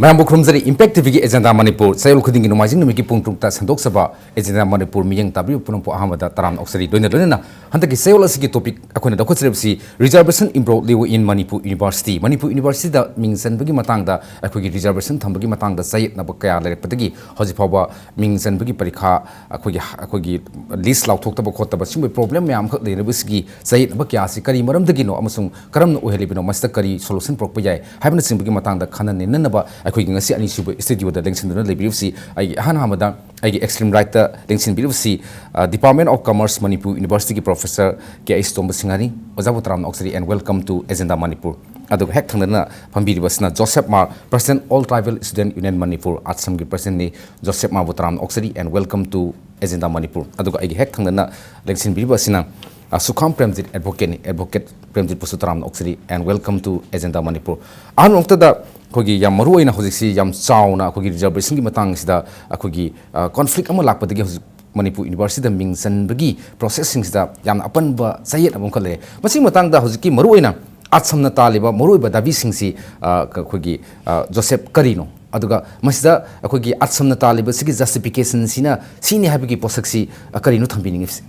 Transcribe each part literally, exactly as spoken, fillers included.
ꯃꯌꯥꯝꯕꯨ ꯈꯨꯔꯨꯝꯖꯔꯤ꯫ Impact ꯇꯤꯚꯤꯒꯤ Agenda Manipur ꯆꯌꯣꯜ ꯈꯨꯗꯤꯡꯒꯤ ꯅꯣꯡꯃꯥꯏꯖꯤꯡ ꯅꯨꯃꯤꯠꯀꯤ ꯄꯨꯡ ꯇꯔꯨꯛꯇ ꯁꯟꯗꯣꯛꯆꯕ Agenda ꯃꯅꯤꯄꯨꯔ ꯃꯤꯠꯌꯦꯡ ꯇꯥꯕꯤꯔꯤꯕ ꯄꯨꯝꯅꯃꯛꯄꯨ ꯑꯍꯥꯟꯕꯗ ꯇꯔꯥꯝꯅ ꯑꯣꯛꯆꯔꯤ꯫ ꯂꯣꯏꯅ ꯂꯣꯏꯅꯅ ꯍꯟꯗꯛꯀꯤ ꯆꯌꯣꯜ ꯑꯁꯤꯒꯤ topic ꯑꯩꯈꯣꯏꯅ ꯂꯧꯈꯠꯆꯔꯤꯕꯁꯤ Reservation Enrolled in Manipur University꯫ Manipur ꯌꯨꯅꯤꯚꯔꯁꯤꯇꯤꯗ ꯃꯤꯡ ꯆꯟꯕꯒꯤ ꯃꯇꯥꯡꯗ, ꯑꯩꯈꯣꯏꯒꯤ reservation ꯊꯝꯕꯒꯤ ꯃꯇꯥꯡꯗ ꯆꯌꯦꯠꯅꯕ ꯀꯌꯥ ꯂꯩꯔꯛꯄꯗꯒꯤ ꯍꯧꯖꯤꯛ ꯐꯥꯎꯕ ꯃꯤꯡ ꯆꯟꯕꯒꯤ ꯄꯔꯤꯈꯥ ꯑꯩꯈꯣꯏꯒꯤ, ꯑꯩꯈꯣꯏꯒꯤ list ꯂꯥꯎꯊꯣꯛꯇꯕ ꯈꯣꯠꯇꯕ ꯁꯤꯒꯨꯝꯕ problem ꯃꯌꯥꯝ ꯑꯃꯈꯛ ꯂꯩꯔꯤꯕꯁꯤꯒꯤ ꯆꯌꯦꯠꯅꯕ ꯀꯌꯥ ꯑꯁꯤ ꯀꯔꯤ ꯃꯔꯝꯗꯒꯤꯅꯣ ꯑꯃꯁꯨꯡ ꯀꯔꯝꯅ ꯑꯣꯏꯍꯜꯂꯤꯕꯅꯣ, ꯃꯁꯤꯗ ꯀꯔꯤ solution ꯄꯨꯔꯛꯄ ꯌꯥꯏ ꯍꯥꯏꯕꯅꯆꯤꯡꯕꯒꯤ ꯃꯇꯥꯡꯗ ꯈꯟꯅ ꯅꯩꯅꯅꯕ ꯑꯩꯈꯣꯏꯒꯤ ꯉꯁꯤ ꯑꯅꯤꯁꯨꯕ studioꯗ ꯂꯦꯡꯁꯤꯟꯗꯨꯅ ꯂꯩꯕꯤꯔꯤꯕꯁꯤ ꯑꯩꯒꯤ ꯑꯍꯥꯟ ꯑꯍꯥꯟꯕꯗ ꯑꯩꯒꯤ extreme rightꯇ ꯂꯦꯡꯁꯤꯟꯕꯤꯔꯤꯕꯁꯤ, ꯑ, Department of Commerce ꯃꯅꯤꯄꯨꯔ ꯌꯨꯅꯤꯚꯔꯁꯤꯇꯤꯒꯤ professor ꯀꯦ ꯑꯩꯆ ꯇꯣꯝꯕ ꯁꯤꯡꯍꯥꯅꯤ꯫ ꯑꯣꯖꯥꯕꯨ ꯇꯔꯥꯝꯅ ꯑꯣꯛꯆꯔꯤ and welcome to Agenda Manipur. ꯑꯗꯨꯒ ꯍꯦꯛ ꯊꯪꯅꯅ ꯐꯝꯕꯤꯔꯤꯕꯁꯤꯅ ꯖꯣꯁꯦꯞ ꯃꯥꯔ, President All Tribal Student Union Manipur, ꯑꯥꯁꯥꯝꯒꯤ presidentꯅꯤ꯫ ꯖꯣꯁꯦꯞ ꯃꯥꯔꯕꯨ ꯇꯔꯥꯝꯅ ꯑꯣꯛꯆꯔꯤ and welcome to Agenda Manipur. ꯑꯗꯨꯒ ꯑꯩꯒꯤ ꯍꯦꯛ ꯊꯪꯅꯅ ꯂꯦꯡꯁꯤꯟꯕꯤꯔꯤꯕ ꯑꯁꯤꯅ, ꯑ, ꯁꯨꯈꯥꯝ ꯄ꯭ꯔꯦꯝꯖꯤꯠ, advocateꯅꯤ꯫ Advocate ꯄ꯭ꯔꯦꯝꯖꯤꯠꯄꯨꯁꯨ ꯇꯔꯥꯝꯅ ꯑꯣꯛꯆꯔꯤ and welcome to Agenda Manipur. ꯑꯍꯥꯟꯕ ꯃꯛꯇꯗ ꯑꯩꯈꯣꯏꯒꯤ ꯌꯥꯝ ꯃꯔꯨ ꯑꯣꯏꯅ ꯍꯧꯖꯤꯛꯁꯤ ꯌꯥꯝ ꯆꯥꯎꯅ ꯑꯩꯈꯣꯏꯒꯤ reservationꯒꯤ ꯃꯇꯥꯡꯁꯤꯗ ꯑꯩꯈꯣꯏꯒꯤ, ꯑ, conflict ꯑꯃ ꯂꯥꯛꯄꯗꯒꯤ ꯍꯧꯖꯤꯛ ꯃꯅꯤꯄꯨꯔ ꯌꯨꯅꯤꯚꯔꯁꯤꯇꯤꯗ ꯃꯤꯡ ꯆꯟꯕꯒꯤ processꯁꯤꯡꯁꯤꯗ ꯌꯥꯝꯅ ꯑꯄꯟꯕ ꯆꯌꯦꯠꯅꯕ ꯑꯃꯈꯛ ꯂꯩꯔꯦ꯫ ꯃꯁꯤꯒꯤ ꯃꯇꯥꯡꯗ ꯍꯧꯖꯤꯛꯀꯤ ꯃꯔꯨ ꯑꯣꯏꯅ ꯑꯥꯁꯥꯝꯅ ꯇꯥꯜꯂꯤꯕ ꯃꯔꯨꯑꯣꯏꯕ ꯗꯥꯕꯤꯁꯤꯡꯁꯤ, ꯑ, ꯀ-, ꯑꯩꯈꯣꯏꯒꯤ, ꯑ, ꯖꯣꯁꯦꯞ, ꯀꯔꯤꯅꯣ? ꯑꯗꯨꯒ ꯃꯁꯤꯗ ꯑꯩꯈꯣꯏꯒꯤ ꯑꯥꯁꯥꯝꯅ ꯇꯥꯜꯂꯤꯕꯁꯤꯒꯤ justificationꯁꯤꯅ ꯁꯤꯅꯤ ꯍꯥꯏꯕꯒꯤ ꯄꯣꯠꯁꯛꯁꯤ, ꯑ, ꯀꯔꯤꯅꯣ ꯊꯝꯕꯤꯅꯤꯡꯉꯤꯕꯁꯤ?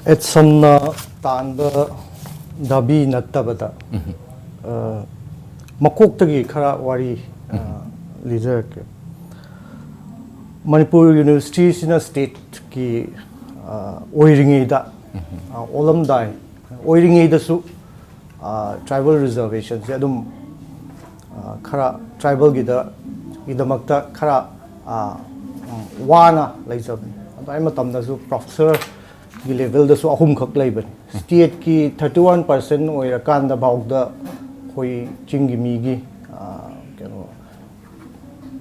ꯑꯥꯁꯥꯝꯅ ꯇꯥꯟꯕ ꯗꯥꯕꯤ ꯅꯠꯇꯕꯗ, ꯑ, ꯃꯀꯣꯛꯇꯒꯤ ꯈꯔ ꯋꯥꯔꯤ, ꯑ, ꯂꯤꯖꯔꯛꯀꯦ꯫ ꯃꯅꯤꯄꯨꯔ ꯌꯨꯅꯤꯚꯔꯁꯤꯇꯤꯁꯤꯅ stateꯀꯤ, ꯑ, ꯑꯣꯏꯔꯤꯉꯩꯗ, ꯑ, ꯑꯣꯜꯂꯝꯗꯥꯏ ꯑꯣꯏꯔꯤꯉꯩꯗꯁꯨ, ꯑ, tribal reservationꯁꯦ ꯑꯗꯨꯝ, ꯑ, ꯈꯔ tribalꯒꯤꯗ, ꯒꯤꯗꯃꯛꯇ ꯈꯔ, ꯑ, ꯎꯝ, ꯋꯥꯅ ꯂꯩꯖꯕꯅꯤ꯫ ꯑꯗꯨ ꯑꯩ ꯃꯇꯝꯗꯁꯨ professorꯒꯤ levelꯗꯁꯨ ꯑꯍꯨꯝꯈꯛ ꯂꯩꯕꯅꯤ꯫ Stateꯀꯤ thirty one percent ꯑꯣꯏꯔꯀꯥꯟꯗ ꯐꯥꯎꯗ ꯑꯩꯈꯣꯏ ꯆꯤꯡꯒꯤ ꯃꯤꯒꯤ, ꯑ, ꯀꯩꯅꯣ,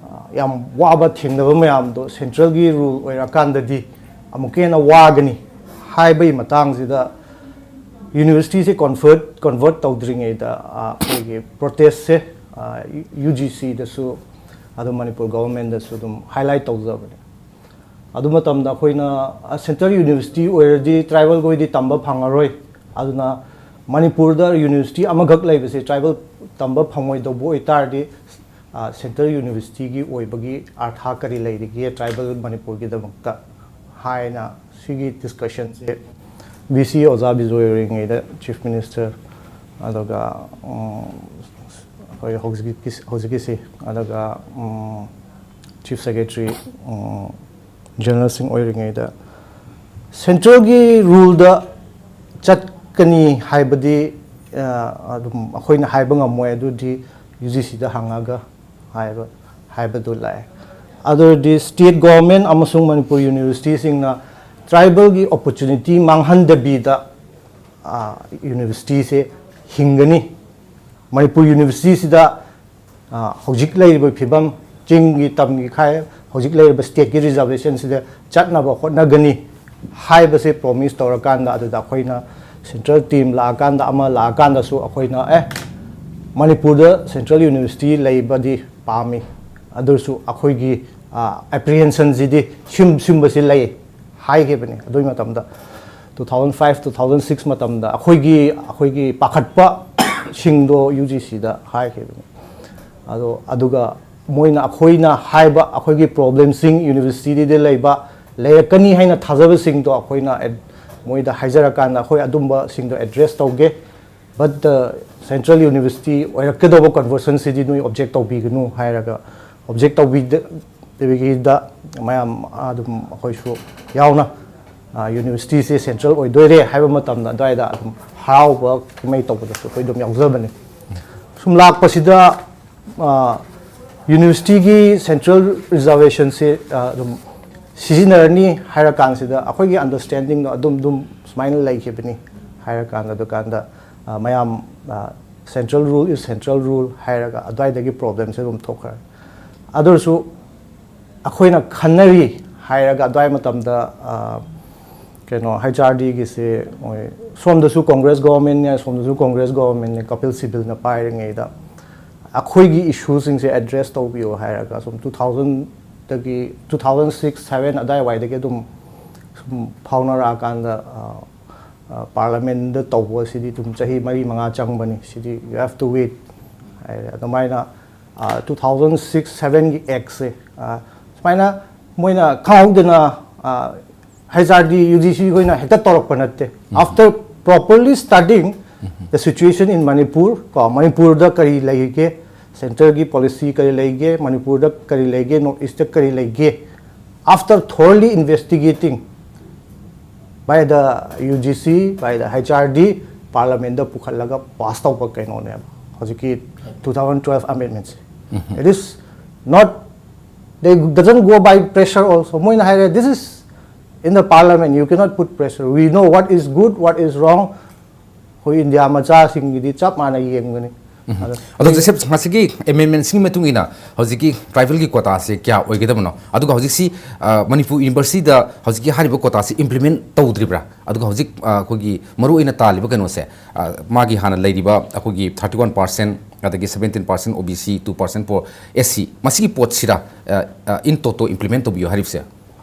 ꯑ, ꯌꯥꯝ ꯋꯥꯕ ꯊꯦꯡꯅꯕ ꯃꯌꯥꯝꯗꯣ centralꯒꯤ rule ꯑꯣꯏꯔꯀꯥꯟꯗꯗꯤ ꯑꯃꯨꯛꯀ ꯍꯦꯟꯅ ꯋꯥꯒꯅꯤ ꯍꯥꯏꯕꯒꯤ ꯃꯇꯥꯡꯁꯤꯗ universityꯁꯦ convert, convert ꯇꯧꯗ꯭ꯔꯤꯉꯩꯗ, ꯑ, ꯑꯩꯈꯣꯏꯒꯤ protestꯁꯦ, ꯑ, UGCꯗꯁꯨ ꯑꯗꯨꯝ ꯃꯅꯤꯄꯨꯔ governmentꯗꯁꯨ ꯑꯗꯨꯝ highlight ꯇꯧꯖꯕꯅꯦ꯫ ꯑꯗꯨ ꯃꯇꯝꯗ ꯑꯩꯈꯣꯏꯅ, ꯑ, central university ꯑꯣꯏꯔꯗꯤ tribalꯈꯣꯏꯗꯤ ꯇꯝꯕ ꯐꯪꯉꯔꯣꯏ, ꯑꯗꯨꯅ ꯃꯅꯤꯄꯨꯔꯗ ꯌꯨꯅꯤꯚꯔꯁꯤꯇꯤ ꯑꯃꯈꯛ ꯂꯩꯕꯁꯦ ꯇ꯭ꯔꯥꯏꯕꯦꯜ ꯇꯝꯕ ꯐꯪꯉꯣꯏꯗꯧꯕ ꯑꯣꯏꯇꯥꯔꯗꯤ, ꯁꯦꯟꯇ꯭ꯔꯦꯜ ꯌꯨꯅꯤꯚꯔꯁꯤꯇꯤꯒꯤ ꯑꯣꯏꯕꯒꯤ ꯑꯥꯔꯊ ꯀꯔꯤ ꯂꯩꯔꯤꯒꯦ ꯇ꯭ꯔꯥꯏꯕꯦꯜ ꯃꯅꯤꯄꯨꯔꯒꯤꯗꯃꯛꯇ ꯍꯥꯏꯅ? ꯁꯤꯒꯤ ꯗꯤꯁꯀꯁꯟꯁꯦ ꯚꯤ ꯁꯤ ꯑꯣꯖꯥ ꯕꯤꯖꯣꯏ ꯑꯣꯏꯔꯤꯉꯩꯗ ꯆꯤꯐ ꯃꯤꯅꯤꯁꯇꯔ, ꯑꯗꯨꯒ ꯑꯩꯈꯣꯏ ꯍꯧꯖꯤꯛꯀꯤ ꯍꯧꯖꯤꯛꯀꯤꯁꯤ, ꯑꯗꯨꯒ ꯆꯤꯐ ꯁꯦꯀ꯭ꯔꯦꯇꯔꯤ ꯖꯦꯅꯔꯦꯜꯁꯤꯡ ꯑꯣꯏꯔꯤꯉꯩꯗ ꯁꯦꯟꯇ꯭ꯔꯦꯜꯒꯤ ꯔꯨꯜꯗ ꯆꯠꯀꯅꯤ ꯍꯥꯏꯕꯗꯤ ꯑꯗꯨꯝ ꯑꯩꯈꯣꯏꯅ ꯍꯥꯏꯕ ꯉꯝꯃꯣꯏ꯫ ꯑꯗꯨꯗꯤ ꯌꯨ ꯖꯤ ꯁꯤꯗ ꯍꯪꯉꯒ ꯍꯥꯏꯕ ꯍꯥꯏꯕꯗꯨ ꯂꯥꯛꯑꯦ꯫ ꯑꯗꯨꯗꯤ ꯁ꯭ꯇꯦꯠ ꯒꯣꯚꯔꯟꯃꯦꯟ ꯑꯃꯁꯨꯡ ꯃꯅꯤꯄꯨꯔ ꯌꯨꯅꯤꯚꯔꯁꯤꯇꯤꯁꯤꯡꯅ ꯇ꯭ꯔꯥꯏꯕꯦꯜꯒꯤ ꯑꯣꯄꯣꯔꯆꯨꯅꯤꯇꯤ ꯃꯥꯡꯍꯟꯗꯕꯤꯗ ꯌꯨꯅꯤꯚꯔꯁꯤꯇꯤꯁꯦ ꯍꯤꯡꯒꯅꯤ꯫ ꯃꯅꯤꯄꯨꯔ ꯌꯨꯅꯤꯚꯔꯁꯤꯇꯤꯁꯤꯗ ꯍꯧꯖꯤꯛ ꯂꯩꯔꯤꯕ ꯐꯤꯕꯝ, ꯆꯤꯡꯒꯤ ꯇꯝꯒꯤ ꯈꯥꯏ, ꯍꯧꯖꯤꯛ ꯂꯩꯔꯤꯕ ꯁ꯭ꯇꯦꯠꯀꯤ ꯔꯤꯖꯥꯔꯕꯦꯁꯟꯁꯤꯗ ꯆꯠꯅꯕ ꯍꯣꯠꯅꯒꯅꯤ ꯍꯥꯏꯕꯁꯦ ꯄ꯭ꯔꯣꯃꯤꯁ ꯇꯧꯔꯀꯥꯟꯗ, ꯑꯗꯨꯗ ꯑꯩꯈꯣꯏꯅ ꯁꯦꯟꯇ꯭ꯔꯦꯜ ꯇꯤꯝ ꯂꯥꯛꯑꯀꯥꯟꯗ, ꯑꯃ ꯂꯥꯛꯑꯀꯥꯟꯗꯁꯨ ꯑꯩꯈꯣꯏꯅ ꯑꯦ ꯃꯅꯤꯄꯨꯔꯗ ꯁꯦꯟꯇ꯭ꯔꯦꯜ ꯌꯨꯅꯤꯚꯔꯁꯤꯇꯤ ꯂꯩꯕꯗꯤ ꯄꯥꯝꯃꯤ, ꯑꯗꯨꯁꯨ ꯑꯩꯈꯣꯏꯒꯤ ꯑꯦꯄ꯭ꯔꯤꯍꯦꯟꯁꯟꯁꯤꯗꯤ ꯁꯤꯝ ꯁꯤꯝꯕꯁꯤ ꯂꯩ ꯍꯥꯏꯈꯤꯕꯅꯤ꯫ ꯑꯗꯨꯒꯤ ꯃꯇꯝꯗ two thousand five, two thousand six ꯃꯇꯝꯗ ꯑꯩꯈꯣꯏꯒꯤ ꯑꯩꯈꯣꯏꯒꯤ ꯄꯥꯈꯠꯄꯁꯤꯡꯗꯣ ꯌꯨ ꯖꯤ ꯁꯤꯗ ꯍꯥꯏꯈꯤꯕꯅꯤ꯫ ꯑꯗꯣ ꯑꯗꯨꯒ ꯃꯣꯏꯅ ꯑꯩꯈꯣꯏꯅ ꯍꯥꯏꯕ ꯑꯩꯈꯣꯏꯒꯤ ꯄ꯭ꯔꯣꯕ꯭ꯂꯦꯝꯁꯤꯡ ꯌꯨꯅꯤꯚꯔꯁꯤꯇꯤꯗ ꯂꯩꯕ ꯂꯩꯔꯛꯀꯅꯤ ꯍꯥꯏꯅ ꯊꯥꯖꯕꯁꯤꯡꯗꯣ ꯑꯩꯈꯣꯏꯅ ꯃꯣꯏꯗ ꯍꯥꯏꯖꯔꯀꯥꯟꯗ ꯑꯩꯈꯣꯏ ꯑꯗꯨꯝꯕꯁꯤꯡꯗꯣ ꯑꯦꯗ꯭ꯔꯦꯁ ꯇꯧꯒꯦ꯫ But central university ꯑꯣꯏꯔꯛꯀꯗꯧꯕ ꯀꯟꯚꯔꯁꯟꯁꯤꯗꯤ ꯅꯣꯏ ꯑꯣꯕꯖꯦꯛ ꯇꯧꯕꯤꯒꯅꯨ ꯍꯥꯏꯔꯒ, ꯑꯣꯕꯖꯦꯛ ꯇꯧꯕꯤꯗꯕꯤꯗ ꯃꯌꯥꯝ ꯑꯗꯨꯝ ꯑꯩꯈꯣꯏꯁꯨ ꯌꯥꯎꯅ ꯌꯨꯅꯤꯚꯔꯁꯤꯇꯤꯁꯦ ꯁꯦꯟꯇ꯭ꯔꯦꯜ ꯑꯣꯏꯗꯣꯏꯔꯦ ꯍꯥꯏꯕ ꯃꯇꯝꯗ ꯑꯗꯨꯋꯥꯏꯗ ꯑꯗꯨꯝ ꯍꯔꯥꯎꯕ ꯀꯨꯝꯍꯩ ꯇꯧꯕꯗꯁꯨ ꯑꯩꯈꯣꯏ ꯑꯗꯨꯝ ꯌꯥꯎꯖꯕꯅꯤ꯫ ꯁꯨꯝ ꯂꯥꯛꯄꯁꯤꯗ ꯌꯨꯅꯤꯚꯔꯁꯤꯇꯤꯒꯤ ꯁꯦꯟꯇ꯭ꯔꯦꯜ ꯔꯤꯖꯥꯔꯕꯦꯁꯟꯁꯦ ꯑꯗꯨꯝ ꯁꯤꯖꯤꯟꯅꯔꯅꯤ ꯍꯥꯏꯔꯀꯥꯟꯁꯤꯗ ꯑꯩꯈꯣꯏꯒꯤ ꯑꯟꯗꯔꯁ꯭ꯇꯦꯟꯗꯤꯡꯗꯣ ꯑꯗꯨꯝ ꯑꯗꯨꯝ ꯁꯨꯃꯥꯏꯅ ꯂꯩꯈꯤꯕꯅꯤ ꯍꯥꯏꯔꯀꯥꯟꯗ, ꯑꯗꯨꯀꯥꯟꯗ ꯃꯌꯥꯝ central rule is central rule ꯍꯥꯏꯔꯒ ꯑꯗꯨꯋꯥꯏꯗꯒꯤ ꯄ꯭ꯔꯣꯕ꯭ꯂꯦꯝꯁꯦ ꯑꯗꯨꯝ ꯊꯣꯛꯈ꯭ꯔꯦ꯫ ꯑꯗꯨ ꯑꯣꯏꯔꯁꯨ ꯑꯩꯈꯣꯏꯅ ꯈꯟꯅꯔꯤ ꯍꯥꯏꯔꯒ ꯑꯗꯨꯋꯥꯏ ꯃꯇꯝꯗ ꯀꯩꯅꯣ ꯍꯩꯆ ꯑꯥꯔ ꯗꯤꯒꯤꯁꯦ ꯃꯣꯏ ꯁꯣꯝꯗꯁꯨ ꯀꯣꯡꯒ꯭ꯔꯦꯁ ꯒꯣꯚꯔꯟꯃꯦꯟꯅꯦ, ꯁꯣꯝꯗꯁꯨ ꯀꯣꯡꯒ꯭ꯔꯦꯁ ꯒꯣꯚꯔꯟꯃꯦꯟꯅꯦ, ꯀꯄꯤꯜ ꯁꯤꯕꯜꯅ ꯄꯥꯏꯔꯤꯉꯩꯗ ꯑꯩꯈꯣꯏꯒꯤ ꯏꯁꯨꯁꯤꯡꯁꯦ ꯑꯦꯗ꯭ꯔꯦꯁ ꯇꯧꯕꯤꯌꯣ ꯍꯥꯏꯔꯒ ꯁꯨꯝ two thousandꯗꯒꯤ, two thousand six seven ꯑꯗꯥꯏꯋꯥꯏꯗꯒꯤ ꯑꯗꯨꯝ ꯁꯨꯝ ꯐꯥꯎꯅꯔꯛꯑꯀꯥꯟꯗ ꯄꯥꯔꯂꯥꯃꯦꯟꯗ ꯇꯧꯕ ꯑꯁꯤꯗꯤ ꯑꯗꯨꯝ ꯆꯍꯤ ꯃꯔꯤ ꯃꯉꯥ ꯆꯪꯕꯅꯤ꯫ ꯁꯤꯗꯤ you have to wait ꯍꯥꯏꯔꯦ꯫ ꯑꯗꯨꯃꯥꯏꯅ ꯇꯨ ꯊꯥꯎꯖꯟ ꯁꯤꯛꯁ ꯁꯚꯦꯟꯒꯤ ꯑꯦꯛꯁꯦ ꯁꯨꯃꯥꯏꯅ ꯃꯣꯏꯅ ꯈꯪꯍꯧꯗꯅ H R D U G C ꯑꯩꯈꯣꯏꯅ ꯍꯦꯛꯇ ꯇꯧꯔꯛꯄ ꯅꯠꯇꯦ꯫ After properly studying the situation in Manipur, ꯀꯣ, ꯃꯅꯤꯄꯨꯔꯗ ꯀꯔꯤ ꯂꯩꯒꯦ, ꯁꯦꯟꯇꯔꯒꯤ ꯄꯣꯂꯤꯁꯤ ꯀꯔꯤ ꯂꯩꯒꯦ, ꯃꯅꯤꯄꯨꯔꯗ ꯀꯔꯤ ꯂꯩꯒꯦ, ꯅꯣꯔꯠ ꯏꯁꯇ ꯀꯔꯤ ꯂꯩꯒꯦ, after thoroughly investigating by the U G C, by the H R D, ꯄꯥꯔꯂꯥꯃꯦꯟꯗ ꯄꯨꯈꯠꯂꯒ ꯄꯥꯁ ꯇꯧꯕ ꯀꯩꯅꯣꯅꯦꯕ ꯍꯧꯖꯤꯛꯀꯤ two thousand twelve amendmentꯁꯦ꯫ It is not, they doesn't go by pressure also. ꯃꯣꯏꯅ ꯍꯥꯏꯔꯦ, this is in the parliament, you cannot put pressure, we know what is good, what is wrong. ꯑꯩꯈꯣꯏ India ꯃꯆꯥꯁꯤꯡꯒꯤꯗꯤ ꯆꯞ ꯃꯥꯟꯅ ꯌꯦꯡꯒꯅꯤ꯫ ꯑꯗꯣ ꯑꯗꯣ ꯖꯣꯁꯦꯐ, ꯉꯁꯤꯒꯤ ꯑꯦꯃꯦꯟꯃꯦꯟꯁꯤꯡꯒꯤ ꯃꯇꯨꯡ ꯏꯟꯅ ꯍꯧꯖꯤꯛꯀꯤ ꯇ꯭ꯔꯥꯏꯕꯦꯜꯒꯤ ꯀꯣꯇꯥꯁꯦ ꯀꯌꯥ ꯑꯣꯏꯒꯗꯕꯅꯣ? ꯑꯗꯨꯒ ꯍꯧꯖꯤꯛꯁꯤ ꯑ, ꯃꯅꯤꯄꯨꯔ ꯌꯨꯅꯤꯚꯔꯁꯤꯇꯤꯗ ꯍꯧꯖꯤꯛꯀꯤ ꯍꯥꯏꯔꯤꯕ ꯀꯣꯇꯥꯁꯤ ꯏꯝꯄ꯭ꯂꯤꯃꯦꯟ ꯇꯧꯗ꯭ꯔꯤꯕ꯭ꯔꯥ? ꯑꯗꯨꯒ ꯍꯧꯖꯤꯛ ꯑ, ꯑꯩꯈꯣꯏꯒꯤ ꯃꯔꯨꯑꯣꯏꯅ ꯇꯥꯜꯂꯤꯕ ꯀꯩꯅꯣꯁꯦ, ꯑ, ꯃꯥꯒꯤ ꯍꯥꯟꯅ ꯂꯩꯔꯤꯕ ꯑꯩꯈꯣꯏꯒꯤ thirty one percent, ꯑꯗꯒꯤ seventeen percent O B C, two percent for S C, ꯃꯁꯤꯒꯤ ꯄꯣꯠꯁꯤꯗ ꯑ, ꯑ, in toto implement ꯇꯧꯕꯤꯌꯨ ꯍꯥꯏꯔꯤꯕꯁꯦ?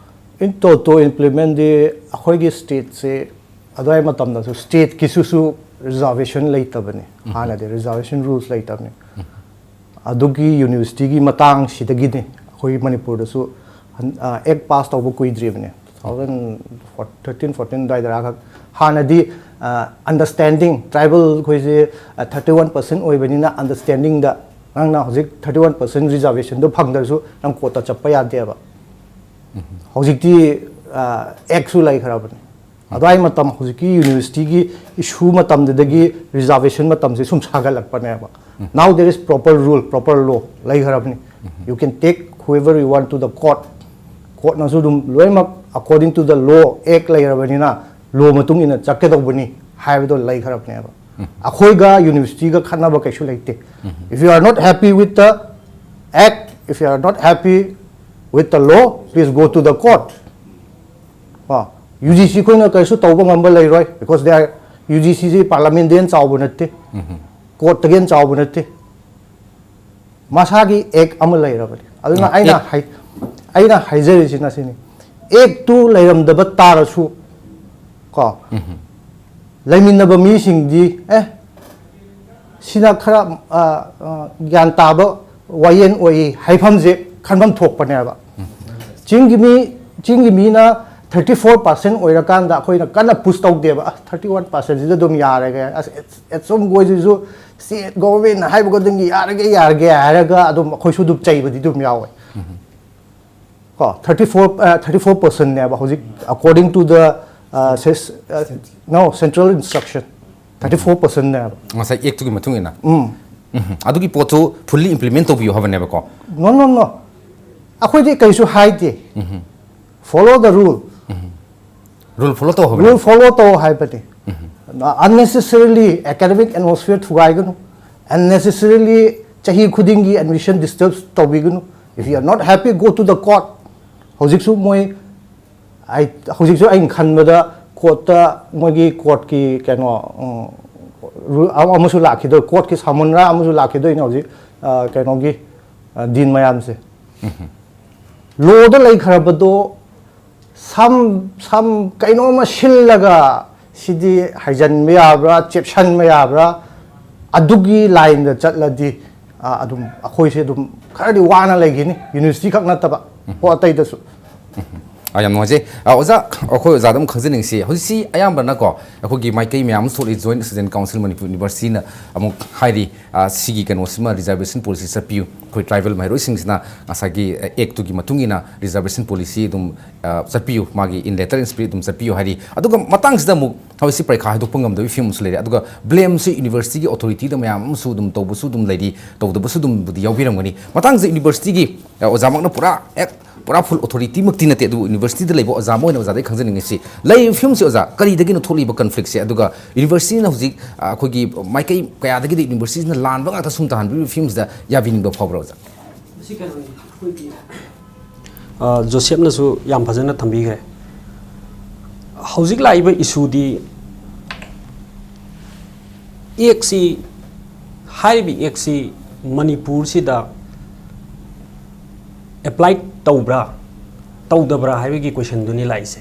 In toto implementꯗꯤ ꯑꯩꯈꯣꯏꯒꯤ ꯁ꯭ꯇꯦꯠꯁꯦ ꯑꯗꯨꯋꯥꯏ ꯃꯇꯝꯗꯁꯨ ꯁ꯭ꯇꯦꯠꯀꯤꯁꯨꯁꯨ ꯔꯤꯖꯥꯔꯕꯦꯁꯟ ꯂꯩꯇꯕꯅꯤ꯫ ꯍꯥꯟꯅꯗꯤ ꯔꯤꯖꯥꯔꯕꯦꯁꯟ ꯔꯨꯜꯁ ꯂꯩꯇꯕꯅꯤ꯫ ꯑꯗꯨꯒꯤ ꯌꯨꯅꯤꯚꯔꯁꯤꯇꯤꯒꯤ ꯃꯇꯥꯡꯁꯤꯗꯒꯤꯅꯤ ꯑꯩꯈꯣꯏ ꯃꯅꯤꯄꯨꯔꯗꯁꯨ ꯑꯦꯛ ꯄꯥꯁ ꯇꯧꯕ ꯀꯨꯏꯗ꯭ꯔꯤꯕꯅꯦ꯫ Two thousand thirteen fourteen ꯑꯗꯨꯋꯥꯏꯗꯔ ꯈꯛ꯫ ꯍꯥꯟꯅꯗꯤ ꯑꯟꯗꯔꯁꯇꯦꯟꯗꯤꯡ, ꯇ꯭ꯔꯥꯏꯕꯦꯜ ꯑꯩꯈꯣꯏꯁꯦ ꯊꯥꯔꯇꯤ ꯋꯥꯟ ꯄꯥꯔꯁꯦꯟ ꯑꯣꯏꯕꯅꯤꯅ ꯑꯟꯗꯔꯁꯇꯦꯟꯗꯤꯡꯗ ꯅꯪꯅ ꯍꯧꯖꯤꯛ ꯊꯥꯔꯇꯤ ꯋꯥꯟ ꯄꯥꯔꯁꯦꯟ ꯔꯤꯖꯥꯔꯕꯦꯁꯟꯗꯣ ꯐꯪꯗ꯭ꯔꯁꯨ ꯅꯪ ꯀꯣꯔꯠꯇ ꯆꯠꯄ ꯌꯥꯗꯦꯕ꯫ ꯍꯧꯖꯤꯛꯇꯤ ꯑꯦꯛꯁꯨ ꯂꯩꯈ꯭ꯔꯕꯅꯤ꯫ ꯑꯗꯨꯋꯥꯏ ꯃꯇꯝ ꯍꯧꯖꯤꯛꯀꯤ ꯌꯨꯅꯤꯚꯔꯁꯤꯇꯤꯒꯤ ꯏꯁꯨ ꯃꯇꯝꯗꯨꯗꯒꯤ ꯔꯤꯖꯥꯔꯕꯦꯁꯟ ꯃꯇꯝꯁꯦ ꯁꯨꯝ ꯁꯥꯒꯠꯂꯛꯄꯅꯦꯕ꯫ Now there is proper rule, proper law ꯂꯩꯈ꯭ꯔꯕꯅꯤ꯫ You can take whoever you want to the court. ꯀꯣꯔꯠꯅꯁꯨ ꯑꯗꯨꯝ ꯂꯣꯏꯅꯃꯛ according to the law, act ꯂꯩꯔꯕꯅꯤꯅ ꯂꯣ ꯃꯇꯨꯡ ꯏꯟꯅ ꯆꯠꯀꯗꯧꯕꯅꯤ ꯍꯥꯏꯕꯗꯣ ꯂꯩꯈ꯭ꯔꯕꯅꯦꯕ꯫ ꯑꯩꯈꯣꯏꯒ ꯌꯨꯅꯤꯚꯔꯁꯤꯇꯤꯒ ꯈꯠꯅꯕ ꯀꯩꯁꯨ ꯂꯩꯇꯦ꯫ If you are not happy with the act, if you are not happy with the law, please go to the court. ꯀꯣ, ꯌꯨ ꯖꯤ ꯁꯤ ꯑꯩꯈꯣꯏꯅ ꯀꯔꯤꯁꯨ ꯇꯧꯕ ꯉꯝꯕ ꯂꯩꯔꯣꯏ, because they are, U G ꯁꯤꯁꯤ ꯄꯥꯔꯂꯥꯃꯦꯟꯗꯒꯤ ꯍꯦꯟꯅ ꯆꯥꯎꯕ ꯅꯠꯇꯦ, ꯀꯣꯔꯠꯇꯒꯤ ꯍꯦꯟꯅ ꯆꯥꯎꯕ ꯅꯠꯇꯦ꯫ ꯃꯁꯥꯒꯤ ꯑꯦꯛ ꯑꯃ ꯂꯩꯔꯕꯅꯤ꯫ ꯑꯗꯨꯅ ꯑꯩꯅ ꯍꯥꯏ-, ꯑꯩꯅ ꯍꯥꯏꯖꯔꯤꯁꯤꯅ ꯁꯤꯅꯤ, ꯑꯦꯛꯇꯨ ꯂꯩꯔꯝꯗꯕ ꯇꯥꯔꯁꯨ ꯀꯣ, ꯂꯩꯃꯤꯟꯅꯕ ꯃꯤꯁꯤꯡꯗꯤ ꯑꯦ ꯁꯤꯅ ꯈꯔ ꯒ꯭ꯌꯥꯟ ꯇꯥꯕ ꯋꯥꯌꯦꯜ ꯑꯣꯏ ꯍꯥꯏꯐꯝꯁꯦ ꯈꯟꯐꯝ ꯊꯣꯛꯄꯅꯦꯕ꯫ ꯆꯤꯡꯒꯤ ꯃꯤ ꯆꯤꯡꯒꯤ ꯃꯤꯅ ꯊꯥꯔꯇꯤ ꯐꯣꯔ ꯄꯥꯔꯁꯦꯟ ꯑꯣꯏꯔꯀꯥꯟꯗ ꯑꯩꯈꯣꯏꯅ ꯀꯟꯅ ꯄꯨꯁ ꯇꯧꯗꯦꯕ꯫ ꯑꯁ, ꯊꯥꯔꯇꯤ ꯋꯥꯟ ꯄꯥꯔꯁꯦꯟꯁꯤꯗ ꯑꯗꯨꯝ ꯌꯥꯔꯒꯦ, ꯑꯁ, ꯑꯁꯣꯝ ꯒꯣꯏꯁꯤꯁꯨ ꯁ꯭ꯇꯦꯠ ꯒꯣꯚꯔꯟꯃꯦꯟꯠꯅ ꯍꯥꯏꯕ ꯈꯨꯗꯤꯡꯒꯤ ꯌꯥꯔꯒꯦ ꯌꯥꯔꯒꯦ ꯍꯥꯏꯔꯒ ꯑꯗꯨꯝ ꯑꯩꯈꯣꯏꯁꯨ ꯑꯗꯨꯝ ꯆꯩꯕꯗꯤ ꯑꯗꯨꯝ ꯌꯥꯎꯋꯦ꯫ ꯀꯣ, ꯊꯥꯔꯇꯤ ꯐꯣꯔ ꯊꯥꯔꯇꯤ ꯐꯣꯔ ꯄꯥꯔꯁꯦꯟꯅꯦꯕ ꯍꯧꯖꯤꯛ, according to the, uh, ses- uh, no, central instruction, thirty four ꯄꯥꯔꯁꯦꯟꯅꯦꯕ꯫ ꯉꯁꯥꯏ ꯑꯦꯛꯇꯨꯒꯤ ꯃꯇꯨꯡ ꯏꯟꯅ ꯎꯝ ꯎꯝ, ꯑꯗꯨꯒꯤ ꯄꯣꯠꯇꯨ ꯐꯨꯜꯂꯤ ꯏꯝꯄ꯭ꯂꯤꯃꯦꯟ ꯇꯧꯕꯤꯌꯨ ꯍꯥꯏꯕꯅꯦꯕꯀꯣ꯫ ꯅꯣ ꯅꯣ ꯅꯣ ꯑꯩꯈꯣꯏꯗꯤ ꯀꯩꯁꯨ ꯍꯥꯏꯗꯦ꯫ Follow the rule. Rule follow ꯇꯧ ꯍꯥꯏꯕꯅꯦ꯫ Rule follow ꯇꯧ ꯍꯥꯏꯕꯅꯤ꯫ Unnecessarily academic atmosphere ꯊꯨꯒꯥꯏꯒꯅꯨ꯫ Unnecessarily ꯆꯍꯤ ꯈꯨꯗꯤꯡꯒꯤ admission disturb ꯇꯧꯕꯤꯒꯅꯨ꯫ If you are not happy, go to the court. ꯍꯧꯖꯤꯛꯁꯨ ꯃꯣꯏ ꯑꯩ ꯍꯧꯖꯤꯛꯁꯨ ꯑꯩꯅ ꯈꯟꯕꯗ ꯀꯣꯔꯠꯇ ꯃꯣꯏꯒꯤ ꯀꯣꯔꯠꯀꯤ ꯀꯩꯅꯣ ꯎꯝ, ꯔꯨ- ꯑꯃꯁꯨ ꯂꯥꯛꯈꯤꯗꯣꯏ ꯀꯣꯔꯠꯀꯤ ꯁꯥꯃꯟꯔꯥ ꯑꯃꯁꯨ ꯂꯥꯛꯈꯤꯗꯣꯏꯅꯦ ꯍꯧꯖꯤꯛ ꯑ, ꯀꯩꯅꯣꯒꯤ ꯑ, ꯗꯤꯟ ꯃꯌꯥꯝꯁꯦ꯫ ꯂꯣꯗ ꯂꯩꯈ꯭ꯔꯕꯗꯣ ꯁꯝ ꯁꯝ ꯀꯩꯅꯣꯝꯃ ꯁꯤꯜꯂꯒ ꯁꯤꯗꯤ ꯍꯥꯏꯖꯤꯟꯕ ꯌꯥꯕ꯭ꯔꯥ ꯆꯦꯞꯁꯟꯕ ꯌꯥꯕ꯭ꯔꯥ ꯑꯗꯨꯒꯤ ꯂꯥꯏꯟꯗ ꯆꯠꯂꯗꯤ ꯑ, ꯑꯗꯨꯝ ꯑꯩꯈꯣꯏꯁꯦ ꯑꯗꯨꯝ ꯈꯔꯗꯤ ꯋꯥꯅ ꯂꯩꯈꯤꯅꯤ ꯌꯨꯅꯤꯚꯔꯁꯤꯇꯤ ꯈꯛ ꯅꯠꯇꯕ ꯄꯣꯠ ꯑꯇꯩꯗꯁꯨ꯫ ꯑꯥ, ꯌꯥꯝ ꯅꯨꯡꯉꯥꯏꯖꯩ꯫ ꯑꯥ, ꯑꯣꯖꯥ, ꯑꯩꯈꯣꯏ ꯑꯣꯖꯥꯗ ꯑꯃꯨꯛ ꯈꯪꯖꯅꯤꯡꯁꯤ, ꯍꯧꯖꯤꯛꯁꯤ ꯑꯌꯥꯝꯕꯅꯀꯣ ꯑꯩꯈꯣꯏꯒꯤ ꯃꯥꯏꯀꯩ ꯃꯌꯥꯝ ꯑꯃ ꯊꯣꯛꯂꯤ, Joint Student Council Manipur Universityꯅ ꯑꯃꯨꯛ ꯍꯥꯏꯔꯤ, ꯑꯥ, ꯁꯤꯒꯤ ꯀꯩꯅꯣꯁꯤꯃ, ꯔꯤꯖꯔꯕꯦꯁꯟ ꯄꯣꯂꯤꯁꯤ ꯆꯠꯄꯤꯌꯨ, ꯑꯩꯈꯣꯏ ꯇ꯭ꯔꯥꯏꯕꯦꯜ ꯃꯍꯩꯔꯣꯏꯁꯤꯡꯁꯤꯅ ꯉꯁꯥꯏꯒꯤ, ꯑ, ꯑꯦꯛꯇꯨꯒꯤ ꯃꯇꯨꯡ ꯏꯟꯅ ꯔꯤꯖꯔꯕꯦꯁꯟ ꯄꯣꯂꯤꯁꯤ ꯑꯗꯨꯝ, ꯑ, ꯆꯠꯄꯤꯌꯨ, ꯃꯥꯒꯤ in letter and spirit ꯑꯗꯨꯝ ꯆꯠꯄꯤꯌꯨ ꯍꯥꯏꯔꯤ꯫ ꯑꯗꯨꯒ ꯃꯇꯥꯡꯁꯤꯗ ꯑꯃꯨꯛ ꯍꯧꯖꯤꯛꯁꯤ ꯄꯔꯤꯈꯥ ꯍꯥꯏꯗꯣꯛꯄ ꯉꯝꯗꯕꯒꯤ ꯐꯤꯕꯝ ꯑꯃꯁꯨ ꯂꯩꯔꯦ꯫ ꯑꯗꯨꯒ ꯕ꯭ꯂꯦꯝꯁꯤ ꯌꯨꯅꯤꯚꯔꯁꯤꯇꯤꯒꯤ ꯑꯣꯊꯣꯔꯤꯇꯤꯗ ꯃꯌꯥꯝ ꯑꯃꯁꯨ ꯑꯗꯨꯝ ꯇꯧꯕꯁꯨ ꯑꯗꯨꯝ ꯂꯩꯔꯤ, ꯇꯧꯗꯕꯁꯨ ꯑꯗꯨꯝꯕꯨꯗꯤ ꯌꯥꯎꯕꯤꯔꯝꯒꯅꯤ꯫ ꯃꯇꯥꯡꯁꯤꯗ ꯌꯨꯅꯤꯚꯔꯁꯤꯇꯤꯒꯤ, ꯑ, ꯑꯣꯖꯥꯃꯛꯅ ꯄꯨꯔꯥ ꯍꯦꯛ ꯄꯨꯔꯥ ꯐꯨꯜ ꯑꯣꯊꯣꯔꯤꯇꯤꯃꯛꯇꯤ ꯅꯠꯇꯦ, ꯑꯗꯨꯕꯨ ꯌꯨꯅꯤꯚꯔꯁꯤꯇꯤꯗ ꯂꯩꯕ ꯑꯣꯖꯥ ꯑꯃ ꯑꯣꯏꯅ ꯑꯣꯖꯥꯗꯒꯤ ꯈꯪꯖꯅꯤꯡꯉꯤꯁꯤ, ꯂꯩꯔꯤꯕ ꯐꯤꯕꯝꯁꯤ ꯑꯣꯖꯥ, ꯀꯔꯤꯗꯒꯤꯅꯣ ꯊꯣꯛꯂꯤꯕ ꯀꯟꯐ꯭ꯂꯤꯛꯁꯦ? ꯑꯗꯨꯒ ꯌꯨꯅꯤꯚꯔꯁꯤꯇꯤꯅ ꯍꯧꯖꯤꯛ, ꯑ, ꯑꯩꯈꯣꯏꯒꯤ ꯃꯥꯏꯀꯩ ꯀꯌꯥꯗꯒꯤꯗꯤ ꯌꯨꯅꯤꯚꯔꯁꯤꯇꯤꯁꯤꯅ ꯂꯥꯟꯕ ꯉꯥꯛꯇ ꯁꯨꯝ ꯇꯥꯍꯟꯕꯤꯔꯤꯕ ꯐꯤꯕꯝꯁꯤꯗ ꯌꯥꯕꯤꯅꯤꯡꯕ ꯐꯥꯎꯕ꯭ꯔꯥ ꯑꯣꯖꯥ? ꯃꯁꯤ ꯀꯩꯅꯣꯅꯤ, ꯑꯩꯈꯣꯏꯒꯤ ꯑ, ꯖꯣꯁꯦꯞꯅꯁꯨ ꯌꯥꯝ ꯐꯖꯅ ꯊꯝꯕꯤꯈ꯭ꯔꯦ꯫ ꯍꯧꯖꯤꯛ ꯂꯥꯛꯏꯕ ꯏꯁꯨꯗꯤ ꯑꯦꯛꯁꯤ, ꯍꯥꯏꯔꯤꯕ ꯑꯦꯛꯁꯤ ꯃꯅꯤꯄꯨꯔꯁꯤꯗ ꯑꯦꯄ꯭ꯂꯥꯏ ꯇꯧꯕ꯭ꯔꯥ ꯇꯧꯗꯕ꯭ꯔꯥ ꯍꯥꯏꯕꯒꯤ ꯀꯣꯏꯁꯟꯗꯨꯅꯤ ꯂꯥꯛꯏꯁꯦ꯫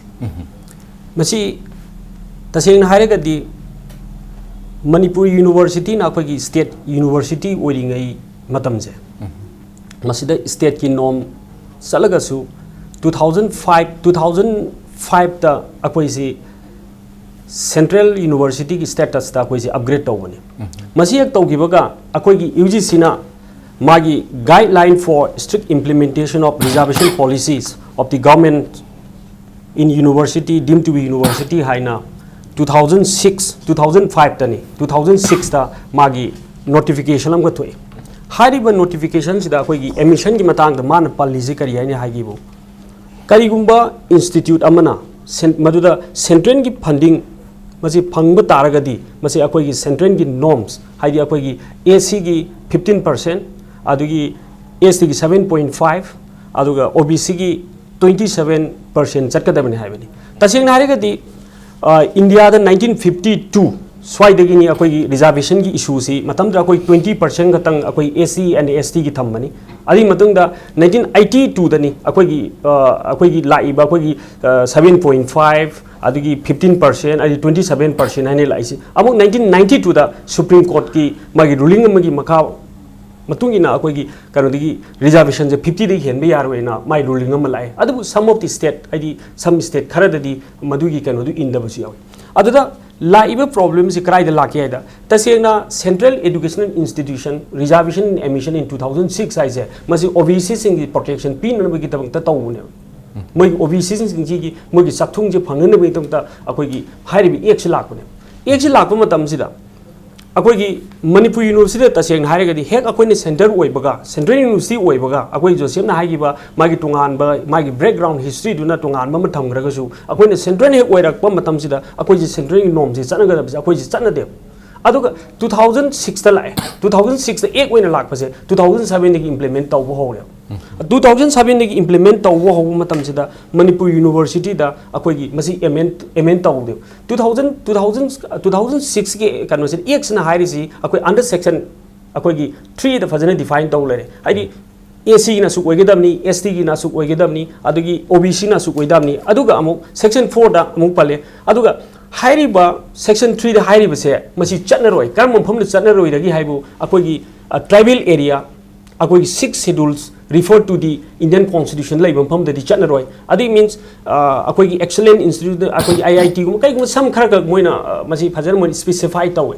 ꯃꯁꯤ ꯇꯁꯦꯡꯅ ꯍꯥꯏꯔꯒꯗꯤ ꯃꯅꯤꯄꯨꯔ ꯌꯨꯅꯤꯚꯔꯁꯤꯇꯤꯅ ꯑꯩꯈꯣꯏꯒꯤ ꯁ꯭ꯇꯦꯠ ꯌꯨꯅꯤꯚꯔꯁꯤꯇꯤ ꯑꯣꯏꯔꯤꯉꯩ ꯃꯇꯝꯁꯦ, ꯃꯁꯤꯗ ꯁ꯭ꯇꯦꯠꯀꯤ ꯅꯣꯝ ꯆꯠꯂꯒꯁꯨ, two thousand five, two thousand five ꯇ ꯑꯩꯈꯣꯏꯁꯤ ꯁꯦꯟꯇ꯭ꯔꯦꯜ ꯌꯨꯅꯤꯚꯔꯁꯤꯇꯤꯒꯤ ꯁ꯭ꯇꯦꯇꯁꯇ ꯑꯩꯈꯣꯏꯁꯤ ꯑꯞꯒ꯭ꯔꯦꯗ ꯇꯧꯕꯅꯤ꯫ ꯃꯁꯤ ꯍꯦꯛ ꯇꯧꯈꯤꯕꯒ ꯑꯩꯈꯣꯏꯒꯤ ꯌꯨ ꯖꯤ ꯁꯤꯅ ꯃꯥꯒꯤ Guideline for Strict Implementation of Reservation Policies of the Government in University Deemed to be University ꯍꯥꯏꯅ two thousand six, two thousand five ꯇꯅꯤ, two thousand six ꯇ ꯃꯥꯒꯤ ꯅꯣꯇꯤꯐꯤꯀꯦꯁꯟ ꯑꯃꯈꯛ ꯊꯣꯛꯏ꯫ ꯍꯥꯏꯔꯤꯕ ꯅꯣꯇꯤꯐꯤꯀꯦꯁꯟꯁꯤꯗ ꯑꯩꯈꯣꯏꯒꯤ ꯑꯦꯗꯃꯤꯁꯟꯒꯤ ꯃꯇꯥꯡꯗ ꯃꯥꯅ ꯄꯜꯂꯤꯁꯤ ꯀꯔꯤ ꯍꯥꯏꯅꯤ ꯍꯥꯏꯒꯦꯕꯨ, ꯀꯔꯤꯒꯨꯝꯕ ꯏꯟꯁꯇꯤꯇ꯭ꯌꯨꯠ ꯑꯃꯅ ꯁꯦꯟ-, ꯃꯗꯨꯗ ꯁꯦꯟꯇ꯭ꯔꯦꯜꯒꯤ ꯐꯟꯗꯤꯡ ꯃꯁꯤ ꯐꯪꯕ ꯇꯥꯔꯒꯗꯤ, ꯃꯁꯤ ꯑꯩꯈꯣꯏꯒꯤ ꯁꯦꯟꯇ꯭ꯔꯦꯜꯒꯤ ꯅꯣꯝꯁ, ꯍꯥꯏꯗꯤ ꯑꯩꯈꯣꯏꯒꯤ ꯑꯦꯁ ꯁꯤꯒꯤ fifteen percent, ꯑꯗꯨꯒꯤ ꯑꯦꯁ ꯇꯤꯒꯤ seven point five, ꯑꯗꯨꯒ ꯑꯣ ꯕꯤ ꯁꯤꯒꯤ twenty seven percent ꯆꯠꯀꯗꯕꯅꯤ ꯍꯥꯏꯕꯅꯤ꯫ ꯇꯁꯦꯡꯅ ꯍꯥꯏꯔꯒꯗꯤ, ꯑ, ꯏꯟꯗꯤꯌꯥꯗ nineteen fifty two ꯁ꯭ꯋꯥꯏꯗꯒꯤꯅꯤ ꯑꯩꯈꯣꯏꯒꯤ ꯔꯤꯖꯥꯔꯕꯦꯁꯟꯒꯤ ꯏꯁꯨꯁꯤ, ꯃꯇꯝꯗꯨꯗ ꯑꯩꯈꯣꯏ twenty percent ꯈꯛꯇꯪ ꯑꯩꯈꯣꯏ ꯑꯦꯁ ꯁꯤ and ꯑꯦꯁ ꯇꯤꯒꯤ ꯊꯝꯕꯅꯤ꯫ ꯑꯗꯨꯒꯤ ꯃꯇꯨꯡꯗ nineteen eighty two ꯗꯅꯤ ꯑꯩꯈꯣꯏꯒꯤ, ꯑ, ꯑꯩꯈꯣꯏꯒꯤ ꯂꯥꯛꯏꯕ ꯑꯩꯈꯣꯏꯒꯤ, ꯑ, seven point five, ꯑꯗꯨꯒꯤ fifteen percent, ꯑꯗꯨꯒꯤ twenty seven percent ꯍꯥꯏꯅ ꯂꯥꯛꯏꯁꯤ꯫ ꯑꯃꯨꯛ nineteen ninety two ꯗ ꯁꯨꯄ꯭ꯔꯤꯝ ꯀꯣꯔꯠꯀꯤ ꯃꯥꯒꯤ ꯔꯨꯂꯤꯡ ꯑꯃꯒꯤ ꯃꯈꯥ ꯃꯇꯨꯡ ꯏꯟꯅ ꯑꯩꯈꯣꯏꯒꯤ ꯀꯩꯅꯣꯗꯒꯤ ꯔꯤꯖꯥꯔꯕꯦꯁꯟꯁꯦ fifty ꯗꯒꯤ ꯍꯦꯟꯕ ꯌꯥꯔꯣꯏꯅ ꯃꯥꯏ ꯔꯨꯂꯤꯡ ꯑꯃ ꯂꯥꯛꯑꯦ꯫ ꯑꯗꯨꯕꯨ some of the state, ꯍꯥꯏꯗꯤ some state ꯈꯔꯗꯗꯤ ꯃꯗꯨꯒꯤ ꯀꯩꯅꯣꯗꯨ ꯏꯟꯗꯕꯁꯨ ꯌꯥꯎꯏ꯫ ꯑꯗꯨꯗ ꯂꯥꯛꯏꯕ ꯄ꯭ꯔꯣꯕ꯭ꯂꯦꯝꯁꯤ ꯀꯗꯥꯏꯗ ꯂꯥꯛꯀꯦ ꯍꯥꯏꯗ, ꯇꯁꯦꯡꯅ Central Educational Institution Reservation in Admission in two thousand six ꯍꯥꯏꯁꯦ, ꯃꯁꯤ ꯑꯣ ꯕꯤ ꯁꯤꯁꯤꯡꯒꯤ ꯄ꯭ꯔꯣꯇꯦꯛꯁꯟ ꯄꯤꯅꯅꯕꯒꯤꯗꯃꯛꯇ ꯇꯧꯕꯅꯦꯕ꯫ ꯃꯣꯏ ꯑꯣ ꯕꯤ ꯁꯤꯁꯤꯡꯁꯤꯒꯤ ꯃꯣꯏꯒꯤ ꯆꯥꯛꯊꯨꯡꯁꯦ ꯐꯪꯅꯅꯕꯒꯤꯗꯃꯛꯇ ꯑꯩꯈꯣꯏꯒꯤ ꯍꯥꯏꯔꯤꯕ ꯑꯦꯛꯁꯤ ꯂꯥꯛꯄꯅꯦꯕ꯫ ꯑꯦꯛꯁꯤ ꯂꯥꯛꯄ ꯃꯇꯝꯁꯤꯗ ꯑꯩꯈꯣꯏꯒꯤ ꯃꯅꯤꯄꯨꯔ ꯌꯨꯅꯤꯚꯔꯁꯤꯇꯤꯗ ꯇꯁꯦꯡꯅ ꯍꯥꯏꯔꯒꯗꯤ ꯍꯦꯛ ꯑꯩꯈꯣꯏꯅ ꯁꯦꯟꯇꯔ ꯑꯣꯏꯕꯒ, ꯁꯦꯟꯇ꯭ꯔꯦꯜ ꯌꯨꯅꯤꯚꯔꯁꯤꯇꯤ ꯑꯣꯏꯕꯒ, ꯑꯩꯈꯣꯏ ꯖꯣꯁꯦꯐꯅ ꯍꯥꯏꯈꯤꯕ ꯃꯥꯒꯤ ꯇꯣꯉꯥꯟꯕ, ꯃꯥꯒꯤ ꯕꯦꯛꯒ꯭ꯔꯥꯎꯟ ꯍꯤꯁꯇ꯭ꯔꯤꯗꯨꯅ ꯇꯣꯉꯥꯟꯕ ꯑꯃ ꯊꯝꯈ꯭ꯔꯒꯁꯨ, ꯑꯩꯈꯣꯏꯅ ꯁꯦꯟꯇ꯭ꯔꯦꯜ ꯍꯦꯛ ꯑꯣꯏꯔꯛꯄ ꯃꯇꯝꯁꯤꯗ ꯑꯩꯈꯣꯏꯁꯦ ꯁꯦꯟꯇ꯭ꯔꯦꯜꯒꯤ ꯅꯣꯝꯁꯦ ꯆꯠꯅꯒꯗꯕꯁꯦ ꯑꯩꯈꯣꯏꯁꯦ ꯆꯠꯅꯗꯦꯕ꯫ ꯑꯗꯨꯒ two thousand six ꯇ ꯂꯥꯛꯑꯦ꯫ Two thousand six ꯇ ꯑꯦꯛ ꯑꯣꯏꯅ ꯂꯥꯛꯄꯁꯦ two thousand seven ꯗꯒꯤ ꯏꯝꯄ꯭ꯂꯤꯃꯦꯟ ꯇꯧꯕ ꯍꯧꯔꯦꯕ꯫ Two thousand seven ꯗꯒꯤ ꯏꯝꯄ꯭ꯂꯤꯃꯦꯟ ꯇꯧꯕ ꯍꯧꯕ ꯃꯇꯝꯁꯤꯗ ꯃꯅꯤꯄꯨꯔ ꯌꯨꯅꯤꯚꯔꯁꯤꯇꯤꯗ ꯑꯩꯈꯣꯏꯒꯤ ꯃꯁꯤ ꯑꯦꯃꯦꯟ, ꯑꯦꯃꯦꯟ ꯇꯧꯗꯦꯕ꯫ Two thousand, two thousand, two thousand six ꯀꯤ ꯀꯩꯅꯣꯁꯤꯗ, ꯑꯦꯛꯁꯤꯅ ꯍꯥꯏꯔꯤꯁꯤ ꯑꯩꯈꯣꯏ under section ꯑꯩꯈꯣꯏꯒꯤ three ꯗ ꯐꯖꯅ ꯗꯤꯐꯥꯏꯟ ꯇꯧ ꯂꯩꯔꯦ꯫ ꯍꯥꯏꯗꯤ ꯑꯦꯁ ꯁꯤꯒꯤꯅ ꯑꯁꯨꯛ ꯑꯣꯏꯒꯗꯕꯅꯤ, ꯑꯦꯁ ꯇꯤꯒꯤꯅ ꯑꯁꯨꯛ ꯑꯣꯏꯒꯗꯕꯅꯤ, ꯑꯗꯒꯤ ꯑꯣ ꯕꯤ ꯁꯤꯅ ꯑꯁꯨꯛ ꯑꯣꯏꯒꯗꯕꯅꯤ꯫ ꯑꯗꯨꯒ ꯑꯃꯨꯛ ꯁꯦꯛꯁꯟ ꯐꯣꯔꯗ ꯑꯃꯨꯛ ꯄꯜꯂꯦ꯫ ꯑꯗꯨꯒ ꯍꯥꯏꯔꯤꯕ ꯁꯦꯛꯁꯟ ꯊ꯭ꯔꯤꯗ ꯍꯥꯏꯔꯤꯕꯁꯦ ꯃꯁꯤ ꯆꯠꯅꯔꯣꯏ꯫ ꯀꯔꯝꯕ ꯃꯐꯝꯗ ꯆꯠꯅꯔꯣꯏꯗꯒꯦ ꯍꯥꯏꯕꯨ, ꯑꯩꯈꯣꯏꯒꯤ ꯇ꯭ꯔꯥꯏꯕꯦꯜ ꯑꯦꯔꯤꯌꯥ, ꯑꯩꯈꯣꯏꯒꯤ six schedules refer to the Indian constitution ꯂꯩꯕ ꯃꯐꯝꯗꯗꯤ ꯆꯠꯅꯔꯣꯏ꯫ ꯑꯗꯨ ꯃꯤꯟꯁ ꯑꯩꯈꯣꯏꯒꯤ ꯑꯦꯛꯁꯂꯦꯟ ꯏꯟꯁꯇꯤꯇ꯭ꯌꯨꯠ, ꯑꯩꯈꯣꯏꯒꯤ ꯑꯥꯏ ꯑꯥꯏ ꯇꯤꯒꯨꯝꯕ ꯀꯩꯒꯨꯝꯕ ꯁꯝ ꯈꯔ ꯈꯛ ꯃꯣꯏꯅ ꯑ, ꯃꯁꯤ ꯐꯖꯅ ꯃꯣꯏꯅ ꯁ꯭ꯄꯦꯁꯤꯐꯥꯏ ꯇꯧꯋꯦ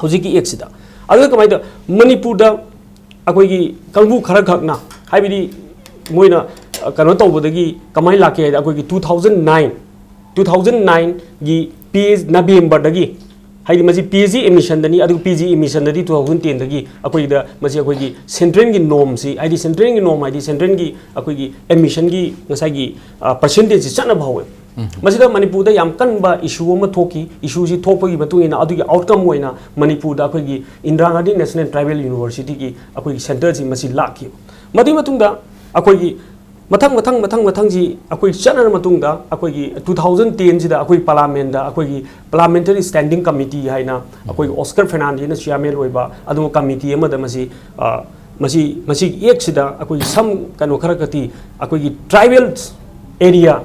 ꯍꯧꯖꯤꯛꯀꯤ ꯑꯦꯛꯁꯤꯗ꯫ ꯑꯗꯨꯒ ꯀꯃꯥꯏꯅ ꯇꯧ, ꯃꯅꯤꯄꯨꯔꯗ ꯑꯩꯈꯣꯏꯒꯤ ꯀꯥꯡꯕꯨ ꯈꯔ ꯈꯛꯅ, ꯍꯥꯏꯕꯗꯤ ꯃꯣꯏꯅ ꯑ, ꯀꯩꯅꯣ ꯇꯧꯕꯗꯒꯤ ꯀꯃꯥꯏꯅ ꯂꯥꯛꯀꯦ ꯍꯥꯏꯗꯤ, ꯑꯩꯈꯣꯏꯒꯤ two thousand nine, two thousand ꯅꯥꯏꯟꯒꯤ ꯄꯤ ꯑꯩꯆ ꯅꯕꯦꯝꯕꯔꯗꯒꯤ, ꯍꯥꯏꯗꯤ ꯃꯁꯤ ꯄꯤ ꯑꯩꯆ ꯗꯤ ꯑꯦꯗꯃꯤꯁꯟꯗꯅꯤ, ꯑꯗꯨꯒ ꯄꯤ ꯑꯩꯆ ꯗꯤ ꯑꯦꯗꯃꯤꯁꯟꯗꯗꯤ ꯇꯨ ꯊꯥꯎꯖꯟ ꯇꯦꯟꯗꯒꯤ ꯑꯩꯈꯣꯏꯗ ꯃꯁꯤ ꯑꯩꯈꯣꯏꯒꯤ ꯁꯦꯟꯇ꯭ꯔꯦꯜꯒꯤ ꯅꯣꯔꯝꯁꯤ, ꯍꯥꯏꯗꯤ ꯁꯦꯟꯇ꯭ꯔꯦꯜꯒꯤ ꯅꯣꯔꯝ ꯍꯥꯏꯗꯤ ꯁꯦꯟꯇ꯭ꯔꯦꯜꯒꯤ ꯑꯩꯈꯣꯏꯒꯤ ꯑꯦꯗꯃꯤꯁꯟꯒꯤ ꯉꯁꯥꯏꯒꯤ ꯄꯔꯁꯦꯟꯇꯦꯖꯁꯤ ꯆꯠꯅꯕ ꯍꯧꯋꯦ꯫ ꯃꯁꯤꯗ ꯃꯅꯤꯄꯨꯔꯗ ꯌꯥꯝ ꯀꯟꯕ ꯏꯁꯨ ꯑꯃ ꯊꯣꯛꯈꯤ꯫ ꯏꯁꯨꯁꯤ ꯊꯣꯛꯄꯒꯤ ꯃꯇꯨꯡ ꯏꯟꯅ ꯑꯗꯨꯒꯤ ꯑꯥꯎꯠꯀꯝ ꯑꯣꯏꯅ ꯃꯅꯤꯄꯨꯔꯗ ꯑꯩꯈꯣꯏꯒꯤ ꯏꯟꯗꯤꯔꯥ ꯒꯥꯟꯙꯤ ꯅꯦꯁꯅꯦꯜ ꯇ꯭ꯔꯥꯏꯕꯦꯜ ꯌꯨꯅꯤꯚꯔꯁꯤꯇꯤꯒꯤ ꯑꯩꯈꯣꯏꯒꯤ ꯁꯦꯟꯇꯔꯁꯤ ꯃꯁꯤ ꯂꯥꯛꯈꯤ꯫ ꯃꯗꯨꯒꯤ ꯃꯇꯨꯡꯗ ꯑꯩꯈꯣꯏꯒꯤ ꯃꯊꯪ ꯃꯊꯪ ꯃꯊꯪ ꯃꯊꯪꯁꯤ ꯑꯩꯈꯣꯏ ꯆꯠꯅꯔ ꯃꯇꯨꯡꯗ, ꯑꯩꯈꯣꯏꯒꯤ ꯇꯨ ꯊꯥꯎꯖꯟ ꯇꯦꯟꯁꯤꯗ ꯑꯩꯈꯣꯏ ꯄꯥꯔꯂꯥꯃꯦꯟꯗ ꯑꯩꯈꯣꯏꯒꯤ ꯄꯥꯔꯂꯥꯃꯦꯟꯇꯔꯤ ꯁ꯭ꯇꯦꯟꯗꯤꯡ ꯀꯃꯤꯇꯤ ꯍꯥꯏꯅ ꯑꯩꯈꯣꯏꯒꯤ ꯑꯣꯁꯀꯔ ꯐꯦꯔꯅꯥꯟꯗꯦꯁꯅ ꯆꯤꯌꯥꯔꯃꯦꯟ ꯑꯣꯏꯕ ꯑꯗꯨꯒꯨꯝꯕ ꯀꯃꯤꯇꯤ ꯑꯃꯗ ꯃꯁꯤ, ꯑ, ꯃꯁꯤ, ꯃꯁꯤꯒꯤ ꯑꯦꯛꯁꯤꯗ ꯑꯩꯈꯣꯏꯒꯤ ꯁꯝ ꯀꯩꯅꯣ ꯈꯔ ꯈꯛꯇꯤ ꯑꯩꯈꯣꯏꯒꯤ ꯇ꯭ꯔꯥꯏꯕꯦꯜ ꯑꯦꯔꯤꯌꯥ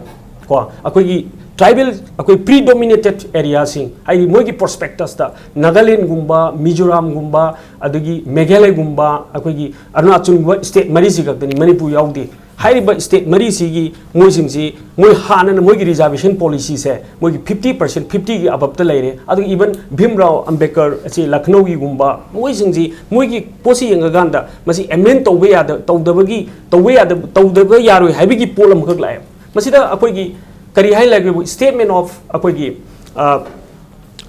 ꯀꯣ, ꯑꯩꯈꯣꯏꯒꯤ ꯇ꯭ꯔꯥꯏꯕꯦꯜ, ꯑꯩꯈꯣꯏ ꯄ꯭ꯔꯤꯗꯣꯃꯤꯅꯦꯇꯦꯠ ꯑꯦꯔꯤꯌꯥꯁꯤꯡ, ꯍꯥꯏꯗꯤ ꯃꯣꯏꯒꯤ ꯄ꯭ꯔꯣꯁꯄꯦꯛꯇꯁꯇ ꯅꯥꯒꯥꯂꯦꯟꯒꯨꯝꯕ, ꯃꯤꯖꯣꯔꯥꯝꯒꯨꯝꯕ, ꯑꯗꯒꯤ ꯃꯦꯘꯥꯂꯌꯒꯨꯝꯕ, ꯑꯩꯈꯣꯏꯒꯤ ꯑꯔꯨꯅꯥꯆꯜꯒꯨꯝꯕ ꯁ꯭ꯇꯦꯠ ꯃꯔꯤꯁꯤ ꯈꯛꯇꯅꯤ, ꯃꯅꯤꯄꯨꯔ ꯌꯥꯎꯗꯦ꯫ ꯍꯥꯏꯔꯤꯕ ꯁ꯭ꯇꯦꯠ ꯃꯔꯤꯁꯤꯒꯤ ꯃꯣꯏꯁꯤꯡꯁꯤ, ꯃꯣꯏ ꯍꯥꯟꯅꯅ ꯃꯣꯏꯒꯤ ꯔꯤꯖꯥꯔꯕꯦꯁꯟ ꯄꯣꯂꯤꯁꯤꯁꯦ ꯃꯣꯏꯒꯤ ꯐꯤꯐꯇꯤ ꯄꯔꯁꯦꯟ, ꯐꯤꯐꯇꯤꯒꯤ ꯑꯕꯞꯇ ꯂꯩꯔꯦ꯫ ꯑꯗꯨꯒ ꯏꯚꯟ ꯚꯤꯝꯔꯥꯎ ꯑꯝꯕꯦꯗꯀꯔ ꯑꯁꯤ ꯂꯈꯅꯧꯒꯤꯒꯨꯝꯕ, ꯃꯣꯏꯁꯤꯡꯁꯤ ꯃꯣꯏꯒꯤ ꯄꯣꯠꯁꯤ ꯌꯦꯡꯉꯀꯥꯟꯗ ꯃꯁꯤ ꯑꯦꯃꯦꯟ ꯇꯧꯕ ꯌꯥꯗ-, ꯇꯧꯗꯕꯒꯤ, ꯇꯧꯕ ꯌꯥꯗ-, ꯇꯧꯗꯕ ꯌꯥꯔꯣꯏ ꯍꯥꯏꯕꯒꯤ ꯄꯣꯠ ꯑꯃꯈꯛ ꯂꯥꯛꯑꯦ꯫ ꯃꯁꯤꯗ ꯑꯩꯈꯣꯏꯒꯤ ꯀꯔꯤ ꯍꯥꯏ ꯂꯩꯒꯦꯕꯨ, statement of ꯑꯩꯈꯣꯏꯒꯤ, ꯑ,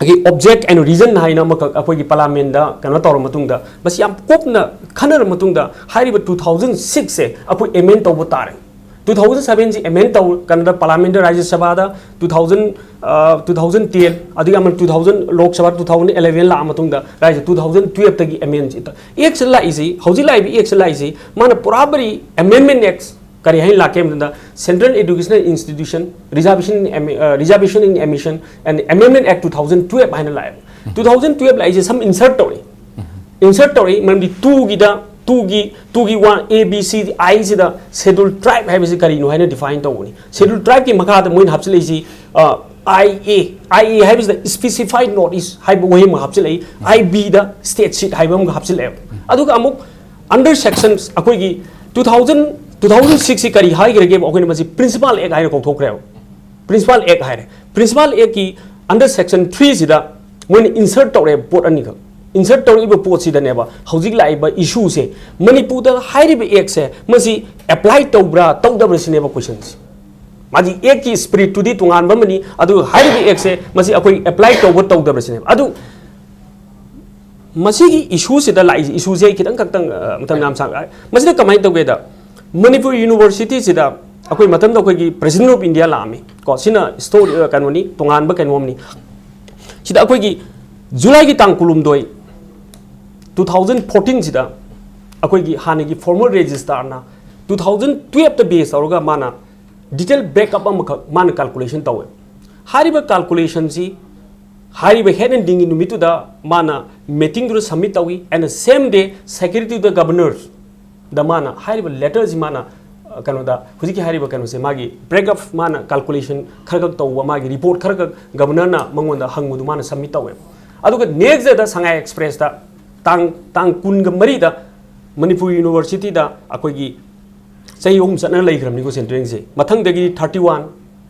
ꯑꯩꯈꯣꯏꯒꯤ object and reason ꯍꯥꯏꯅ ꯑꯃꯈꯛ ꯑꯩꯈꯣꯏꯒꯤ ꯄꯥꯔꯂꯥꯃꯦꯟꯗ ꯀꯩꯅꯣ ꯇꯧꯔ ꯃꯇꯨꯡꯗ, ꯃꯁꯤ ꯌꯥꯝ ꯀꯨꯞꯅ ꯈꯟꯅꯔ ꯃꯇꯨꯡꯗ, ꯍꯥꯏꯔꯤꯕ ꯇꯨ ꯊꯥꯎꯖꯟ ꯁꯤꯛꯁꯁꯦ ꯑꯩꯈꯣꯏ ꯑꯦꯃꯦꯟ ꯇꯧꯕ ꯇꯥꯔꯦ꯫ ꯇꯨ ꯊꯥꯎꯖꯟ ꯁꯕꯦꯟꯁꯤ ꯑꯦꯃꯦꯟ ꯇꯧ ꯀꯩꯅꯣꯗ ꯄꯥꯔꯂꯥꯃꯦꯟꯗ, ꯔꯥꯖ꯭ꯌ ꯁꯚꯥꯗ ꯇꯨ ꯊꯥꯎꯖꯟ, ꯑ, ꯇꯨ ꯊꯥꯎꯖꯟ ꯇꯦꯟ, ꯑꯗꯨꯒ ꯑꯃꯅ two thousand Lok Sabha two thousand eleven ꯂꯥꯛꯑ ꯃꯇꯨꯡꯗ ꯔꯥꯖ꯭ꯌ ꯇꯨ ꯊꯥꯎꯖꯟ ꯇꯨꯌꯦꯜꯐꯇꯒꯤ ꯑꯦꯃꯦꯟ, ꯑꯦꯛꯁ ꯂꯥꯛꯏꯁꯤ, ꯍꯧꯖꯤꯛ ꯂꯥꯛꯏꯕ ꯑꯦꯛꯁ ꯂꯥꯛꯏꯁꯤ, ꯃꯥꯅ ꯄꯨꯔꯥ ꯕꯔꯤ ꯑꯦꯃꯦꯟꯃꯦꯟ ꯑꯦꯛꯁ ꯀꯔꯤ ꯍꯥꯏꯅ ꯂꯥꯛꯀꯦ ꯍꯥꯏꯕ ꯃꯇꯝꯗ, Central Educational Institution Reservation in Admi-, ꯑ, Reservation in Admission and Amendment Act two thousand twelve ꯍꯥꯏꯅ ꯂꯥꯛꯑꯦꯕ꯫ ꯇꯨ ꯊꯥꯎꯖꯟ ꯇꯨꯌꯦꯜꯐ ꯂꯥꯛꯏꯁꯦ ꯁꯝ ꯏꯟꯁꯔꯠ ꯇꯧꯔꯛꯏ꯫ ꯏꯟꯁꯔꯠ ꯇꯧꯔꯛꯏ ꯃꯔꯝꯗꯤ ꯇꯨꯒꯤꯗ ꯇꯨꯒꯤ ꯇꯨꯒꯤ one A B C I ꯁꯤꯗ ꯁꯦꯗꯨꯜ ꯇ꯭ꯔꯥꯏꯕ ꯍꯥꯏꯕꯁꯤ ꯀꯔꯤꯅꯣ ꯍꯥꯏꯅ ꯗꯤꯐꯥꯏꯟ ꯇꯧꯕꯅꯤ꯫ ꯁꯦꯗꯨꯜ ꯇ꯭ꯔꯥꯏꯕꯀꯤ ꯃꯈꯥꯗ ꯃꯣꯏꯅ ꯍꯥꯞꯆꯤꯜꯂꯛꯏꯁꯤ ꯑꯥꯏ ꯑꯦ, ꯑꯥꯏ ꯑꯦ ꯍꯥꯏꯕꯁꯤꯗ ꯏꯁꯄꯦꯁꯤꯐꯥꯏꯠ ꯅꯣꯔꯠ ꯏꯁ ꯍꯥꯏꯕ ꯋꯥꯍꯩ ꯑꯃ ꯍꯥꯞꯆꯤꯜꯂꯛꯏ, ꯑꯥꯏ ꯕꯤꯗ ꯁ꯭ꯇꯦꯠ ꯁꯤꯠ ꯍꯥꯏꯕ ꯑꯃꯒ ꯍꯥꯞꯆꯤꯜꯂꯛꯑꯦꯕ꯫ ꯑꯗꯨꯒ ꯑꯃꯨꯛ ꯑꯟꯗꯔ ꯁꯦꯛꯁꯟ ꯑꯩꯈꯣꯏꯒꯤ ꯇꯨ ꯊꯥꯎꯖꯟ ꯇꯨ ꯊꯥꯎꯖꯟ ꯁꯤꯛꯁꯁꯤ ꯀꯔꯤ ꯍꯥꯏꯈ꯭ꯔꯒꯦꯕ? ꯑꯩꯈꯣꯏꯅ ꯃꯁꯤ ꯄ꯭ꯔꯤꯟꯁꯤꯄꯥꯜ ꯑꯦꯛ ꯍꯥꯏꯅ ꯀꯧꯊꯣꯛꯈ꯭ꯔꯦꯕ꯫ ꯄ꯭ꯔꯤꯟꯁꯤꯄꯥꯜ ꯑꯦꯛ ꯍꯥꯏꯔꯦ꯫ ꯄ꯭ꯔꯤꯟꯁꯤꯄꯥꯜ ꯑꯦꯛꯀꯤ ꯑꯟꯗꯔ ꯁꯦꯛꯁꯟ ꯊ꯭ꯔꯤꯁꯤꯗ ꯃꯣꯏꯅ ꯏꯟꯁꯔꯠ ꯇꯧꯔꯛꯑꯦꯕ ꯄꯣꯠ ꯑꯅꯤꯈꯛ꯫ ꯏꯟꯁꯔꯠ ꯇꯧꯔꯛꯏꯕ ꯄꯣꯠꯁꯤꯗꯅꯦꯕ ꯍꯧꯖꯤꯛ ꯂꯥꯛꯏꯕ ꯏꯁꯨꯁꯦ, ꯃꯅꯤꯄꯨꯔꯗ ꯍꯥꯏꯔꯤꯕ ꯑꯦꯛꯁꯦ ꯃꯁꯤ ꯑꯦꯄ꯭ꯂꯥꯏ ꯇꯧꯕ꯭ꯔꯥ ꯇꯧꯗꯕ꯭ꯔꯥ ꯁꯤꯅꯦꯕ ꯀꯣꯏꯁꯟꯁꯦ꯫ ꯃꯥꯒꯤ ꯑꯦꯛꯀꯤ ꯏꯁꯄꯤꯔꯤꯠꯇꯨꯗꯤ ꯇꯣꯉꯥꯟꯕ ꯑꯃꯅꯤ, ꯑꯗꯨꯒ ꯍꯥꯏꯔꯤꯕ ꯑꯦꯛꯁꯦ ꯃꯁꯤ ꯑꯩꯈꯣꯏ ꯑꯦꯄ꯭ꯂꯥꯏ ꯇꯧꯕ ꯇꯧꯗꯕ꯭ꯔꯥ ꯁꯤꯅꯦꯕ꯫ ꯑꯗꯨ ꯃꯁꯤꯒꯤ ꯏꯁꯨꯁꯤꯗ ꯂꯥꯛꯏ, ꯏꯁꯨꯁꯦ ꯑꯩ ꯈꯤꯇꯪ ꯈꯛꯇꯪ, ꯑ, ꯃꯇꯝ ꯌꯥꯝ ꯁꯥꯡ-, ꯃꯁꯤꯗ ꯀꯃꯥꯏꯅ ꯇꯧꯒꯦꯗ, ꯃꯅꯤꯄꯨꯔ ꯌꯨꯅꯤꯚꯔꯁꯤꯇꯤꯁꯤꯗ ꯑꯩꯈꯣꯏ ꯃꯇꯝꯗ ꯑꯩꯈꯣꯏꯒꯤ ꯄ꯭ꯔꯦꯁꯤꯗꯦꯟ ꯑꯣꯐ ꯏꯟꯗꯤꯌꯥ ꯂꯥꯛꯑꯝꯃꯤ ꯀꯣ, ꯁꯤꯅ ꯏꯁꯇꯣꯔꯤ, ꯑ, ꯀꯩꯅꯣꯅꯤ, ꯇꯣꯉꯥꯟꯕ ꯀꯩꯅꯣꯝꯅꯤ꯫ ꯁꯤꯗ ꯑꯩꯈꯣꯏꯒꯤ ꯖꯨꯂꯥꯏꯒꯤ ꯇꯥꯡ ꯀꯨꯟꯍꯨꯝꯗꯣꯏ, ꯇꯨ ꯊꯥꯎꯖꯟ ꯐꯣꯔꯇꯤꯟꯁꯤꯗ ꯑꯩꯈꯣꯏꯒꯤ ꯍꯥꯟꯅꯒꯤ ꯐꯣꯔꯃꯔ ꯔꯦꯖꯤꯁꯇ꯭ꯔꯥꯔꯅ ꯇꯨ ꯊꯥꯎꯖꯟ ꯇꯨꯌꯦꯜꯞꯇ ꯕꯦꯁ ꯇꯧꯔꯒ ꯃꯥꯅ ꯗꯤꯇꯦꯜ ꯕ꯭ꯔꯦꯛꯑꯞ ꯑꯃꯈꯛ ꯃꯥꯅ ꯀꯥꯜꯀꯨꯂꯦꯁꯟ ꯇꯧꯋꯦ꯫ ꯍꯥꯏꯔꯤꯕ ꯀꯥꯜꯀꯨꯂꯦꯁꯟꯁꯤ ꯍꯥꯏꯔꯤꯕ ꯍꯦꯠ ꯑꯦꯟ ꯗꯤꯡꯒꯤ ꯅꯨꯃꯤꯠꯇꯨꯗ ꯃꯥꯅ ꯃꯤꯇꯤꯡꯗꯨꯗ ꯁꯕꯃꯤꯠ ꯇꯧꯏ, and same day secretary to the governors ꯗ ꯃꯥꯅ ꯍꯥꯏꯔꯤꯕ ꯂꯦꯇꯔꯁꯤ ꯃꯥꯅ, ꯑ, ꯀꯩꯅꯣꯗ ꯍꯧꯖꯤꯛꯀꯤ ꯍꯥꯏꯔꯤꯕ ꯀꯩꯅꯣꯁꯦ ꯃꯥꯒꯤ ꯕ꯭ꯔꯦꯛꯑꯞ ꯃꯥꯅ ꯀꯥꯜꯀꯨꯂꯦꯁꯟ ꯈꯔꯈꯛ ꯇꯧꯕ, ꯃꯥꯒꯤ ꯔꯤꯄꯣꯔꯠ ꯈꯔꯈꯛ ꯒꯕꯔꯅꯔꯅ ꯃꯉꯣꯟꯗ ꯍꯪꯕꯗꯨ ꯃꯥꯅ ꯁꯕꯃꯤꯠ ꯇꯧꯋꯦꯕ꯫ ꯑꯗꯨꯒ ꯅꯦꯛꯁ ꯗꯦꯗ ꯁꯉꯥꯏ ꯑꯦꯛꯁꯄ꯭ꯔꯦꯁꯇ ꯇꯥꯡ, ꯇꯥꯡ ꯀꯨꯟꯒ ꯃꯔꯤꯗ ꯃꯅꯤꯄꯨꯔ ꯌꯨꯅꯤꯚꯔꯁꯤꯇꯤꯗ ꯑꯩꯈꯣꯏꯒꯤ ꯆꯍꯤ ꯑꯍꯨꯝ ꯆꯠꯅ ꯂꯩꯈ꯭ꯔꯕꯅꯤꯀꯣ ꯁꯦꯟꯇ꯭ꯔꯦꯜꯁꯦ꯫ ꯃꯊꯪꯗꯒꯤ ꯊꯥꯔꯇꯤ ꯋꯥꯟ,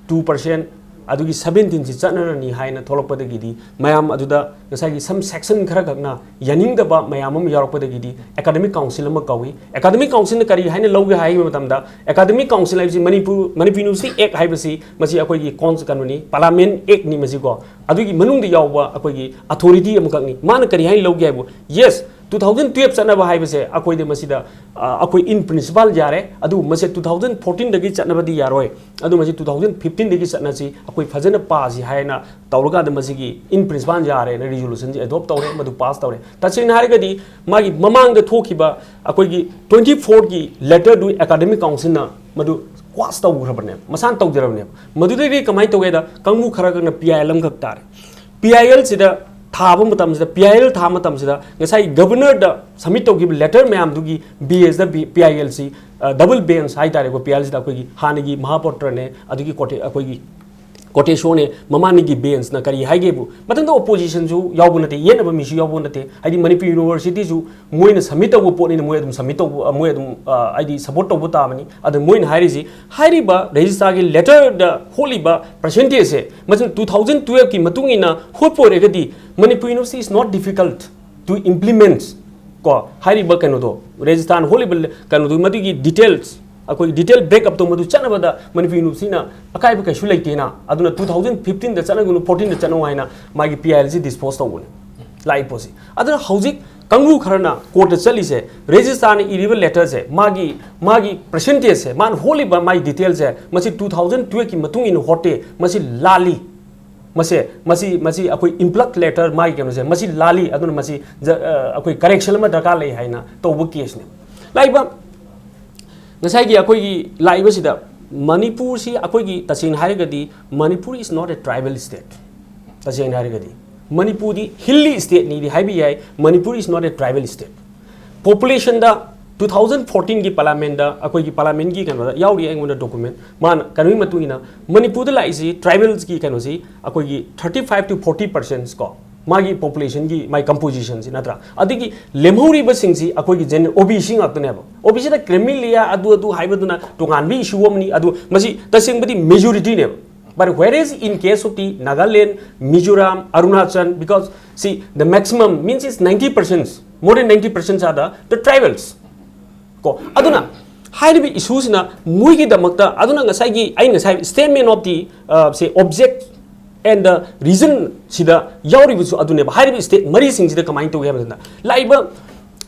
ꯇꯨ ꯄꯥꯔꯁꯦꯟ, ꯑꯗꯨꯒꯤ ꯁꯕꯦꯟꯇꯤꯟꯁꯤ ꯆꯠꯅꯔꯅꯤ ꯍꯥꯏꯅ ꯊꯣꯛꯂꯛꯄꯗꯒꯤꯗꯤ ꯃꯌꯥꯝ ꯑꯗꯨꯗ ꯉꯁꯥꯏꯒꯤ ꯁꯝ ꯁꯦꯛꯁꯟ ꯈꯔꯈꯛꯅ ꯌꯥꯅꯤꯡꯗꯕ ꯃꯌꯥꯝ ꯑꯃ ꯌꯥꯎꯔꯛꯄꯗꯒꯤꯗꯤ ꯑꯦꯀꯥꯗꯃꯤꯛ ꯀꯥꯎꯟꯁꯤꯜ ꯑꯃ ꯀꯧꯏ꯫ ꯑꯦꯀꯥꯗꯃꯤꯛ ꯀꯥꯎꯟꯁꯤꯜꯅ ꯀꯔꯤ ꯍꯥꯏꯅ ꯂꯧꯒꯦ ꯍꯥꯏꯕ ꯃꯇꯝꯗ, ꯑꯦꯀꯥꯗꯃꯤꯛ ꯀꯥꯎꯟꯁꯤꯜ ꯍꯥꯏꯕꯁꯤ ꯃꯅꯤꯄꯨꯔ, ꯃꯅꯤꯄꯨꯔ ꯌꯨꯅꯤꯚꯔꯁꯤꯇꯤ ꯑꯦꯛ ꯍꯥꯏꯕꯁꯤ ꯃꯁꯤ ꯑꯩꯈꯣꯏꯒꯤ ꯀꯣꯟꯁ-, ꯀꯩꯅꯣꯅꯤ, ꯄꯥꯔꯂꯥꯃꯦꯟ ꯑꯦꯛꯅꯤ ꯃꯁꯤꯀꯣ꯫ ꯑꯗꯨꯒꯤ ꯃꯅꯨꯡꯗ ꯌꯥꯎꯕ ꯑꯩꯈꯣꯏꯒꯤ ꯑꯣꯊꯣꯔꯤꯇꯤ ꯑꯃꯈꯛꯅꯤ꯫ ꯃꯥꯅ ꯀꯔꯤ ꯍꯥꯏꯅ ꯂꯧꯒꯦ ꯍꯥꯏꯕꯨ, ꯌꯦꯁ, ꯇꯨ ꯊꯥꯎꯖꯟ ꯇꯨꯌꯦꯜꯞ ꯆꯠꯅꯕ ꯍꯥꯏꯕꯁꯦ ꯑꯩꯈꯣꯏꯗ ꯃꯁꯤꯗ, ꯑ, ꯑꯩꯈꯣꯏ ꯏꯟ ꯄ꯭ꯔꯤꯟꯁꯤꯄꯥꯜ ꯌꯥꯔꯦ, ꯑꯗꯨꯕꯨ ꯃꯁꯦ ꯇꯨ ꯊꯥꯎꯖꯟ ꯐꯣꯔꯇꯤꯟꯗꯒꯤ ꯆꯠꯅꯕꯗꯤ ꯌꯥꯔꯣꯏ, ꯑꯗꯨ ꯃꯁꯤ ꯇꯨ ꯊꯥꯎꯖꯟ ꯐꯤꯐꯇꯤꯟꯗꯒꯤ ꯆꯠꯅꯁꯤ, ꯑꯩꯈꯣꯏ ꯐꯖꯅ ꯄꯥꯁꯤ ꯍꯥꯏꯅ ꯇꯧꯔꯀꯥꯟꯗ ꯃꯁꯤꯒꯤ ꯏꯟ ꯄ꯭ꯔꯤꯟꯁꯤꯄꯥꯜ ꯌꯥꯔꯦꯅ ꯔꯤꯖꯣꯂꯨꯁꯟꯁꯤ ꯑꯦꯗꯣꯞ ꯇꯧꯔꯦ, ꯃꯗꯨ ꯄꯥꯁ ꯇꯧꯔꯦ꯫ ꯇꯁꯦꯡꯅ ꯍꯥꯏꯔꯒꯗꯤ ꯃꯥꯒꯤ ꯃꯃꯥꯡꯗ ꯊꯣꯛꯈꯤꯕ ꯑꯩꯈꯣꯏꯒꯤ ꯇ꯭ꯋꯦꯟꯇꯤ ꯐꯣꯔꯒꯤ ꯂꯦꯇꯔꯗꯨ ꯑꯦꯀꯥꯗꯃꯤꯛ ꯀꯥꯎꯟꯁꯤꯜꯅ ꯃꯗꯨ ꯀ꯭ꯋꯥꯁ ꯇꯧꯈ꯭ꯔꯕꯅꯦꯕ, ꯃꯁꯥꯅ ꯇꯧꯖꯔꯕꯅꯦꯕ꯫ ꯃꯗꯨꯗꯒꯤ ꯀꯃꯥꯏꯅ ꯇꯧꯒꯦꯗ, ꯀꯥꯡꯕꯨ ꯈꯔ ꯈꯛꯅ ꯄꯤ ꯑꯥꯏ ꯑꯦꯜ ꯑꯃꯈꯛ ꯇꯥꯔꯦ꯫ ꯄꯤ ꯑꯥꯏ ꯑꯦꯜꯁꯤꯗ ꯊꯥꯕ ꯃꯇꯝꯁꯤꯗ, ꯄꯤ ꯑꯥꯏ ꯑꯦꯜ ꯊꯥꯕ ꯃꯇꯝꯁꯤꯗ, ꯉꯁꯥꯏ ꯒꯕꯔꯅꯔꯗ ꯁꯕꯃꯤꯠ ꯇꯧꯈꯤꯕ ꯂꯦꯇꯔ ꯃꯌꯥꯝꯗꯨꯒꯤ ꯕꯦꯁꯇ P I L C double bench ꯍꯥꯏꯇꯥꯔꯦꯀꯣ, ꯄꯤ ꯑꯥꯏ ꯑꯦꯜꯁꯤꯗ ꯑꯩꯈꯣꯏꯒꯤ ꯍꯥꯟꯅꯒꯤ ꯃꯍꯥꯄꯇ꯭ꯔꯅꯦ, ꯑꯗꯨꯒꯤ ꯀꯣꯇꯦ ꯑꯩꯈꯣꯏꯒꯤ ꯀꯣꯇꯦꯁꯣꯅꯦ, ꯃꯃꯥꯅꯤꯒꯤ ꯕꯦꯟꯁꯅ ꯀꯔꯤ ꯍꯥꯏꯒꯦꯕꯨ, ꯃꯊꯪꯗ ꯑꯣꯄꯣꯖꯤꯁꯟꯁꯨ ꯌꯥꯎꯕ ꯅꯠꯇꯦ, ꯌꯦꯠꯅꯕ ꯃꯤꯁꯨ ꯌꯥꯎꯕ ꯅꯠꯇꯦ꯫ ꯍꯥꯏꯗꯤ ꯃꯅꯤꯄꯨꯔ ꯌꯨꯅꯤꯚꯔꯁꯤꯇꯤꯁꯨ ꯃꯣꯏꯅ ꯁꯕꯃꯤꯠ ꯇꯧꯕ ꯄꯣꯠꯅꯤꯅ ꯃꯣꯏ ꯑꯗꯨꯝ ꯁꯕꯃꯤꯠ ꯇꯧꯕ, ꯃꯣꯏ ꯑꯗꯨꯝ, ꯑ, ꯍꯥꯏꯗꯤ ꯁꯄꯣꯔꯠ ꯇꯧꯕ ꯇꯥꯕꯅꯤ꯫ ꯑꯗ ꯃꯣꯏꯅ ꯍꯥꯏꯔꯤꯁꯤ, ꯍꯥꯏꯔꯤꯕ ꯔꯦꯖꯤꯁꯇ꯭ꯔꯥꯔꯒꯤ ꯂꯦꯇꯔꯗ ꯍꯣꯠꯂꯤꯕ ꯄꯔꯁꯦꯟꯇꯦꯖꯁꯦ, ꯃꯁꯤ ꯇꯨ ꯊꯥꯎꯖꯟ ꯇꯨꯌꯦꯜꯐꯀꯤ ꯃꯇꯨꯡ ꯏꯟꯅ ꯍꯣꯠꯄ ꯑꯣꯏꯔꯒꯗꯤ, Manipur University is not difficult to implement ꯀꯣ, ꯍꯥꯏꯔꯤꯕ ꯀꯩꯅꯣꯗꯣ, ꯔꯦꯖꯤꯁꯇ꯭ꯔꯥꯔꯅ ꯍꯣꯠꯂꯤꯕ ꯀꯩꯅꯣꯗꯣ, ꯃꯗꯨꯒꯤ ꯗꯤꯇꯦꯜꯁ, ꯑꯩꯈꯣꯏ ꯗꯤꯇꯦꯜ ꯕ꯭ꯔꯦꯛ ꯑꯞꯇꯣ ꯃꯗꯨ ꯆꯠꯅꯕꯗ ꯃꯅꯤꯄꯨꯔ ꯌꯨꯅꯤꯚꯔꯁꯤꯇꯤꯅ ꯑꯀꯥꯏꯕ ꯀꯩꯁꯨ ꯂꯩꯇꯦꯅ꯫ ꯑꯗꯨꯅ ꯇꯨ ꯊꯥꯎꯖꯟ ꯐꯤꯐꯇꯤꯟꯗ ꯆꯠꯅꯒꯅꯨ, ꯐꯣꯔꯇꯤꯟꯗ ꯆꯠꯅꯧ ꯍꯥꯏꯅ ꯃꯥꯒꯤ ꯄꯤ ꯑꯥꯏ ꯑꯦꯜꯁꯤ ꯗꯤꯁꯄꯣꯖ ꯇꯧꯕꯅꯤ, ꯂꯥꯛꯏ ꯄꯣꯠꯁꯤ꯫ ꯑꯗꯨꯅ ꯍꯧꯖꯤꯛ ꯀꯥꯡꯕꯨ ꯈꯔꯅ ꯀꯣꯔꯠꯇ ꯆꯠꯂꯤꯁꯦ, ꯔꯦꯖꯤꯁꯇ꯭ꯔꯥꯔꯅ ꯏꯔꯤꯕ ꯂꯦꯇꯔꯁꯦ, ꯃꯥꯒꯤ, ꯃꯥꯒꯤ ꯄꯔꯁꯦꯟꯇꯦꯖꯁꯦ, ꯃꯥꯅ ꯍꯣꯠꯂꯤꯕ ꯃꯥꯒꯤ ꯗꯤꯇꯦꯜꯁꯦ, ꯃꯁꯤ ꯇꯨ ꯊꯥꯎꯖꯟ ꯇꯨꯌꯦꯜꯐꯀꯤ ꯃꯇꯨꯡ ꯏꯟꯅ ꯍꯣꯠꯇꯦ, ꯃꯁꯤ ꯂꯥꯜꯂꯤ, ꯃꯁꯦ, ꯃꯁꯤ, ꯃꯁꯤ ꯑꯩꯈꯣꯏ ꯏꯝꯄ꯭ꯂꯛ ꯂꯦꯇꯔ, ꯃꯥꯒꯤ ꯀꯩꯅꯣꯁꯦ, ꯃꯁꯤ ꯂꯥꯜꯂꯤ, ꯑꯗꯨꯅ ꯃꯁꯤ ꯖ-, ꯑ, ꯑꯩꯈꯣꯏ ꯀꯔꯦꯛꯁꯟ ꯑꯃ ꯗꯔꯀꯥꯔ ꯂꯩ ꯍꯥꯏꯅ ꯇꯧꯕ ꯀꯦꯁꯅꯦ꯫ ꯂꯥꯛꯏꯕ, ꯉꯁꯥꯏꯒꯤ ꯑꯩꯈꯣꯏꯒꯤ ꯂꯥꯛꯏꯕꯁꯤꯗ, ꯃꯅꯤꯄꯨꯔꯁꯤ ꯑꯩꯈꯣꯏꯒꯤ ꯇꯁꯦꯡꯅ ꯍꯥꯏꯔꯒꯗꯤ, Manipur is not a tribal state꯫ ꯇꯁꯦꯡꯅ ꯍꯥꯏꯔꯒꯗꯤ ꯃꯅꯤꯄꯨꯔꯗꯤ ꯍꯤꯜꯂꯤ ꯁ꯭ꯇꯦꯠꯅꯤꯗꯤ ꯍꯥꯏꯕ ꯌꯥꯏ, Manipur is not a tribal state꯫ ꯄꯣꯄꯨꯂꯦꯁꯟꯗ ꯇꯨ ꯊꯥꯎꯖꯟ ꯐꯣꯔꯇꯤꯟꯒꯤ ꯄꯥꯔꯂꯥꯃꯦꯟꯗ, ꯑꯩꯈꯣꯏꯒꯤ ꯄꯥꯔꯂꯥꯃꯦꯟꯒꯤ ꯀꯩꯅꯣꯗ ꯌꯥꯎꯔꯤ ꯑꯩꯉꯣꯟꯗ ꯗꯣꯀꯨꯃꯦꯟ꯫ ꯃꯥꯅ ꯀꯩꯅꯣꯒꯤ ꯃꯇꯨꯡ ꯏꯟꯅ, ꯃꯅꯤꯄꯨꯔꯗ ꯂꯥꯛꯏꯁꯤ, ꯇ꯭ꯔꯥꯏꯕꯦꯜꯁꯀꯤ ꯀꯩꯅꯣꯁꯤ ꯑꯩꯈꯣꯏꯒꯤ thirty five to forty percent ꯀꯣ, ꯃꯥꯒꯤ ꯄꯣꯄꯨꯂꯦꯁꯟꯒꯤ ꯃꯥꯒꯤ ꯀꯝꯄꯣꯖꯤꯁꯟꯁꯤ ꯅꯠꯇ꯭ꯔꯥ? ꯑꯗꯒꯤ ꯂꯦꯝꯍꯧꯔꯤꯕꯁꯤꯡꯁꯤ ꯑꯩꯈꯣꯏꯒꯤ ꯖꯦꯅꯦ-, ꯑꯣ ꯕꯤ ꯁꯤ ꯉꯥꯛꯇꯅꯦꯕ꯫ ꯑꯣ ꯕꯤ ꯁꯤꯗ ꯀ꯭ꯔꯤꯃꯤꯂꯤꯌꯥ ꯑꯗꯨ ꯑꯗꯨ ꯍꯥꯏꯕꯗꯨꯅ ꯇꯣꯉꯥꯟꯕ ꯏꯁꯨ ꯑꯃꯅꯤ꯫ ꯑꯗꯨ ꯃꯁꯤ ꯇꯁꯦꯡꯕꯗꯤ ꯃꯦꯖꯣꯔꯤꯇꯤꯅꯦꯕ꯫ But whereas in case of the Nagaland, Mizoram, Arunachal, because see, the maximum means is ninety percent, more than ninety percent are the, the tribals. ꯀꯣ, ꯑꯗꯨꯅ ꯍꯥꯏꯔꯤꯕ ꯏꯁꯨꯁꯤꯅ ꯃꯣꯏꯒꯤꯗꯃꯛꯇ, ꯑꯗꯨꯅ ꯉꯁꯥꯏꯒꯤ ꯑꯩꯅ ꯉꯁꯥꯏ statement of the, uh, say, object and the reason ꯁꯤꯗ ꯌꯥꯎꯔꯤꯕꯁꯨ ꯑꯗꯨꯅꯦꯕ꯫ ꯍꯥꯏꯔꯤꯕ ꯁ꯭ꯇꯦꯠ ꯃꯔꯤꯁꯤꯡꯁꯤꯗ ꯀꯃꯥꯏꯅ ꯇꯧꯒꯦ ꯍꯥꯏꯕ ꯃꯇꯝꯗ, ꯂꯥꯛꯏꯕ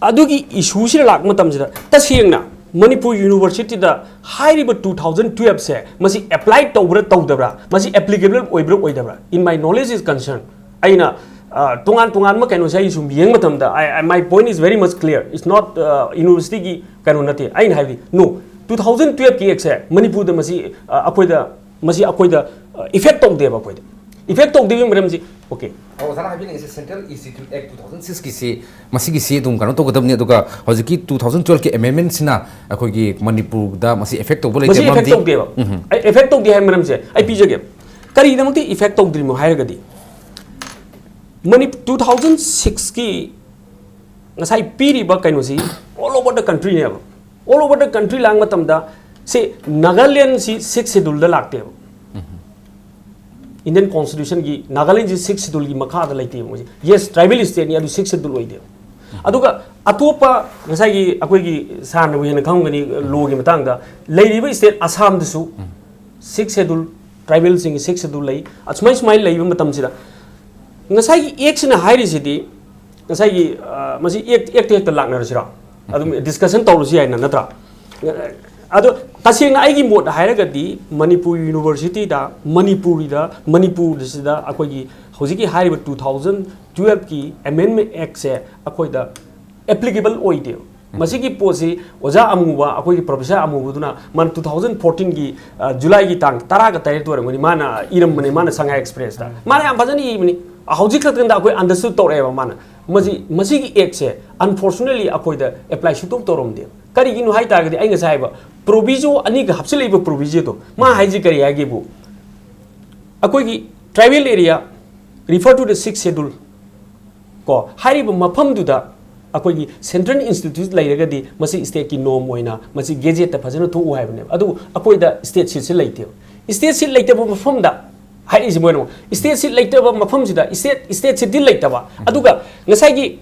ꯑꯗꯨꯒꯤ ꯏꯁꯨꯁꯤꯗ ꯂꯥꯛꯄ ꯃꯇꯝꯁꯤꯗ, ꯇꯁꯦꯡꯅ ꯃꯅꯤꯄꯨꯔ ꯌꯨꯅꯤꯚꯔꯁꯤꯇꯤꯗ ꯍꯥꯏꯔꯤꯕ ꯇꯨ ꯊꯥꯎꯖꯟ ꯇꯨꯌꯦꯜꯐꯁꯦ ꯃꯁꯤ ꯑꯦꯄ꯭ꯂꯥꯏ ꯇꯧꯕ꯭ꯔꯥ ꯇꯧꯗꯕ꯭ꯔꯥ, ꯃꯁꯤ ꯑꯦꯄ꯭ꯂꯤꯀꯦꯕꯜ ꯑꯣꯏꯕ꯭ꯔꯥ ꯑꯣꯏꯗꯕ꯭ꯔꯥ, in my knowledge is concerned, ꯑꯩꯅ, ꯑ, ꯇꯣꯉꯥꯟ ꯇꯣꯉꯥꯟꯕ ꯀꯩꯅꯣꯁꯦ ꯑꯩ ꯁꯨꯝ ꯌꯦꯡꯕ ꯃꯇꯝꯗ, I, I, my point is very much clear, it's not, uh, ꯌꯨꯅꯤꯚꯔꯁꯤꯇꯤꯒꯤ ꯀꯩꯅꯣ ꯅꯠꯇꯦ꯫ ꯑꯩꯅ ꯍꯥꯏꯕꯗꯤ, no, ꯇꯨ ꯊꯥꯎꯖꯟ ꯇꯨꯌꯦꯜꯐꯀꯤ ꯑꯦꯛꯁꯦ ꯃꯅꯤꯄꯨꯔꯗ ꯃꯁꯤ, ꯑ, ꯑꯩꯈꯣꯏꯗ, ꯃꯁꯤ ꯑꯩꯈꯣꯏꯗ, ꯑ, ꯏꯐꯦꯛ ꯇꯧꯗꯦꯕ ꯑꯩꯈꯣꯏꯗ꯫ ꯏꯐꯦꯛ ꯇꯧꯗꯣꯏꯕꯒꯤ ꯃꯔꯝꯁꯤ, ꯑꯣꯀꯦ꯫ ꯑꯣ, ꯑꯣꯖꯥꯅ ꯍꯥꯏꯕꯤꯅꯤꯡꯉꯤꯁꯦ Central Institute Act two thousand six ꯀꯤꯁꯤ, ꯃꯁꯤꯒꯤꯁꯤ ꯑꯗꯨꯝ ꯀꯩꯅꯣ ꯇꯧꯒꯗꯕꯅꯤ, ꯑꯗꯨꯒ ꯍꯧꯖꯤꯛꯀꯤ two thousand twelve ꯀꯤ amendment ꯁꯤꯅ ꯑꯩꯈꯣꯏꯒꯤ ꯃꯅꯤꯄꯨꯔꯗ ꯃꯁꯤ effect ꯇꯧꯕ ꯂꯩꯇꯦ, ꯃꯁꯤ ꯏꯐꯦꯛ ꯃꯔꯝꯗꯤ ꯇꯧꯗꯦꯕ꯫ ꯑꯩ ꯏꯐꯦꯛ ꯇꯧꯗꯦ ꯍꯥꯏꯕ ꯃꯔꯝꯁꯦ ꯑꯩ ꯄꯤꯖꯒꯦ꯫ ꯀꯔꯤꯒꯤꯗꯃꯛꯇ ꯏꯐꯦꯛ ꯇꯧꯗ꯭ꯔꯤꯅꯣ ꯍꯥꯏꯔꯒꯗꯤ, ꯃꯅꯤ-, two thousand six ꯀꯤ ꯉꯁꯥꯏ ꯄꯤꯔꯤꯕ ꯀꯩꯅꯣꯁꯤ all over the country ꯅꯦꯕ꯫ All over the country ꯂꯥꯛꯄ ꯃꯇꯝꯗ ꯁꯤ ꯅꯥꯒꯥꯂꯦꯟꯁꯤ Sixth Schedule ꯗ ꯂꯥꯛꯇꯦꯕ꯫ Indian Constitution ꯒꯤ ꯅꯥꯒꯥꯂꯦꯟꯁꯤ Sixth Schedule ꯒꯤ ꯃꯈꯥꯗ ꯂꯩꯇꯦꯕ ꯃꯣꯏꯁꯦ꯫ Yes, tribal state ꯅꯤ, ꯑꯗꯨ Sixth Schedule ꯑꯣꯏꯗꯦꯕ꯫ ꯑꯗꯨꯒ ꯑꯇꯣꯞꯄ ꯉꯁꯥꯏꯒꯤ ꯑꯩꯈꯣꯏꯒꯤ ꯁꯥꯔꯅꯕꯨ ꯍꯦꯟꯅ ꯈꯪꯒꯅꯤ, law ꯒꯤ ꯃꯇꯥꯡꯗ, ꯂꯩꯔꯤꯕ state ꯑꯁꯥꯝꯗꯁꯨ Sixth Schedule, tribal ꯁꯤꯡꯒꯤ Sixth Schedule ꯂꯩ꯫ ꯑꯁꯨꯃꯥꯏ ꯁꯨꯃꯥꯏꯅ ꯂꯩꯕ ꯃꯇꯝꯁꯤꯗ ꯉꯁꯥꯏꯒꯤ act ꯁꯤꯅ ꯍꯥꯏꯔꯤꯁꯤꯗꯤ, ꯉꯁꯥꯏꯒꯤ, ꯑ, ꯃꯁꯤ act, act ꯇ ꯍꯦꯛꯇ ꯂꯥꯛꯅꯔꯁꯤꯔꯣ? ꯑꯗꯨꯝ discussion ꯇꯧꯔꯁꯨ ꯌꯥꯏꯅ, ꯅꯠꯇ꯭ꯔꯥ? ꯑꯗꯣ ꯇꯁꯦꯡꯅ ꯑꯩꯒꯤ ꯃꯣꯠ ꯍꯥꯏꯔꯒꯗꯤ, ꯃꯅꯤꯄꯨꯔ University ꯗ, ꯃꯅꯤꯄꯨꯔꯤꯗ, ꯃꯅꯤꯄꯨꯔꯁꯤꯗ ꯑꯩꯈꯣꯏꯒꯤ ꯍꯧꯖꯤꯛꯀꯤ ꯍꯥꯏꯔꯤꯕ two thousand twelve ꯀꯤ Amendment Act ꯁꯦ ꯑꯩꯈꯣꯏꯗ applicable ꯑꯣꯏꯗꯦꯕ꯫ ꯃꯁꯤꯒꯤ ꯄꯣꯠꯁꯤ ꯑꯣꯖꯥ ꯑꯃꯨꯕ, ꯑꯩꯈꯣꯏꯒꯤ professor ꯑꯃꯨꯕꯗꯨꯅ, ꯃꯥꯅ two thousand fourteen ꯒꯤ, ꯑ, July ꯒꯤ ꯇꯥꯡ ꯇꯔꯥꯒ ꯇꯔꯦꯠ ꯑꯣꯏꯔꯝꯒꯅꯤ, ꯃꯥꯅ ꯏꯔꯝꯕꯅꯦ, ꯃꯥꯅ Sangha Express ꯇ꯫ ꯃꯥꯅ ꯌꯥꯝ ꯐꯖꯅ ꯏꯕꯅꯤ꯫ ꯍꯧꯖꯤꯛ ꯈꯛꯇꯪꯗ ꯑꯩꯈꯣꯏ understood ꯇꯧꯔꯛꯑꯦꯕ ꯃꯥꯅ꯫ ꯃꯁꯤ, ꯃꯁꯤꯒꯤ act ꯁꯦ unfortunately ꯑꯩꯈꯣꯏꯗ apply ꯁꯨꯡꯇꯧ ꯇꯧꯔꯝꯗꯦ꯫ ꯀꯔꯤꯒꯤꯅꯣ ꯍꯥꯏ ꯇꯥꯔꯒꯗꯤ, ꯑꯩ ꯉꯁꯥꯏ ꯍꯥꯏꯕ proviso ꯑꯅꯤꯒ ꯍꯥꯞꯆꯤꯜꯂꯛꯏꯕ proviso ꯗꯣ, ꯃꯥ ꯍꯥꯏꯁꯤ ꯀꯔꯤ ꯍꯥꯏꯒꯦꯕꯨ, ꯑꯩꯈꯣꯏꯒꯤ tribal area refer to the Sixth Schedule ꯀꯣ, ꯍꯥꯏꯔꯤꯕ ꯃꯐꯝꯗꯨꯗ ꯑꯩꯈꯣꯏꯒꯤ central institute ꯂꯩꯔꯒꯗꯤ ꯃꯁꯤ state ꯀꯤ norm ꯑꯣꯏꯅ ꯃꯁꯤ gazette ꯇ ꯐꯖꯅ ꯊꯣꯛꯎ ꯍꯥꯏꯕꯅꯦꯕ꯫ ꯑꯗꯨꯕꯨ ꯑꯩꯈꯣꯏꯗ state seat ꯁꯤ ꯂꯩꯇꯦꯕ꯫ State seat ꯂꯩꯇꯕ ꯃꯐꯝꯗ ꯍꯥꯏꯔꯤꯁꯤ ꯃꯣꯏꯅ ꯑꯃꯨꯛ state seat ꯂꯩꯇꯕ ꯃꯐꯝꯁꯤꯗ state, state seat ꯇꯤ ꯂꯩꯇꯕ, ꯑꯗꯨꯒ ꯉꯁꯥꯏꯒꯤ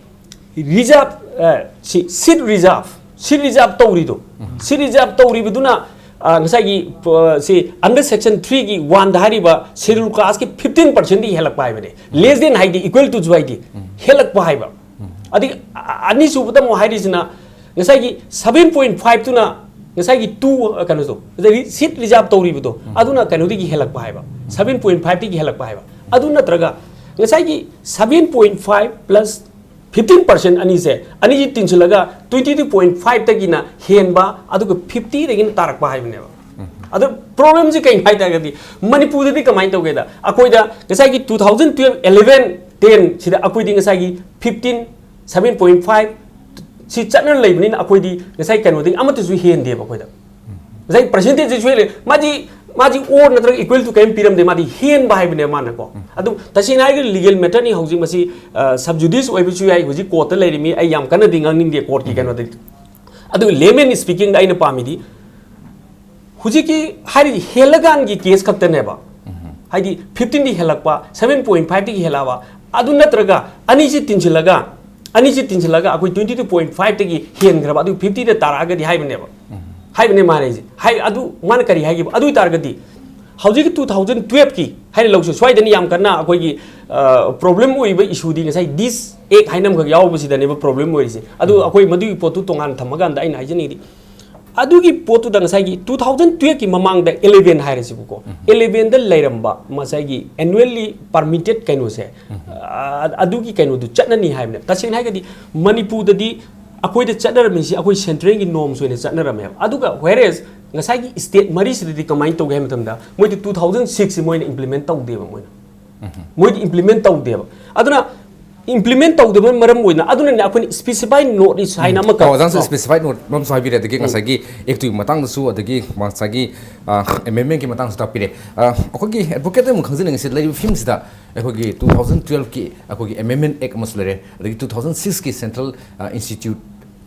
reserve, ꯑ, ꯁꯤ seat reserve, seat reserve ꯇꯧꯔꯤꯗꯣ, seat reserve ꯇꯧꯔꯤꯕꯗꯨꯅ, ꯑ, ꯉꯁꯥꯏꯒꯤ, ꯑ, ꯁꯤ under section three ꯒꯤ one ꯗ ꯍꯥꯏꯔꯤꯕ schedule caste ꯀꯤ fifteen percent ꯗꯒꯤ ꯍꯦꯜꯂꯛꯄ ꯍꯥꯏꯕꯅꯦ꯫ Less than ꯍꯥꯏꯗꯤ equal to ꯁꯨ ꯍꯥꯏꯗꯤ ꯍꯦꯜꯂꯛꯄ ꯍꯥꯏꯕ꯫ ꯑꯗꯒꯤ ꯑ-, ꯑꯅꯤꯁꯨꯕꯗ ꯑꯃꯨꯛ ꯍꯥꯏꯔꯤꯁꯤꯅ ꯉꯁꯥꯏꯒꯤ seven point five ꯇꯨꯅ ꯉꯁꯥꯏꯒꯤ two, ꯑ, ꯀꯩꯅꯣꯗꯣ, ꯑꯗꯒꯤ seat reserve ꯇꯧꯔꯤꯕꯗꯣ, ꯑꯗꯨꯅ ꯀꯩꯅꯣꯗꯒꯤ ꯍꯦꯜꯂꯛꯄ ꯍꯥꯏꯕ, seven point five ꯇꯒꯤ ꯍꯦꯜꯂꯛꯄ ꯍꯥꯏꯕ꯫ ꯑꯗꯨ ꯅꯠꯇ꯭ꯔꯒ ꯉꯁꯥꯏꯒꯤ seven point five plus fifteen percent ꯑꯅꯤꯁꯦ, ꯑꯅꯤꯁꯤ ꯇꯤꯟꯁꯤꯜꯂꯒ twenty two point five ꯇꯒꯤꯅ ꯍꯦꯟꯕ, ꯑꯗꯨꯒ fifty ꯗꯒꯤꯅ ꯇꯥꯔꯛꯄ ꯍꯥꯏꯕꯅꯦꯕ꯫ ꯑꯗꯣ ꯄ꯭ꯔꯣꯕ꯭ꯂꯦꯝꯁꯤ ꯀꯩꯅꯣ ꯍꯥꯏ ꯇꯥꯔꯒꯗꯤ, ꯃꯅꯤꯄꯨꯔꯗꯗꯤ ꯀꯃꯥꯏꯅ ꯇꯧꯒꯦꯗ, ꯑꯩꯈꯣꯏꯗ ꯉꯁꯥꯏꯒꯤ two thousand twelve, eleven, ten ꯁꯤꯗ ꯑꯩꯈꯣꯏꯗꯤ ꯉꯁꯥꯏꯒꯤ fifteen, seven point five ꯁꯤ ꯆꯠꯅ ꯂꯩꯕꯅꯤꯅ, ꯑꯩꯈꯣꯏꯗꯤ ꯉꯁꯥꯏ ꯀꯩꯅꯣꯗꯒꯤ ꯑꯃꯠꯇꯁꯨ ꯍꯦꯟꯗꯦꯕ ꯑꯩꯈꯣꯏꯗ꯫ ꯉꯁꯥꯏ percentage ꯁꯨ ꯍꯦꯜꯂꯦ, ꯃꯥꯗꯤ, ꯃꯥꯗꯤ or ꯅꯠꯇ꯭ꯔꯒ equal to ꯀꯔꯤꯝ ꯄꯤꯔꯝꯗꯦ, ꯃꯥꯗꯤ ꯍꯦꯟꯕ ꯍꯥꯏꯕꯅꯦ ꯃꯥꯅꯀꯣ꯫ ꯑꯗꯨ ꯇꯁꯦꯡꯅ ꯍꯥꯏꯔꯒꯗꯤ legal matter ꯅꯤ꯫ ꯍꯧꯖꯤꯛ ꯃꯁꯤ sub judice ꯑꯣꯏꯕꯁꯨ ꯌꯥꯏ, ꯍꯧꯖꯤꯛ court ꯇ ꯂꯩꯔꯤꯃꯤ, ꯑꯩ ꯌꯥꯝ ꯀꯟꯅꯗꯤ ꯉꯥꯡꯅꯤꯡꯗꯦ court ꯀꯤ ꯀꯩꯅꯣꯗꯗꯤ꯫ ꯑꯗꯨ layman speaking ꯗ ꯑꯩꯅ ꯄꯥꯝꯃꯤꯗꯤ, ꯍꯧꯖꯤꯛꯀꯤ ꯍꯥꯏꯔꯤꯁꯤ ꯍꯦꯜꯂꯀꯥꯟꯒꯤ case ꯈꯛꯇꯅꯦꯕ꯫ ꯍꯥꯏꯗꯤ fifteen ꯗꯤ ꯍꯦꯜꯂꯛꯄ, seven point five ꯗꯒꯤ ꯍꯦꯜꯂꯛꯑꯕ, ꯑꯗꯨ ꯅꯠꯇ꯭ꯔꯒ ꯑꯅꯤꯁꯤ ꯇꯤꯟꯁꯤꯜꯂꯒ, ꯑꯅꯤꯁꯤ ꯇꯤꯟꯁꯤꯜꯂꯒ ꯑꯩꯈꯣꯏ twenty two point five ꯗꯒꯤ ꯍꯦꯟꯈ꯭ꯔꯕ, ꯑꯗꯨ fifty ꯗ ꯇꯥꯔꯛꯑꯒꯗꯤ ꯍꯥꯏꯕꯅꯦꯕ꯫ ꯍꯥꯏꯕꯅꯦ ꯃꯥꯅ ꯍꯥꯏꯁꯦ꯫ ꯍꯥꯏ, ꯑꯗꯨ ꯃꯥꯅ ꯀꯔꯤ ꯍꯥꯏꯈꯤꯕ? ꯑꯗꯨ ꯑꯣꯏ ꯇꯥꯔꯒꯗꯤ ꯍꯧꯖꯤꯛꯀꯤ two thousand twelve ꯀꯤ ꯍꯥꯏꯅ ꯂꯧꯁꯤ, ꯁ꯭ꯋꯥꯏꯗꯅꯤ ꯌꯥꯝ ꯀꯟꯅ ꯑꯩꯈꯣꯏꯒꯤ ꯄ꯭ꯔꯣꯕ꯭ꯂꯦꯝ ꯑꯣꯏꯔꯤꯕ issue ꯗꯤ ꯉꯁꯥꯏ this act ꯍꯥꯏꯅ ꯑꯃꯈꯛ ꯌꯥꯎꯕꯁꯤꯗꯅꯦꯕ ꯄ꯭ꯔꯣꯕ꯭ꯂꯦꯝ ꯑꯣꯏꯔꯤꯁꯦ꯫ ꯑꯗꯨ ꯑꯩꯈꯣꯏ ꯃꯗꯨꯒꯤ ꯄꯣꯠꯇꯨ ꯇꯣꯉꯥꯟꯅ ꯊꯝꯃꯀꯥꯟꯗ ꯑꯩꯅ ꯍꯥꯏꯖꯅꯤꯡꯉꯤꯗꯤ, ꯑꯗꯨꯒꯤ ꯄꯣꯠꯇꯨꯗ ꯉꯁꯥꯏꯒꯤ two thousand twelve ꯀꯤ ꯃꯃꯥꯡꯗ eleven ꯍꯥꯏꯔꯁꯤꯕꯀꯣ, eleven ꯗ ꯂꯩꯔꯝꯕ ꯉꯁꯥꯏꯒꯤ annually permitted ꯀꯩꯅꯣꯁꯦ, ꯑ, ꯑꯗꯨꯒꯤ ꯀꯩꯅꯣꯗꯨ ꯆꯠꯅꯅꯤ ꯍꯥꯏꯕꯅꯦ꯫ ꯇꯁꯦꯡꯅ ꯍꯥꯏꯔꯒꯗꯤ ꯃꯅꯤꯄꯨꯔꯗꯗꯤ ꯑꯩꯈꯣꯏꯗ ꯆꯠꯅꯔꯝꯃꯤꯁꯤ ꯑꯩꯈꯣꯏ central ꯒꯤ norms ꯑꯣꯏꯅ ꯆꯠꯅꯔꯝꯃꯦꯕ꯫ ꯑꯗꯨꯒ whereas ꯉꯁꯥꯏꯒꯤ state ꯃꯔꯤꯁꯤꯗꯗꯤ ꯀꯃꯥꯏꯅ ꯇꯧꯒꯦ ꯍꯥꯏꯕ ꯃꯇꯝꯗ, ꯃꯣꯏꯗꯤ two thousand six ꯁꯤ ꯃꯣꯏꯅ implement ꯇꯧꯗꯦꯕ ꯃꯣꯏꯅ꯫ ꯃꯣꯏꯗꯤ implement ꯇꯧꯗꯦꯕ꯫ ꯑꯗꯨꯅ implement ꯇꯧꯗꯕꯅ ꯃꯔꯝ ꯑꯣꯏꯅ, ꯑꯗꯨꯅꯅꯦ ꯑꯩꯈꯣꯏꯅ specified notice ꯍꯥꯏꯅ ꯑꯃꯈꯛ ꯑꯣꯖꯥꯅꯁꯨ ꯀꯣ꯫ Specified note ꯑꯃꯁꯨ ꯍꯥꯏꯕꯤꯔꯦ, ꯑꯗꯒꯤ ꯎꯝ꯫ ꯉꯁꯥꯏꯒꯤ act ꯇꯨꯒꯤ ꯃꯇꯥꯡꯗꯁꯨ, ꯑꯗꯒꯤ ꯉꯁꯥꯏꯒꯤ, ꯑ, amendment ꯀꯤ ꯃꯇꯥꯡꯁꯨ ꯇꯥꯛꯄꯤꯔꯦ꯫ ꯑ, ꯑꯩꯈꯣꯏꯒꯤ advocate ꯑꯃꯨꯛ ꯈꯪꯖꯅꯤꯡꯉꯤꯁꯤ, ꯂꯩꯔꯤꯕ ꯐꯤꯕꯝꯁꯤꯗ ꯑꯩꯈꯣꯏꯒꯤ two thousand twelve ꯀꯤ ꯑꯩꯈꯣꯏꯒꯤ amendment act ꯑꯃꯁꯨ ꯂꯩꯔꯦ, ꯑꯗꯒꯤ two thousand six ꯀꯤ central, ꯑ, institute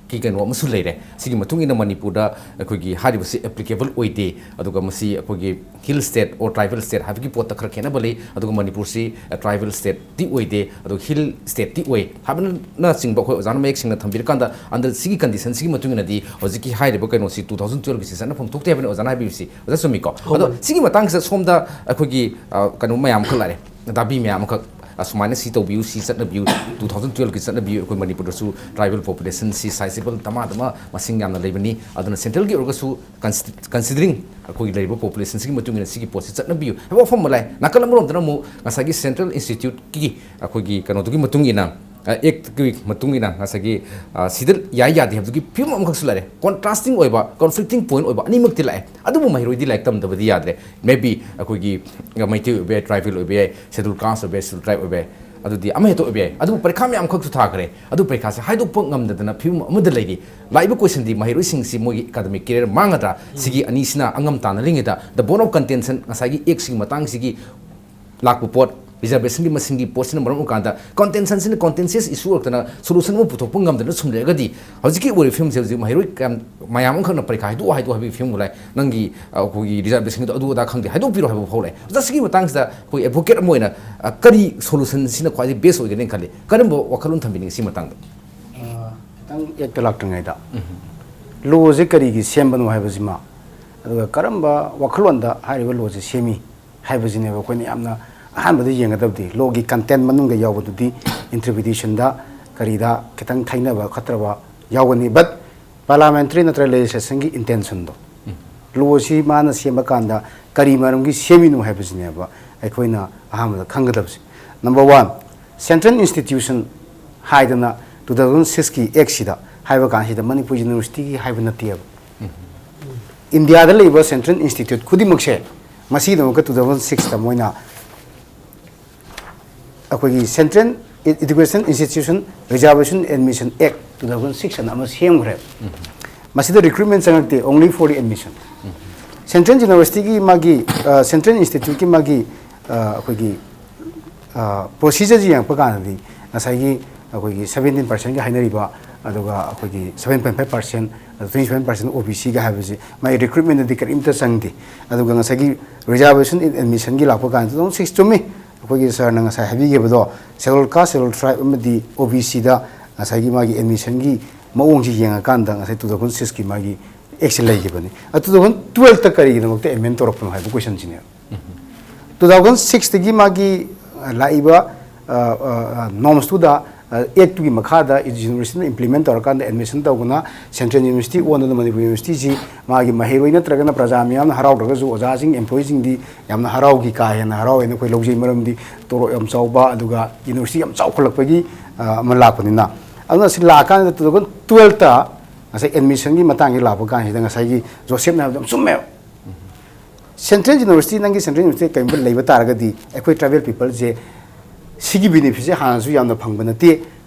ꯀꯤ ꯀꯩꯅꯣ ꯑꯃꯁꯨ ꯂꯩꯔꯦ꯫ ꯁꯤꯒꯤ ꯃꯇꯨꯡ ꯏꯟꯅ ꯃꯅꯤꯄꯨꯔꯗ ꯑꯩꯈꯣꯏꯒꯤ ꯍꯥꯏꯔꯤꯕꯁꯤ applicable ꯑꯣꯏꯗꯦ, ꯑꯗꯨꯒ ꯃꯁꯤ ꯑꯩꯈꯣꯏꯒꯤ hill state or tribal state ꯍꯥꯏꯕꯒꯤ ꯄꯣꯠꯇ ꯈꯔ ꯈꯦꯠꯅꯕ ꯂꯩ, ꯑꯗꯨꯒ ꯃꯅꯤꯄꯨꯔꯁꯤ, ꯑ, tribal state ꯇꯤ ꯑꯣꯏꯗꯦ, ꯑꯗꯨꯒ hill state ꯇꯤ ꯑꯣꯏ ꯍꯥꯏꯕꯅꯆꯤꯡꯕ ꯑꯩꯈꯣꯏ ꯑꯣꯖꯥꯅ ꯃꯌꯦꯛ ꯁꯦꯡꯅ ꯊꯝꯕꯤꯔꯀꯥꯟꯗ, under ꯁꯤꯒꯤ condition ꯁꯤꯒꯤ ꯃꯇꯨꯡ ꯏꯟꯅꯗꯤ ꯍꯧꯖꯤꯛꯀꯤ ꯍꯥꯏꯔꯤꯕ ꯀꯩꯅꯣꯁꯤ two thousand twelve ꯀꯤꯁꯤ ꯆꯠꯅꯐꯝ ꯊꯣꯛꯇꯦ ꯍꯥꯏꯕꯅꯤ ꯑꯣꯖꯥꯅ ꯍꯥꯏꯕꯤꯕꯁꯤ꯫ ꯑꯣꯖꯥ ꯆꯨꯝꯃꯤꯀꯣ? ꯑꯗꯣ ꯍꯣꯏ꯫ ꯁꯤꯒꯤ ꯃꯇꯥꯡꯁꯤꯗ ꯁꯣꯝꯗ ꯑꯩꯈꯣꯏꯒꯤ, ꯑ, ꯀꯩꯅꯣ ꯃꯌꯥꯝ ꯑꯃꯈꯛ ꯂꯥꯛꯑꯦ, ꯗꯥꯕꯤ ꯃꯌꯥꯝ ꯑꯃꯈꯛ, ꯑꯁꯨꯃꯥꯏꯅ ꯁꯤ ꯇꯧꯕꯤꯌꯨ, ꯁꯤ ꯆꯠꯅꯕꯤꯌꯨ, two thousand twelve ꯀꯤ ꯆꯠꯅꯕꯤꯌꯨ, ꯑꯩꯈꯣꯏ ꯃꯅꯤꯄꯨꯔꯗꯁꯨ tribal population ꯁꯤ sizable ꯗꯃꯥ ꯗꯃꯥ ꯃꯁꯤꯡ ꯌꯥꯝꯅ ꯂꯩꯕꯅꯤ, ꯑꯗꯨꯅ central ꯒꯤ ꯑꯣꯏꯔꯒꯁꯨ consi-, considering ꯑꯩꯈꯣꯏꯒꯤ ꯂꯩꯔꯤꯕ population ꯁꯤꯒꯤ ꯃꯇꯨꯡ ꯏꯟꯅ ꯁꯤꯒꯤ ꯄꯣꯠꯁꯤ ꯆꯠꯅꯕꯤꯌꯨ ꯍꯥꯏꯕ ꯋꯥꯐꯝ ꯑꯃ ꯂꯥꯛꯑꯦ꯫ ꯅꯥꯀꯜ ꯑꯃꯔꯣꯝꯗꯅ ꯑꯃꯨꯛ ꯉꯁꯥꯏꯒꯤ central institute ꯀꯤ ꯑꯩꯈꯣꯏꯒꯤ ꯀꯩꯅꯣꯗꯨꯒꯤ ꯃꯇꯨꯡ ꯏꯟꯅ ꯑꯦꯛꯀꯤ ꯃꯇꯨꯡ ꯏꯟꯅ ꯉꯁꯥꯏꯒꯤ ꯑ, ꯁꯤꯗ ꯌꯥꯏ ꯌꯥꯗꯦ ꯍꯥꯏꯕꯗꯨꯒꯤ ꯐꯤꯕꯝ ꯑꯃꯈꯛꯁꯨ ꯂꯥꯛꯑꯦ, ꯀꯣꯟꯇ꯭ꯔꯥꯁꯇꯤꯡ ꯑꯣꯏꯕ, ꯀꯣꯟꯐ꯭ꯂꯤꯛꯇꯤꯡ ꯄꯣꯏꯟꯠ ꯑꯣꯏꯕ ꯑꯅꯤꯃꯛꯇꯤ ꯂꯥꯛꯑꯦ꯫ ꯑꯗꯨꯕꯨ ꯃꯍꯩꯔꯣꯏꯗꯤ ꯂꯥꯏꯔꯤꯛ ꯇꯝꯗꯕꯗꯤ ꯌꯥꯗ꯭ꯔꯦ꯫ ꯃꯦ ꯕꯤ ꯑꯩꯈꯣꯏꯒꯤ ꯃꯩꯇꯩ ꯑꯣꯏꯕ ꯌꯥꯏ, ꯇ꯭ꯔꯥꯏꯕꯦꯜ ꯑꯣꯏꯕ ꯌꯥꯏ, ꯁꯦꯗꯨꯜ ꯀꯥꯁ ꯑꯣꯏꯕ ꯌꯥꯏ, ꯁꯦꯗꯨꯜ ꯇ꯭ꯔꯥꯏꯕ ꯑꯣꯏꯕ ꯌꯥꯏ, ꯑꯗꯨꯗꯤ ꯑꯃ ꯍꯦꯛꯇ ꯑꯣꯏꯕ ꯌꯥꯏ꯫ ꯑꯗꯨꯕꯨ ꯄꯔꯤꯈꯥ ꯃꯌꯥꯝꯈꯛꯁꯨ ꯊꯥꯈ꯭ꯔꯦ, ꯑꯗꯨ ꯄꯔꯤꯈꯥꯁꯦ ꯍꯥꯏꯗꯣꯛꯄ ꯉꯝꯗꯗꯅ ꯐꯤꯕꯝ ꯑꯃꯗ ꯂꯩꯔꯤ꯫ ꯂꯥꯛꯏꯕ ꯀꯣꯏꯁꯟꯗꯤ ꯃꯍꯩꯔꯣꯏꯁꯤꯡꯁꯤ ꯃꯣꯏꯒꯤ ꯑꯦꯀꯥꯗꯃꯤꯛ ꯀꯦꯔꯤꯌꯔ ꯃꯥꯡꯒꯗ꯭ꯔꯥ, ꯁꯤꯒꯤ ꯑꯅꯤꯁꯤꯅ ꯑꯉꯝ ꯇꯥꯟꯅꯔꯤꯉꯩꯗ, the bone of contention, ꯉꯁꯥꯏꯒꯤ ꯑꯦꯛꯁꯤꯒꯤ ꯃꯇꯥꯡꯁꯤꯒꯤ ꯂꯥꯛꯄ ꯄꯣꯠ, ꯔꯤꯖꯔꯕꯦꯁꯟꯒꯤ ꯃꯁꯤꯡꯒꯤ ꯄꯣꯠꯁꯤꯅ ꯃꯔꯝ ꯑꯣꯏꯔꯀꯥꯟꯗ ꯀꯣꯟꯇꯦꯟꯁꯤꯌꯁ ꯏꯁꯨ ꯑꯣꯏꯔꯛꯇꯅ ꯁꯣꯂꯨꯁꯟ ꯑꯃ ꯄꯨꯊꯣꯛꯄ ꯉꯝꯗꯅ ꯁꯨꯝ ꯂꯩꯔꯒꯗꯤ, ꯍꯧꯖꯤꯛꯀꯤ ꯑꯣꯏꯔꯤꯕ ꯐꯤꯕꯝꯁꯦ ꯍꯧꯖꯤꯛ ꯃꯍꯩꯔꯣꯏ ꯀꯌꯥꯝ, ꯃꯌꯥꯝ ꯑꯃꯈꯛꯅ ꯄꯔꯤꯈꯥ ꯍꯥꯏꯗꯣꯛꯑꯣ ꯍꯥꯏꯗꯣꯛꯑꯣ ꯍꯥꯏꯕꯒꯤ ꯐꯤꯕꯝ ꯂꯥꯛꯑꯦ꯫ ꯅꯪꯒꯤ, ꯑ, ꯑꯩꯈꯣꯏꯒꯤ ꯔꯤꯖꯔꯕꯦꯁꯟꯒꯤꯗꯣ ꯑꯗꯨ ꯑꯗꯥ ꯈꯪꯗꯦ, ꯍꯥꯏꯗꯣꯛꯄꯤꯔꯣ ꯍꯥꯏꯕ ꯐꯥꯎ ꯂꯥꯛꯑꯦ꯫ ꯑꯣꯖꯥ, ꯁꯤꯒꯤ ꯃꯇꯥꯡꯁꯤꯗ ꯑꯩꯈꯣꯏ ꯑꯦꯗꯚꯣꯀꯦꯠ ꯑꯃ ꯑꯣꯏꯅ, ꯑ, ꯀꯔꯤ ꯁꯣꯂꯨꯁꯟꯁꯤꯅ ꯈ꯭ꯋꯥꯏꯗꯒꯤ ꯕꯦꯁ ꯑꯣꯏꯒꯅꯤ ꯈꯜꯂꯤ? ꯀꯔꯝꯕ ꯋꯥꯈꯜꯂꯣꯟ ꯊꯝꯕꯤꯅꯤꯡꯉꯤ ꯁꯤ ꯃꯇꯥꯡꯗ? ꯑ, ꯈꯤꯇꯪ ꯑꯦꯛꯇ ꯂꯥꯛꯇ꯭ꯔꯤꯉꯩꯗ, ꯂꯣꯁꯦ ꯀꯔꯤꯒꯤ ꯁꯦꯝꯕꯅꯣ ꯍꯥꯏꯕꯁꯤꯃ, ꯑꯗꯨꯒ ꯀꯔꯝꯕ ꯋꯥꯈꯜꯂꯣꯟꯗ ꯍꯥꯏꯔꯤꯕ ꯂꯣꯁꯦ ꯁꯦꯝꯃꯤ ꯍꯥꯏꯕꯁꯤꯅꯦꯕ ꯑꯩꯈꯣꯏꯅ ꯌꯥꯝꯅ ꯑꯍꯥꯟꯕꯗ ꯌꯦꯡꯒꯗꯕꯗꯤ꯫ ꯂꯣꯒꯤ ꯀꯟꯇꯦꯟ ꯃꯅꯨꯡꯗ ꯌꯥꯎꯕꯗꯨꯗꯤ ꯏꯟꯇꯔꯄ꯭ꯔꯤꯇꯦꯁꯟꯗ ꯀꯔꯤꯗ ꯈꯤꯇꯪ ꯊꯩꯅꯕ ꯈꯠꯇ꯭ꯔꯕ ꯌꯥꯎꯒꯅꯤ, ꯕꯠ ꯄꯥꯔꯂꯥꯃꯦꯟꯇꯔꯤ ꯅꯠꯇ꯭ꯔꯒ ꯂꯦꯖꯤꯁꯂꯦꯁꯟꯒꯤ ꯏꯟꯇꯦꯟꯁꯟꯗꯣ, ꯂꯣ ꯑꯁꯤ ꯃꯥꯅ ꯁꯦꯝꯕ ꯀꯥꯟꯗ ꯀꯔꯤ ꯃꯔꯝꯒꯤ ꯁꯦꯝꯃꯤꯅꯣ ꯍꯥꯏꯕꯁꯤꯅꯦꯕ ꯑꯩꯈꯣꯏꯅ ꯑꯍꯥꯟꯕꯗ ꯈꯪꯒꯗꯕꯁꯦ꯫ ꯅꯝꯕꯔ ꯋꯥꯟ, ꯁꯦꯟꯇ꯭ꯔꯦꯜ ꯏꯟꯁꯇꯤꯇ꯭ꯌꯨꯁꯟ ꯍꯥꯏꯗꯅ ꯇꯨ ꯊꯥꯎꯖꯟ ꯁꯤꯛꯁꯀꯤ ꯑꯦꯛꯁꯤꯗ ꯍꯥꯏꯕ ꯀꯥꯟꯁꯤꯗ ꯃꯅꯤꯄꯨꯔ ꯌꯨꯅꯤꯚꯔꯁꯤꯇꯤꯒꯤ ꯍꯥꯏꯕ ꯅꯠꯇꯦꯕ꯫ ꯏꯟꯗꯤꯌꯥꯗ ꯂꯩꯕ ꯁꯦꯟꯇ꯭ꯔꯦꯜ ꯏꯟꯁꯇꯤꯇ꯭ꯌꯨꯠ ꯈꯨꯗꯤꯡꯃꯛꯁꯦ ꯃꯁꯤꯒꯤꯗꯃꯛꯇ ꯇꯨ ꯊꯥꯎꯖꯟ ꯁꯤꯛꯁꯇ ꯃꯣꯏꯅ ꯑꯩꯈꯣꯏꯒꯤ central education institution reservation admission act two thousand six ꯑꯅ ꯑꯃ ꯁꯦꯝꯈ꯭ꯔꯦꯕ꯫ ꯃꯁꯤꯗ ꯔꯤꯀ꯭ꯔꯨꯠꯃꯦꯟ ꯆꯪꯉꯛꯇꯦ, only for the admission. Central ꯌꯨꯅꯤꯚꯔꯁꯤꯇꯤꯒꯤ ꯃꯥꯒꯤ, ꯑ, ꯁꯦꯟꯇ꯭ꯔꯦꯜ ꯏꯟꯁꯇꯤꯇ꯭ꯌꯨꯠꯀꯤ ꯃꯥꯒꯤ, ꯑ, ꯑꯩꯈꯣꯏꯒꯤ, ꯑ, ꯄ꯭ꯔꯣꯁꯤꯖꯔꯁꯤ ꯌꯦꯡꯉꯛꯄ ꯀꯥꯟꯗꯗꯤ ꯉꯁꯥꯏꯒꯤ ꯑꯩꯈꯣꯏꯒꯤ ꯁꯕꯦꯟꯇꯤꯟ ꯄꯥꯔꯁꯦꯟꯒꯤ ꯍꯥꯏꯅꯔꯤꯕ, ꯑꯗꯨꯒ ꯑꯩꯈꯣꯏꯒꯤ seven point five percent, twenty seven percent ꯑꯣ ꯕꯤ ꯁꯤꯒ ꯍꯥꯏꯕꯁꯤ ꯃꯥꯒꯤ ꯔꯤꯀ꯭ꯔꯨꯠꯃꯦꯟꯗꯗꯤ ꯀꯔꯤꯝꯇ ꯆꯪꯗꯦ꯫ ꯑꯗꯨꯒ ꯉꯁꯥꯏꯒꯤ ꯔꯤꯖꯥꯔꯕꯦꯁꯟ ꯑꯦꯗꯃꯤꯁꯟꯒꯤ ꯂꯥꯛꯄ ꯀꯥꯟꯗ ꯇꯨ ꯊꯥꯎꯖꯟ ꯁꯤꯛꯁ ꯆꯨꯝꯃꯤ, ꯑꯩꯈꯣꯏꯒꯤ ꯁꯥꯔꯅ ꯉꯁꯥꯏ ꯍꯥꯏꯕꯤꯈꯤꯕꯗꯣ, ꯁꯦꯗꯨꯜ ꯀꯥꯁ, ꯁꯦꯗꯨꯜ ꯇ꯭ꯔꯥꯏꯕ ꯑꯃꯗꯤ ꯑꯣ ꯕꯤ ꯁꯤꯗ ꯉꯁꯥꯏꯒꯤ ꯃꯥꯒꯤ ꯑꯦꯗꯃꯤꯁꯟꯒꯤ ꯃꯑꯣꯡꯁꯤ ꯌꯦꯡꯉꯀꯥꯟꯗ ꯉꯁꯥꯏ ꯇꯨ ꯊꯥꯎꯖꯟ ꯁꯤꯛꯁꯀꯤ ꯃꯥꯒꯤ ꯑꯦꯛꯁꯦ ꯂꯩꯈꯤꯕꯅꯤ꯫ ꯑꯗꯨ ꯇꯨ ꯊꯥꯎꯖꯟ ꯇꯨꯋꯦꯜꯐꯇ ꯀꯔꯤꯒꯤꯗꯃꯛꯇ ꯑꯦꯃꯦꯟ ꯇꯧꯔꯛꯄꯅꯣ ꯍꯥꯏꯕ ꯀꯣꯏꯁꯟꯁꯤꯅꯦ꯫ ꯇꯨ ꯊꯥꯎꯖꯟ ꯁꯤꯛꯁꯇꯒꯤ ꯃꯥꯒꯤ, ꯑ, ꯂꯥꯛꯏꯕ, ꯑ, ꯑ, ꯑ, ꯅꯣꯔꯝꯁꯇꯨꯗ ꯑꯦꯛꯇꯨꯒꯤ ꯃꯈꯥꯗ ꯌꯨꯅꯤꯚꯔꯁꯤꯇꯤꯅ ꯏꯝꯄ꯭ꯂꯤꯃꯦꯟ ꯇꯧꯔꯀꯥꯟꯗ ꯑꯦꯗꯃꯤꯁꯟ ꯇꯧꯕꯅ ꯁꯦꯟꯇ꯭ꯔꯦꯜ ꯌꯨꯅꯤꯚꯔꯁꯤꯇꯤ ꯑꯣꯟꯗꯨꯅ ꯃꯅꯤꯄꯨꯔ ꯌꯨꯅꯤꯚꯔꯁꯤꯇꯤꯁꯤ ꯃꯥꯒꯤ ꯃꯍꯩꯔꯣꯏ ꯅꯠꯇ꯭ꯔꯒꯅ ꯄ꯭ꯔꯖꯥ ꯃꯤꯌꯥꯝꯅ ꯍꯔꯥꯎꯗ꯭ꯔꯒꯁꯨ ꯑꯣꯖꯥꯁꯤꯡ, ꯑꯦꯝꯄ꯭ꯂꯣꯌꯤꯁꯤꯡꯗꯤ ꯌꯥꯝꯅ ꯍꯔꯥꯎꯈꯤ, ꯀꯥ ꯍꯦꯟꯅ ꯍꯔꯥꯎꯋꯦꯅ ꯑꯩꯈꯣꯏ ꯂꯧꯖꯩ꯫ ꯃꯔꯝꯗꯤ ꯇꯣꯂꯣꯞ ꯌꯥꯝ ꯆꯥꯎꯕ, ꯑꯗꯨꯒ ꯌꯨꯅꯤꯚꯔꯁꯤꯇꯤ ꯌꯥꯝ ꯆꯥꯎꯈꯠꯂꯛꯄꯒꯤ ꯑ, ꯑꯃ ꯂꯥꯛꯄꯅꯤꯅ꯫ ꯑꯗꯨꯅ ꯁꯤ ꯂꯥꯛꯑꯀꯥꯟꯗ ꯇꯨ ꯊꯥꯎꯖꯟ ꯇꯨꯋꯦꯜꯐꯇ ꯉꯁꯥꯏ ꯑꯦꯗꯃꯤꯁꯟꯒꯤ ꯃꯇꯥꯡꯒꯤ ꯂꯥꯛꯄ ꯀꯥꯟꯁꯤꯗ ꯉꯁꯥꯏꯒꯤ ꯖꯣꯁꯦꯞꯅ ꯍꯥꯏꯕꯗꯣ ꯌꯥꯝ ꯆꯨꯝꯃꯦꯕ꯫ ꯁꯦꯟꯇ꯭ꯔꯦꯜ ꯌꯨꯅꯤꯚꯔꯁꯤꯇꯤ, ꯅꯪꯒꯤ ꯁꯦꯟꯇ꯭ꯔꯦꯜ ꯌꯨꯅꯤꯚꯔꯁꯤꯇꯤ ꯀꯔꯤꯒꯨꯝꯕ ꯂꯩꯕ ꯇꯥꯔꯒꯗꯤ ꯑꯩꯈꯣꯏ ꯇ꯭ꯔꯥꯏꯕꯦꯜ ꯄꯤꯄꯜꯁꯦ ꯁꯤꯒꯤ ꯕꯦꯅꯤꯐꯤꯠꯁꯦ ꯍꯥꯟꯅꯁꯨ ꯌꯥꯝꯅ ꯐꯪꯕ ꯅꯠꯇꯦ,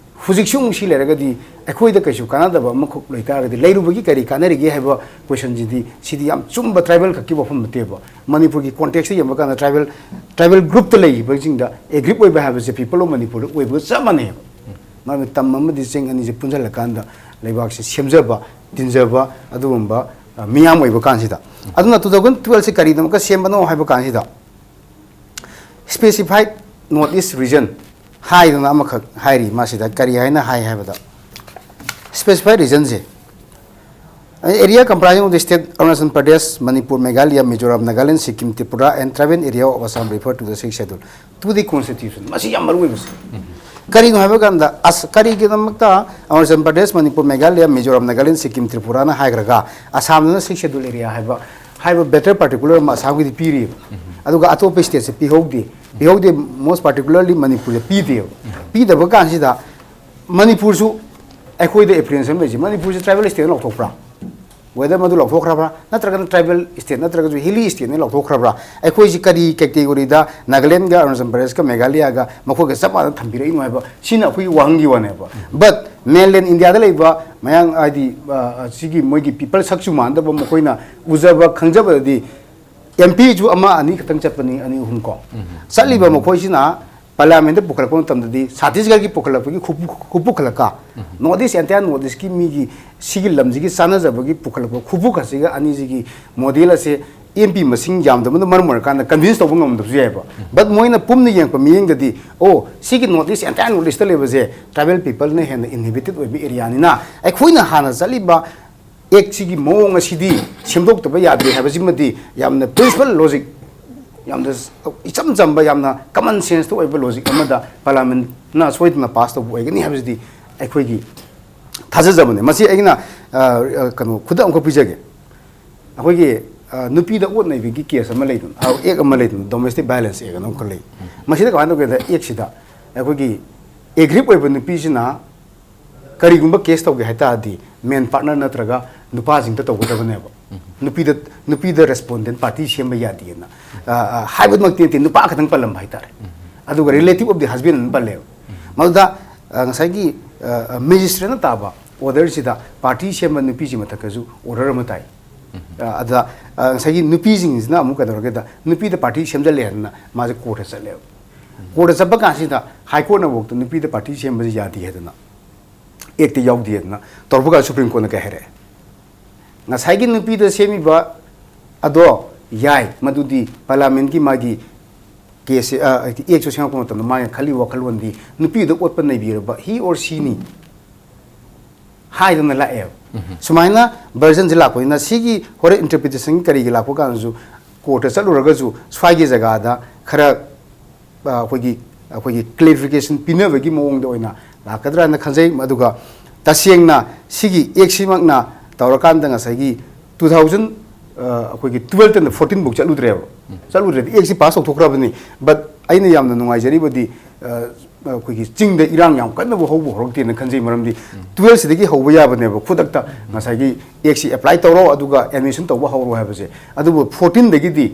ꯍꯧꯖꯤꯛꯁꯨ ꯑꯃꯨꯛ ꯁꯤ ꯂꯩꯔꯒꯗꯤ ꯑꯩꯈꯣꯏꯗ ꯀꯩꯁꯨ ꯀꯥꯟꯅꯗꯕ ꯑꯃꯈꯛ ꯂꯩꯇꯥꯔꯒꯗꯤ ꯂꯩꯔꯨꯕꯒꯤ ꯀꯔꯤ ꯀꯥꯟꯅꯔꯤꯒꯦ ꯍꯥꯏꯕ ꯀꯣꯏꯁꯟꯁꯤꯗꯤ, ꯁꯤꯗꯤ ꯌꯥꯝ ꯆꯨꯝꯕ ꯇ꯭ꯔꯥꯏꯕꯦꯜ ꯈꯛꯀꯤ ꯋꯥꯐꯝ ꯅꯠꯇꯦꯕ꯫ ꯃꯅꯤꯄꯨꯔꯒꯤ ꯀꯣꯟꯇꯦꯛꯁꯇ ꯌꯦꯡꯕ ꯀꯥꯟꯗ ꯇ꯭ꯔꯥꯏꯕꯦꯜ, ꯇ꯭ꯔꯥꯏꯕꯦꯜ ꯒ꯭ꯔꯨꯞꯇ ꯂꯩꯈꯤꯕꯁꯤꯡꯗ ꯑꯦ ꯒ꯭ꯔꯨꯞ ꯑꯣꯏꯕ ꯍꯥꯏꯕꯁꯦ ꯄꯤꯄꯜ ꯑꯣꯐ ꯃꯅꯤꯄꯨꯔꯗ ꯑꯣꯏꯕꯒ ꯆꯞ ꯃꯥꯟꯅꯩꯕ꯫ ꯃꯔꯝꯗꯤ ꯇꯝ ꯑꯃꯗꯤ ꯆꯤꯡ ꯑꯅꯤꯁꯦ ꯄꯨꯟꯁꯤꯜꯂꯀꯥꯟꯗ ꯂꯩꯕꯥꯛꯁꯦ ꯁꯦꯝꯖꯕ, ꯇꯤꯟꯖꯕ ꯑꯗꯨꯒꯨꯝꯕ, ꯑ, ꯃꯤꯌꯥꯝ ꯑꯣꯏꯕ ꯀꯥꯟꯁꯤꯗ꯫ ꯑꯗꯨꯅ ꯇꯨ ꯊꯥꯎꯖꯟ ꯇꯨꯋꯦꯜꯐꯁꯦ ꯀꯔꯤꯗꯃꯛꯇ ꯁꯦꯝꯕꯅꯣ ꯍꯥꯏꯕ ꯀꯥꯟꯁꯤꯗ, specified North East Region ꯍꯥꯏꯗꯅ ꯑꯃꯈꯛ ꯍꯥꯏꯔꯤ꯫ ꯃꯁꯤꯗ ꯀꯔꯤ ꯍꯥꯏꯅ ꯍꯥꯏ ꯍꯥꯏꯕꯗ, specified regionꯁꯦ, an area comprising of the state Arunachal Pradesh, Manipur, Meghalaya, Mizoram, Nagaland, Sikkim, Tripura and tribal area of Assam refer to the Sixth Schedule, to the Constitution꯫ ꯃꯁꯤ ꯌꯥꯝ ꯃꯔꯨ ꯑꯣꯏꯕꯁꯦ꯫ ꯀꯔꯤꯅꯣ ꯍꯥꯏꯕ ꯀꯥꯟꯗ, ꯑꯁ, ꯀꯔꯤꯒꯤꯗꯃꯛꯇ Arunachal Pradesh, Manipur, Meghalaya, Mizoram, Nagaland, Sikkim, ꯇ꯭ꯔꯤꯄꯨꯔꯥꯅ ꯍꯥꯏꯈ꯭ꯔꯒ ꯑꯁꯥꯝꯗꯅ Sixth Schedule area ꯍꯥꯏꯕ, ꯍꯥꯏꯕ better particular ꯑꯃ ꯑꯁꯥꯝꯒꯤꯗꯤ ꯄꯤꯔꯤꯕ꯫ ꯑꯗꯨꯒ ꯑꯇꯣꯞꯄ stateꯁꯦ ꯄꯤꯍꯧꯗꯦ꯫ ꯄꯤꯍꯧꯗꯦ, most particularly ꯃꯅꯤꯄꯨꯔꯗ ꯄꯤꯗꯦꯕ꯫ ꯄꯤꯗꯕ ꯀꯥꯟꯁꯤꯗ ꯃꯅꯤꯄꯨꯔꯁꯨ ꯑꯩꯈꯣꯏꯗ apprehension ꯂꯩꯁꯦ, ꯃꯅꯤꯄꯨꯔꯁꯦ tribal stateꯅ ꯂꯥꯎꯊꯣꯛꯄ꯭ꯔꯥ? Whether ꯃꯗꯨ ꯂꯥꯎꯊꯣꯛꯈ꯭ꯔꯕ꯭ꯔꯥ, ꯅꯠꯇ꯭ꯔꯒꯅ tribal state ꯅꯠꯇ꯭ꯔꯒꯁꯨ hilly stateꯅ ꯂꯥꯎꯊꯣꯛꯈ꯭ꯔꯕ꯭ꯔꯥ? ꯑꯩꯈꯣꯏꯁꯤ ꯀꯔꯤ categoryꯗ ꯅꯥꯒꯥꯂꯦꯟꯒ, ꯑꯔꯨꯅꯥꯆꯜ ꯄ꯭ꯔꯗꯦꯁꯀ, ꯃꯦꯘꯥꯂꯌꯥꯒ ꯃꯈꯣꯏꯒ ꯆꯞ ꯃꯥꯟꯅ ꯊꯝꯕꯤꯔꯛꯏꯅꯣ ꯍꯥꯏꯕ, ꯁꯤꯅ ꯑꯩꯈꯣꯏꯒꯤ ꯋꯥꯍꯪꯒꯤ ꯋꯥꯅꯦꯕ꯫ But mainland Indiaꯗ ꯂꯩꯕ ꯃꯌꯥꯡ, ꯍꯥꯏꯗꯤ, ꯑ, ꯁꯤꯒꯤ ꯃꯣꯏꯒꯤ people ꯁꯛꯁꯨ ꯃꯥꯟꯅꯗꯕ ꯃꯈꯣꯏꯅ ꯎꯖꯕ ꯈꯪꯖꯕꯗꯗꯤ, MPꯁꯨ ꯑꯃ ꯑꯅꯤ ꯈꯛꯇꯪ ꯆꯠꯄꯅꯤ, ꯑꯅꯤ ꯑꯍꯨꯝ ꯀꯣ꯫ ꯆꯠꯂꯤꯕ ꯃꯈꯣꯏꯁꯤꯅ parliamentꯇ ꯄꯨꯈꯠꯂꯛꯄ ꯃꯇꯝꯗꯗꯤ ꯁꯠꯇꯤꯁꯒꯔꯒꯤ ꯄꯨꯈꯠꯂꯛꯄꯒꯤ ꯈꯨꯄꯨ-, ꯈꯨꯄꯨꯈꯠꯂꯛꯀ, North East, entire North Eastꯀꯤ ꯃꯤꯒꯤ, ꯁꯤꯒꯤ ꯂꯝꯁꯤꯒꯤ ꯆꯥꯟꯅꯖꯕꯒꯤ ꯄꯨꯈꯠꯂꯛꯄ ꯈꯨꯄꯨꯈꯠꯁꯤꯒ ꯑꯅꯤꯁꯤꯒꯤ model ꯑꯁꯦ MP ꯃꯁꯤꯡ ꯌꯥꯝꯗꯕꯅ ꯃꯔꯝ ꯑꯣꯏꯔꯀꯥꯟꯗ convince ꯇꯧꯕ ꯉꯝꯗꯕꯁꯨ ꯌꯥꯏꯑꯕ꯫ But ꯃꯣꯏꯅ ꯄꯨꯝꯅ ꯌꯦꯡꯉꯛꯄ ꯃꯤꯠꯌꯦꯡꯗꯗꯤ, ꯑꯣ, ꯁꯤꯒꯤ North East, entire North Eastꯇ ꯂꯩꯕꯁꯦ tribal peopleꯅ ꯍꯦꯟꯅ inhabited ꯑꯣꯏꯕ areaꯅꯤꯅ, ꯑꯩꯈꯣꯏꯅ ꯍꯥꯟꯅ ꯆꯠꯂꯤꯕ actꯁꯤꯒꯤ ꯃꯑꯣꯡ ꯑꯁꯤꯗꯤ ꯁꯦꯝꯗꯣꯛꯇꯕ ꯌꯥꯗꯦ ꯍꯥꯏꯕꯁꯤꯃꯗꯤ ꯌꯥꯝꯅ principle logic ꯌꯥꯝꯅ ꯏꯆꯝ ꯆꯝꯕ, ꯌꯥꯝꯅ common sense ꯇ ꯑꯣꯏꯕ logic ꯑꯃꯗ Parliament ꯅ ꯁꯣꯏꯗꯅ pass ꯇꯧꯕ ꯑꯣꯏꯒꯅꯤ ꯍꯥꯏꯕꯁꯤꯗꯤ ꯑꯩꯈꯣꯏꯒꯤ ꯊꯥꯖꯖꯕꯅꯦ꯫ ꯃꯁꯤ ꯑꯩꯅ, ꯑ, ꯑ, ꯀꯩꯅꯣ, ꯈꯨꯗꯝ ꯑꯃꯈꯛ ꯄꯤꯖꯒꯦ꯫ ꯑꯩꯈꯣꯏꯒꯤ, ꯑ, ꯅꯨꯄꯤꯗ ꯑꯣꯠ ꯅꯩꯕꯒꯤ case ꯑꯃ ꯂꯩꯗꯅ, ꯑ, act ꯑꯃ ꯂꯩꯗꯅ, Domestic Violence Act ꯑꯅ ꯑꯃꯈꯛ ꯂꯩ꯫ ꯃꯁꯤꯗ ꯀꯃꯥꯏꯅ ꯇꯧꯒꯦꯗ, act ꯁꯤꯗ ꯑꯩꯈꯣꯏꯒꯤ aggrieved ꯑꯣꯏꯕ ꯅꯨꯄꯤꯁꯤꯅ ꯀꯔꯤꯒꯨꯝꯕ case ꯇꯧꯒꯦ ꯍꯥꯏ ꯇꯥꯔꯗꯤ, man partner ꯅꯠꯇ꯭ꯔꯒ ꯅꯨꯄꯥꯁꯤꯡꯗ ꯇꯧꯒꯗꯕꯅꯦꯕ꯫ ꯅꯨꯄꯤꯗ, ꯅꯨꯄꯤꯗ respondent party ꯁꯦꯝꯕ ꯌꯥꯗꯦꯅ, ꯑ, ꯑ, ꯍꯥꯏꯕꯃꯛꯇꯤ ꯅꯠꯇꯦ, ꯅꯨꯄꯥ ꯈꯛꯇꯪ ꯄꯜꯂꯝꯕ ꯍꯥꯏꯇꯥꯔꯦ꯫ ꯑꯗꯨꯒ relative of the husband ꯑꯗꯨꯝ ꯄꯜꯂꯦꯕ꯫ ꯃꯗꯨꯗ, ꯑ, ꯉꯁꯥꯏꯒꯤ, ꯑ, ꯑ, magistrate ꯅ ꯇꯥꯕ order ꯁꯤꯗ party ꯁꯦꯝꯕ ꯅꯨꯄꯤꯁꯤ ꯃꯊꯛꯇꯁꯨ order ꯑꯃ ꯇꯥꯏ꯫ ꯑ, ꯑꯗ, ꯑ, ꯉꯁꯥꯏꯒꯤ ꯅꯨꯄꯤꯁꯤꯡꯁꯤꯅ ꯑꯃꯨꯛ ꯀꯩꯗꯧꯔꯒꯦꯗ, ꯅꯨꯄꯤꯗ party ꯁꯦꯝꯖꯜꯂꯦ ꯍꯥꯏꯗꯅ ꯃꯥꯁꯦ court ꯇ ꯆꯠꯂꯦꯕ꯫ Court ꯇ ꯆꯠꯄ ꯀꯥꯟꯁꯤꯗ High Court ꯅꯐꯥꯎꯗ ꯅꯨꯄꯤꯗ party ꯁꯦꯝꯕꯁꯤ ꯌꯥꯗꯦ ꯍꯥꯏꯗꯅ, act ꯇ ꯌꯥꯎꯗꯦ ꯍꯥꯏꯗꯅ ꯇꯧꯔꯛꯄ ꯀꯥꯟꯗ Supreme Court ꯅ ꯀꯩ ꯍꯥꯏꯔꯛꯑꯦ? ꯉꯁꯥꯏꯒꯤ ꯅꯨꯄꯤꯗ ꯁꯦꯝꯃꯤꯕ ꯑꯗꯣ ꯌꯥꯏ, ꯃꯗꯨꯗꯤ Parliament ꯀꯤ ꯃꯥꯒꯤ case ꯁꯦ, ꯑ, act ꯁꯨ ꯁꯦꯝꯃꯛꯄ ꯃꯇꯝꯗ ꯃꯥꯅ ꯈꯜꯂꯤꯕ ꯋꯥꯈꯜꯂꯣꯟꯗꯤ ꯅꯨꯄꯤꯗꯨꯗ ꯑꯣꯠꯄ ꯅꯩꯕꯤꯔꯕ he or she ꯅꯤ ꯍꯥꯏꯗꯅ ꯂꯥꯛꯑꯦꯕ꯫ ꯁꯨꯃꯥꯏꯅ version ꯁꯦ ꯂꯥꯛꯄꯅꯤꯅ, ꯁꯤꯒꯤ ꯍꯣꯔꯦꯟ interpretation ꯒꯤ ꯀꯔꯤꯒꯤ ꯂꯥꯛꯄ ꯀꯥꯟꯗꯁꯨ court ꯇ ꯆꯠꯂꯨꯔꯒꯁꯨ ꯁ꯭ꯋꯥꯏꯒꯤ ꯖꯒꯥꯗ ꯈꯔ, ꯑ, ꯑꯩꯈꯣꯏꯒꯤ, ꯑꯩꯈꯣꯏꯒꯤ clarification ꯄꯤꯅꯕꯒꯤ ꯃꯑꯣꯡꯗ ꯑꯣꯏꯅ ꯂꯥꯛꯀꯗ꯭ꯔꯥꯅ ꯈꯟꯖꯩ꯫ ꯑꯗꯨꯒ ꯇꯁꯦꯡꯅ ꯁꯤꯒꯤ act ꯁꯤꯃꯛꯅ ꯇꯧꯔꯀꯥꯟꯗ ꯉꯁꯥꯏꯒꯤ two thousand, ꯑ, ꯑꯩꯈꯣꯏꯒꯤ twelve ꯇꯅ fourteen ꯐꯥꯎ ꯆꯠꯂꯨꯗ꯭ꯔꯦꯕ꯫ ꯆꯠꯂꯨꯗ꯭ꯔꯦꯗꯤ, act ꯁꯤ pass ꯇꯧꯊꯣꯛꯈ꯭ꯔꯕꯅꯤ꯫ But ꯑꯩꯅ ꯌꯥꯝꯅ ꯅꯨꯡꯉꯥꯏꯖꯔꯤꯕꯗꯤ, ꯑ, ꯑꯩꯈꯣꯏꯒꯤ ꯆꯤꯡꯗ ꯏꯔꯥꯡ ꯌꯥꯝ ꯀꯟꯅꯕꯨ ꯍꯧꯕ ꯍꯧꯔꯛꯇꯦꯅ ꯈꯟꯖꯩ꯫ ꯃꯔꯝꯗꯤ twelve ꯁꯤꯗꯒꯤ ꯍꯧꯕ ꯌꯥꯕꯅꯦꯕ, ꯈꯨꯗꯛꯇ ꯉꯁꯥꯏꯒꯤ act ꯁꯤ apply ꯇꯧꯔꯣ, ꯑꯗꯨꯒ admission ꯇꯧꯕ ꯍꯧꯔꯣ ꯍꯥꯏꯕꯁꯦ꯫ ꯑꯗꯨꯕꯨ fourteen ꯗꯒꯤꯗꯤ,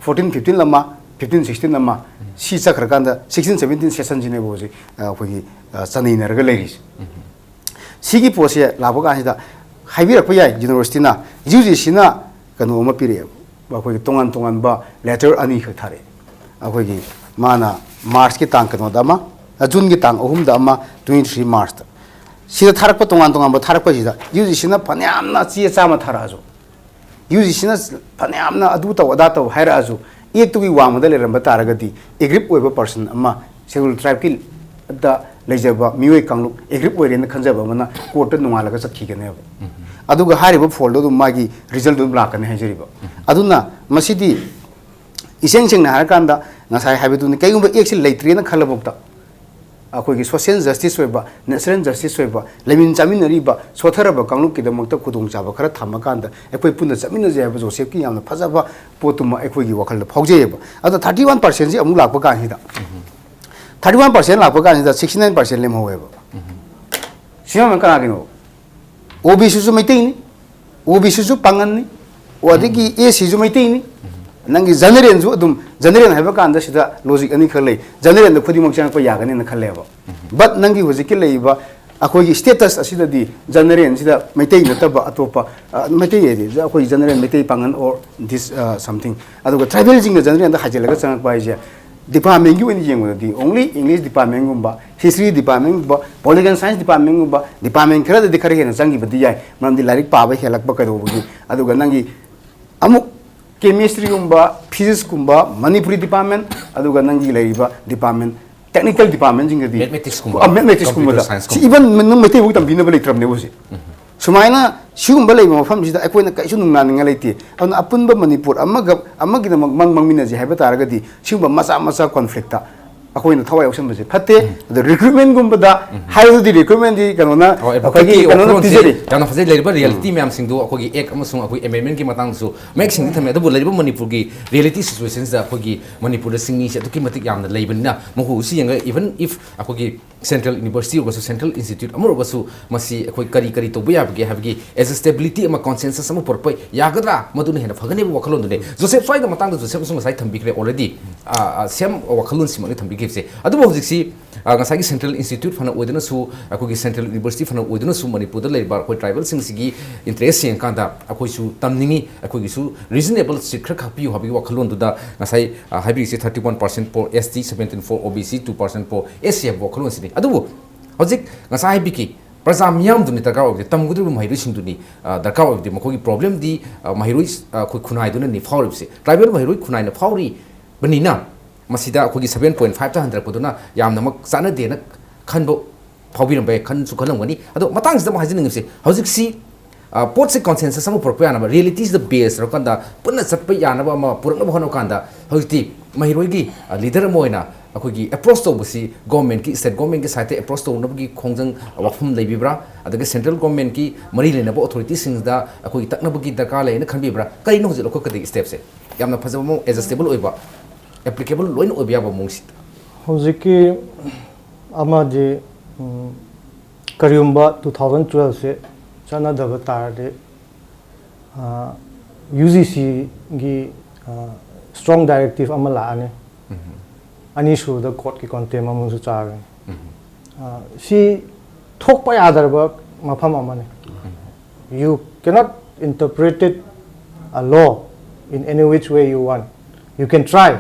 fourteen fifteen ꯑꯃ, fifteen sixteen ꯑꯃ, ꯁꯤ ꯆꯠꯈ꯭ꯔꯀꯥꯟꯗ sixteen seventeen session ꯁꯤꯅꯦꯕ ꯍꯧꯖꯤꯛ, ꯑ, ꯑꯩꯈꯣꯏꯒꯤ, ꯑ, ꯆꯅꯩꯅꯔꯒ ꯂꯩꯔꯤꯁꯦ꯫ ꯁꯤꯒꯤ ꯄꯣꯠꯁꯦ ꯂꯥꯛꯄ ꯀꯥꯟꯁꯤꯗ ꯍꯥꯏꯕꯤꯔꯛꯄ ꯌꯥꯏ, university ꯅ, UGC ꯅ ꯀꯩꯅꯣ ꯑꯃ ꯄꯤꯔꯛꯑꯦꯕ, ꯑꯩꯈꯣꯏꯒꯤ ꯇꯣꯉꯥꯟ ꯇꯣꯉꯥꯟꯕ letter ꯑꯅꯤꯈꯛ ꯊꯥꯔꯛꯑꯦ꯫ ꯑꯩꯈꯣꯏꯒꯤ ꯃꯥꯅ March ꯀꯤ ꯇꯥꯡ ꯀꯩꯅꯣꯗ ꯑꯃ, ꯑ, June ꯒꯤ ꯇꯥꯡ ꯑꯍꯨꯝꯗ ꯑꯃ, twenty three March ꯇ꯫ ꯁꯤꯗ ꯊꯥꯔꯛꯄ, ꯇꯣꯉꯥꯟ ꯇꯣꯉꯥꯟꯕ ꯊꯥꯔꯛꯄꯁꯤꯗ UGC ꯅ ꯐꯅꯌꯥꯝꯅ ꯆꯦ ꯆꯥꯝꯃ ꯊꯥꯔꯛꯑꯁꯨ, UGC ꯅ ꯐꯅꯌꯥꯝꯅ ꯑꯗꯨ ꯇꯧ ꯑꯗꯥ ꯇꯧ ꯍꯥꯏꯔꯛꯑꯁꯨ, act ꯇꯨꯒꯤ ꯋꯥꯡꯃꯗ ꯂꯩꯔꯝꯕ ꯇꯥꯔꯒꯗꯤ, aggrieved ꯑꯣꯏꯕ person ꯑꯃ, Scheduled Tribe ꯀꯤ ꯗ ꯂꯩꯖꯕ ꯃꯤꯑꯣꯏ ꯀꯥꯡꯂꯨꯞ aggrieved ꯑꯣꯏꯔꯦꯅ ꯈꯟꯖꯕ ꯑꯃꯅ court ꯇ ꯅꯣꯡꯉꯥꯜꯂꯒ ꯆꯠꯈꯤꯒꯅꯦꯕ꯫ ꯑꯗꯨꯒ ꯍꯥꯏꯔꯤꯕ ꯐꯣꯜꯗꯣ ꯑꯗꯨꯝ ꯃꯥꯒꯤ result ꯗꯨ ꯑꯗꯨꯝ ꯂꯥꯛꯀꯅꯤ ꯍꯥꯏꯖꯔꯤꯕ꯫ ꯑꯗꯨꯅ ꯃꯁꯤꯗꯤ ꯏꯁꯦꯡ ꯁꯦꯡꯅ ꯍꯥꯏꯔꯀꯥꯟꯗ, ꯉꯁꯥꯏ ꯍꯥꯏꯕꯗꯨꯅꯤ, ꯀꯩꯒꯨꯝꯕ ꯑꯦꯛꯁꯤ ꯂꯩꯇ꯭ꯔꯦꯅ ꯈꯜꯂꯕꯧꯗ, ꯑꯩꯈꯣꯏꯒꯤ ꯁꯣꯁꯤꯌꯦꯜ ꯖꯁꯇꯤꯁ ꯑꯣꯏꯕ, ꯅꯦꯆꯔꯦꯜ ꯖꯁꯇꯤꯁ ꯑꯣꯏꯕ, ꯂꯩꯃꯤꯟ ꯆꯥꯃꯤꯟꯅꯔꯤꯕ ꯁꯣꯠꯊꯔꯕ ꯀꯥꯡꯂꯨꯞꯀꯤꯗꯃꯛꯇ ꯈꯨꯗꯣꯡꯆꯥꯕ ꯈꯔ ꯊꯝꯃꯀꯥꯟꯗ ꯑꯩꯈꯣꯏ ꯄꯨꯟꯅ ꯆꯠꯃꯤꯟꯅꯖꯩ ꯍꯥꯏꯕ ꯖꯣꯁꯦꯐꯀꯤ ꯌꯥꯝꯅ ꯐꯖꯕ ꯄꯣꯠꯇꯨꯃ ꯑꯩꯈꯣꯏꯒꯤ ꯋꯥꯈꯜꯗ ꯐꯥꯎꯖꯩꯌꯦꯕ꯫ ꯑꯗꯣ ꯊꯥꯔꯇꯤ ꯋꯥꯟ ꯄꯥꯔꯁꯦꯟꯁꯤ ꯑꯃꯨꯛ ꯂꯥꯛꯄ ꯀꯥꯟꯁꯤꯗ, ꯊꯥꯔꯇꯤ ꯋꯥꯟ ꯄꯥꯔꯁꯦꯟ ꯂꯥꯛꯄ ꯀꯥꯟꯁꯤꯗ ꯁꯤꯛꯁꯇꯤ ꯅꯥꯏꯟ ꯄꯥꯔꯁꯦꯟ ꯂꯦꯝꯍꯧꯋꯦꯕ꯫ ꯁꯤ ꯃꯌꯥꯝ ꯀꯅꯥꯒꯤꯅꯣ? ꯑꯣ ꯕꯤ ꯁꯤꯁꯨ ꯃꯩꯇꯩꯅꯤ, ꯑꯣ ꯕꯤ ꯁꯤꯁꯨ ꯄꯥꯡꯒꯟꯅꯤ, ꯑꯣ, ꯑꯗꯒꯤ ꯑꯦ ꯁꯤꯁꯨ ꯃꯩꯇꯩꯅꯤ, ꯅꯪꯒꯤ ꯖꯦꯅꯔꯦꯜꯁꯨ ꯑꯗꯨꯝ, ꯖꯦꯅꯔꯦꯜ ꯍꯥꯏꯕ ꯀꯥꯟꯗ ꯁꯤꯗ ꯂꯣꯖꯤꯛ ꯑꯅꯤꯈꯛ ꯂꯩ꯫ ꯖꯦꯅꯔꯦꯜꯗ ꯈꯨꯗꯤꯡꯃꯛ ꯆꯪꯉꯛꯄ ꯌꯥꯒꯅꯤꯅ ꯈꯜꯂꯦꯕ꯫ ꯕꯠ ꯅꯪꯒꯤ ꯍꯧꯖꯤꯛꯀꯤ ꯂꯩꯔꯤꯕ ꯑꯩꯈꯣꯏꯒꯤ ꯁ꯭ꯇꯦꯇꯁ ꯑꯁꯤꯗꯗꯤ ꯖꯦꯅꯔꯦꯜꯁꯤꯗ ꯃꯩꯇꯩ ꯅꯠꯇꯕ ꯑꯇꯣꯞꯄ, ꯑ, ꯃꯩꯇꯩ ꯍꯥꯏꯗꯤ ꯑꯩꯈꯣꯏ general Meitei Pangal or this something, ꯑꯗꯨꯒ ꯇ꯭ꯔꯥꯏꯕꯦꯜꯁꯤꯡꯅ ꯖꯦꯅꯔꯦꯜꯗ ꯍꯥꯏꯖꯤꯜꯂꯒ ꯆꯪꯉꯛꯄ ꯍꯥꯏꯁꯦ, ꯗꯤꯄꯥꯔꯠꯃꯦꯟꯒꯤ ꯑꯣꯏꯅ ꯌꯦꯡꯕꯗꯗꯤ ꯑꯣꯡꯂꯤ ꯏꯪꯂꯤꯁ ꯗꯤꯄꯥꯔꯠꯃꯦꯟꯒꯨꯝꯕ, ꯍꯤꯁꯇ꯭ꯔꯤ ꯗꯤꯄꯥꯔꯠꯃꯦꯟꯒꯨꯝꯕ, ꯄꯣꯂꯤꯇꯤꯀꯦꯜ ꯁꯥꯏꯟꯁ ꯗꯤꯄꯥꯔꯠꯃꯦꯟꯒꯨꯝꯕ ꯗꯤꯄꯥꯔꯠꯃꯦꯟ ꯈꯔꯗꯗꯤ ꯈꯔ ꯍꯦꯟꯅ ꯆꯪꯈꯤꯕꯗꯤ ꯌꯥꯏ, ꯃꯔꯝꯗꯤ ꯂꯥꯏꯔꯤꯛ ꯄꯥꯕ ꯍꯦꯜꯂꯛꯄ ꯀꯩꯗꯧꯕꯒꯤ꯫ ꯑꯗꯨꯒ ꯅꯪꯒꯤ ꯑꯃꯨꯛ ꯀꯦꯃꯤꯁꯇ꯭ꯔꯤꯒꯨꯝꯕ, ꯐꯤꯖꯤꯛꯁꯀꯨꯝꯕ, ꯃꯅꯤꯄꯨꯔꯤ ꯗꯤꯄꯥꯔꯠꯃꯦꯟ, ꯑꯗꯨꯒ ꯅꯪꯒꯤ ꯂꯩꯔꯤꯕ ꯗꯤꯄꯥꯔꯠꯃꯦꯟ, ꯇꯦꯛꯅꯤꯀꯦꯜ ꯗꯤꯄꯥꯔꯠꯃꯦꯟꯁꯤꯡꯗꯗꯤ, ꯃꯦꯊꯃꯦꯇꯤꯛꯁꯀꯨꯝꯕ, ꯑ, ꯃꯦꯊꯃꯦꯇꯤꯛꯁꯀꯨꯝꯕꯗ, ꯀꯝꯄ꯭ꯌꯨꯇꯔ ꯁꯥꯏꯟꯁꯀꯨꯝꯕ꯫ ꯁꯤ ꯏꯚꯟ ꯅꯪ ꯃꯩꯇꯩꯐꯥꯎ ꯇꯝꯕꯤꯅꯕ ꯂꯩꯇ꯭ꯔꯕꯅꯦꯕ ꯍꯧꯖꯤꯛ꯫ ꯁꯨꯃꯥꯏꯅ ꯁꯤꯒꯨꯝꯕ ꯂꯩꯕ ꯃꯐꯝꯁꯤꯗ ꯑꯩꯈꯣꯏꯅ ꯀꯩꯁꯨ ꯅꯨꯡꯅꯥꯅꯤꯡꯉꯥꯏ ꯂꯩꯇꯦ꯫ ꯑꯗꯨꯅ ꯑꯄꯨꯟꯕ ꯃꯅꯤꯄꯨꯔ ꯑꯃꯒ ꯑꯃꯒꯤꯗꯃꯛ ꯃꯪ ꯃꯪꯃꯤꯟꯅꯁꯦ ꯍꯥꯏꯕ ꯇꯥꯔꯒꯗꯤ, ꯁꯤꯒꯨꯝꯕ ꯃꯆꯥ ꯃꯆꯥ ꯀꯣꯟꯐ꯭ꯂꯤꯛꯇ ꯑꯩꯈꯣꯏꯅ ꯊꯋꯥꯏ ꯌꯥꯎꯁꯟꯕꯁꯦ ꯐꯠꯇꯦ꯫ ꯑꯗꯣ ꯔꯤꯀ꯭ꯔꯨꯠꯃꯦꯟꯒꯨꯝꯕꯗ ꯍꯥꯏꯔꯒꯗꯤ, ꯔꯤꯀ꯭ꯔꯨꯠꯃꯦꯟꯗꯤ ꯀꯩꯅꯣꯅ, ꯑꯣ, ꯑꯦꯗꯚꯣꯀꯦꯠꯀꯤ ꯑꯩꯈꯣꯏꯒꯤ ꯀꯩꯅꯣꯅ ꯋꯥꯈꯜꯂꯣꯟꯁꯦ ꯄꯤꯖꯔꯤ꯫ ꯌꯥꯝꯅ ꯐꯖꯩ꯫ ꯂꯩꯔꯤꯕ ꯔꯤꯌꯦꯂꯤꯇꯤ ꯃꯌꯥꯝꯁꯤꯡꯗꯨ ꯑꯩꯈꯣꯏꯒꯤ ꯑꯦꯛ ꯑꯃꯁꯨꯡ ꯑꯩꯈꯣꯏ ꯑꯦꯃꯦꯟꯃꯦꯟꯒꯤ ꯃꯇꯥꯡꯗꯁꯨ ꯃꯌꯦꯛ ꯁꯦꯡꯅ ꯊꯝꯃꯦ꯫ ꯑꯗꯨꯕꯨ ꯂꯩꯔꯤꯕ ꯃꯅꯤꯄꯨꯔꯒꯤ ꯔꯤꯌꯦꯂꯤꯇꯤ ꯁꯤꯆꯨꯋꯦꯁꯟꯁꯤꯗ ꯑꯩꯈꯣꯏꯒꯤ ꯃꯅꯤꯄꯨꯔꯗ ꯁꯤꯡꯃꯤꯁꯦ ꯑꯗꯨꯛꯀꯤ ꯃꯇꯤꯛ ꯌꯥꯝꯅ ꯂꯩꯕꯅꯤꯅ, ꯃꯈꯣꯏꯁꯤ ꯌꯦꯡꯉꯒ, ꯏꯚꯟ ꯏꯐ ꯑꯩꯈꯣꯏꯒꯤ ꯁꯦꯟꯇ꯭ꯔꯦꯜ ꯌꯨꯅꯤꯚꯔꯁꯤꯇꯤ ꯑꯣꯏꯔꯒꯁꯨ, ꯁꯦꯟꯇ꯭ꯔꯦꯜ ꯏꯟꯁꯇꯤꯇ꯭ꯌꯨꯠ ꯑꯃ ꯑꯣꯏꯔꯒꯁꯨ, ꯃꯁꯤ ꯑꯩꯈꯣꯏ ꯀꯔꯤ ꯀꯔꯤ ꯇꯧꯕ ꯌꯥꯕꯒꯦ ꯍꯥꯏꯕꯒꯤ ꯑꯦꯖꯁꯇꯦꯕꯤꯂꯤꯇꯤ ꯑꯃ, ꯀꯣꯟꯁꯦꯟꯁꯁ ꯑꯃ ꯄꯨꯔꯛꯄ ꯌꯥꯒꯗ꯭ꯔꯥ? ꯃꯗꯨꯅ ꯍꯦꯟꯅ ꯐꯒꯅꯦꯕ ꯋꯥꯈꯜꯂꯣꯟꯗꯨꯅꯦ꯫ ꯖꯣꯁꯦꯐ, ꯁ꯭ꯋꯥꯏꯗ ꯃꯇꯥꯡꯗ ꯖꯣꯁꯦꯐꯅꯁꯨ ꯉꯁꯥꯏ ꯊꯝꯕꯤꯈ꯭ꯔꯦ ꯑꯣꯜꯔꯦꯗꯤ, ꯁꯦꯝ ꯋꯥꯈꯜꯂꯣꯟꯁꯤꯃꯛꯅꯤ ꯊꯝꯕꯤꯈꯤꯕꯁꯦ꯫ ꯑꯗꯨꯕꯨ ꯍꯧꯖꯤꯛꯁꯤ, ꯑ, ꯉꯁꯥꯏꯒꯤ ꯁꯦꯟꯇ꯭ꯔꯦꯜ ꯏꯟꯁꯇꯤꯇ꯭ꯌꯨꯠ ꯐꯅ ꯑꯣꯏꯗꯨꯅꯁꯨ, ꯑꯩꯈꯣꯏꯒꯤ ꯁꯦꯟꯇ꯭ꯔꯦꯜ ꯌꯨꯅꯤꯚꯔꯁꯤꯇꯤ ꯐꯅ ꯑꯣꯏꯗꯨꯅꯁꯨ, ꯃꯅꯤꯄꯨꯔꯗ ꯂꯩꯔꯤꯕ ꯑꯩꯈꯣꯏ ꯇ꯭ꯔꯥꯏꯕꯦꯜꯁꯤꯡꯁꯤꯒꯤ ꯏꯟꯇꯔꯦꯁ ꯌꯦꯡꯉꯀꯥꯟꯗ ꯑꯩꯈꯣꯏꯁꯨ ꯇꯝꯅꯤꯡꯉꯤ, ꯑꯩꯈꯣꯏꯒꯤꯁꯨ ꯔꯤꯖꯅꯦꯕꯜ ꯁꯤꯠ ꯈꯔ ꯈꯥꯛꯄꯤꯌꯨ ꯍꯥꯏꯕꯒꯤ ꯋꯥꯈꯜꯂꯣꯟꯗꯨꯗ ꯉꯁꯥꯏ, ꯑ, ꯍꯥꯏꯕꯤꯔꯤꯁꯦ, thirty one percent for S T, seventeen for O B C, two percent for S C ꯍꯥꯏꯕ ꯋꯥꯈꯜꯂꯣꯟꯁꯤꯅꯤ꯫ ꯑꯗꯨꯕꯨ ꯍꯧꯖꯤꯛ ꯉꯁꯥꯏ ꯍꯥꯏꯕꯤꯈꯤ, ꯄ꯭ꯔꯖꯥ ꯃꯤꯌꯥꯝꯗꯨꯅꯤ ꯗꯔꯀꯥꯔ ꯑꯣꯏꯕꯁꯦ, ꯇꯝꯒꯗꯧꯔꯤꯕ ꯃꯍꯩꯔꯣꯏꯁꯤꯡꯗꯨꯅꯤ, ꯑ, ꯗꯔꯀꯥꯔ ꯑꯣꯏꯕꯗꯤ꯫ ꯃꯈꯣꯏꯒꯤ ꯄ꯭ꯔꯣꯕ꯭ꯂꯦꯝꯗꯤ, ꯑ, ꯃꯍꯩꯔꯣꯏ, ꯑ, ꯑꯩꯈꯣꯏ ꯈꯨꯟꯅꯥꯏꯗꯨꯅꯅꯤ ꯐꯥꯎꯔꯤꯕꯁꯦ꯫ ꯇ꯭ꯔꯥꯏꯕꯦꯜ ꯃꯍꯩꯔꯣꯏ ꯈꯨꯟꯅꯥꯏꯅ ꯐꯥꯎꯔꯤꯕꯅꯤꯅ, ꯃꯁꯤꯗ ꯑꯩꯈꯣꯏꯒꯤ seven point five ꯇ ꯍꯟꯊꯔꯛꯄꯗꯨꯅ ꯌꯥꯝꯅꯃꯛ ꯆꯥꯟꯅꯗꯦꯅ ꯈꯟꯕ ꯐꯥꯎꯕꯤꯔꯝꯕ ꯌꯥꯏ, ꯈꯟꯁꯨ ꯈꯜꯂꯝꯒꯅꯤ꯫ ꯑꯗꯣ ꯃꯇꯥꯡꯁꯤꯗ ꯑꯃꯨꯛ ꯍꯥꯏꯖꯅꯤꯡꯉꯤꯕꯁꯦ, ꯍꯧꯖꯤꯛꯁꯤ, ꯑ, ꯄꯣꯠꯁꯦ consensus ꯑꯃ ꯄꯨꯔꯛꯄ ꯌꯥꯅꯕ, reality ꯁꯤꯗ base ꯇꯧꯔꯀꯥꯟꯗ ꯄꯨꯟꯅ ꯆꯠꯄ ꯌꯥꯅꯕ ꯑꯃ ꯄꯨꯔꯛꯅꯕ ꯍꯣꯠꯅꯕ ꯀꯥꯟꯗ, ꯍꯧꯖꯤꯛꯇꯤ ꯃꯍꯩꯔꯣꯏꯒꯤ, ꯑ, leader ꯑꯃ ꯑꯣꯏꯅ ꯑꯩꯈꯣꯏꯒꯤ approach ꯇꯧꯕꯁꯤ government ꯀꯤ, state government ꯀꯤ side ꯇ approach ꯇꯧꯅꯕꯒꯤ ꯈꯣꯡꯖꯪ, ꯑ, ꯋꯥꯐꯝ ꯂꯩꯕꯤꯕ꯭ꯔꯥ? ꯑꯗꯒꯤ central government ꯀꯤ ꯃꯔꯤ ꯂꯩꯅꯕ authority ꯁꯤꯡꯗ ꯑꯩꯈꯣꯏꯒꯤ ꯇꯛꯅꯕꯒꯤ ꯗꯔꯀꯥꯔ ꯂꯩꯅ ꯈꯟꯕꯤꯕ꯭ꯔꯥ? ꯀꯔꯤꯅꯣ ꯍꯧꯖꯤꯛ ꯂꯧꯈꯠꯀꯗꯒꯤ step ꯁꯦ? ꯌꯥꯝꯅ ꯐꯖꯕ ꯃꯑꯣꯡ, adjustable ꯑꯣꯏꯕ, applicable ꯂꯣꯏꯅ ꯑꯣꯏꯕ ꯌꯥꯕ ꯃꯑꯣꯡꯁꯤꯗ꯫ ꯍꯧꯖꯤꯛꯀꯤ ꯑꯃꯗꯤ, ꯎꯝ, ꯀꯔꯤꯒꯨꯝꯕ two thousand twelve ꯁꯦ ꯆꯠꯅꯗꯕ ꯇꯥꯔꯗꯤ, ꯑ, U G C ꯒꯤ, ꯑ, strong directive ꯑꯃ ꯂꯥꯛꯑꯅꯤ꯫ ꯎꯝ꯫ ꯑꯅꯤꯁꯨꯕꯗ court ꯀꯤ contempt ꯑꯃꯁꯨ ꯆꯥꯒꯅꯤ꯫ ꯎꯝ꯫ ꯑ, ꯁꯤ ꯊꯣꯛꯄ ꯌꯥꯗ꯭ꯔꯕ ꯃꯐꯝ ꯑꯃꯅꯤ꯫ ꯎꯝ꯫ You cannot interpret it, a law, in any which way you want. You can try.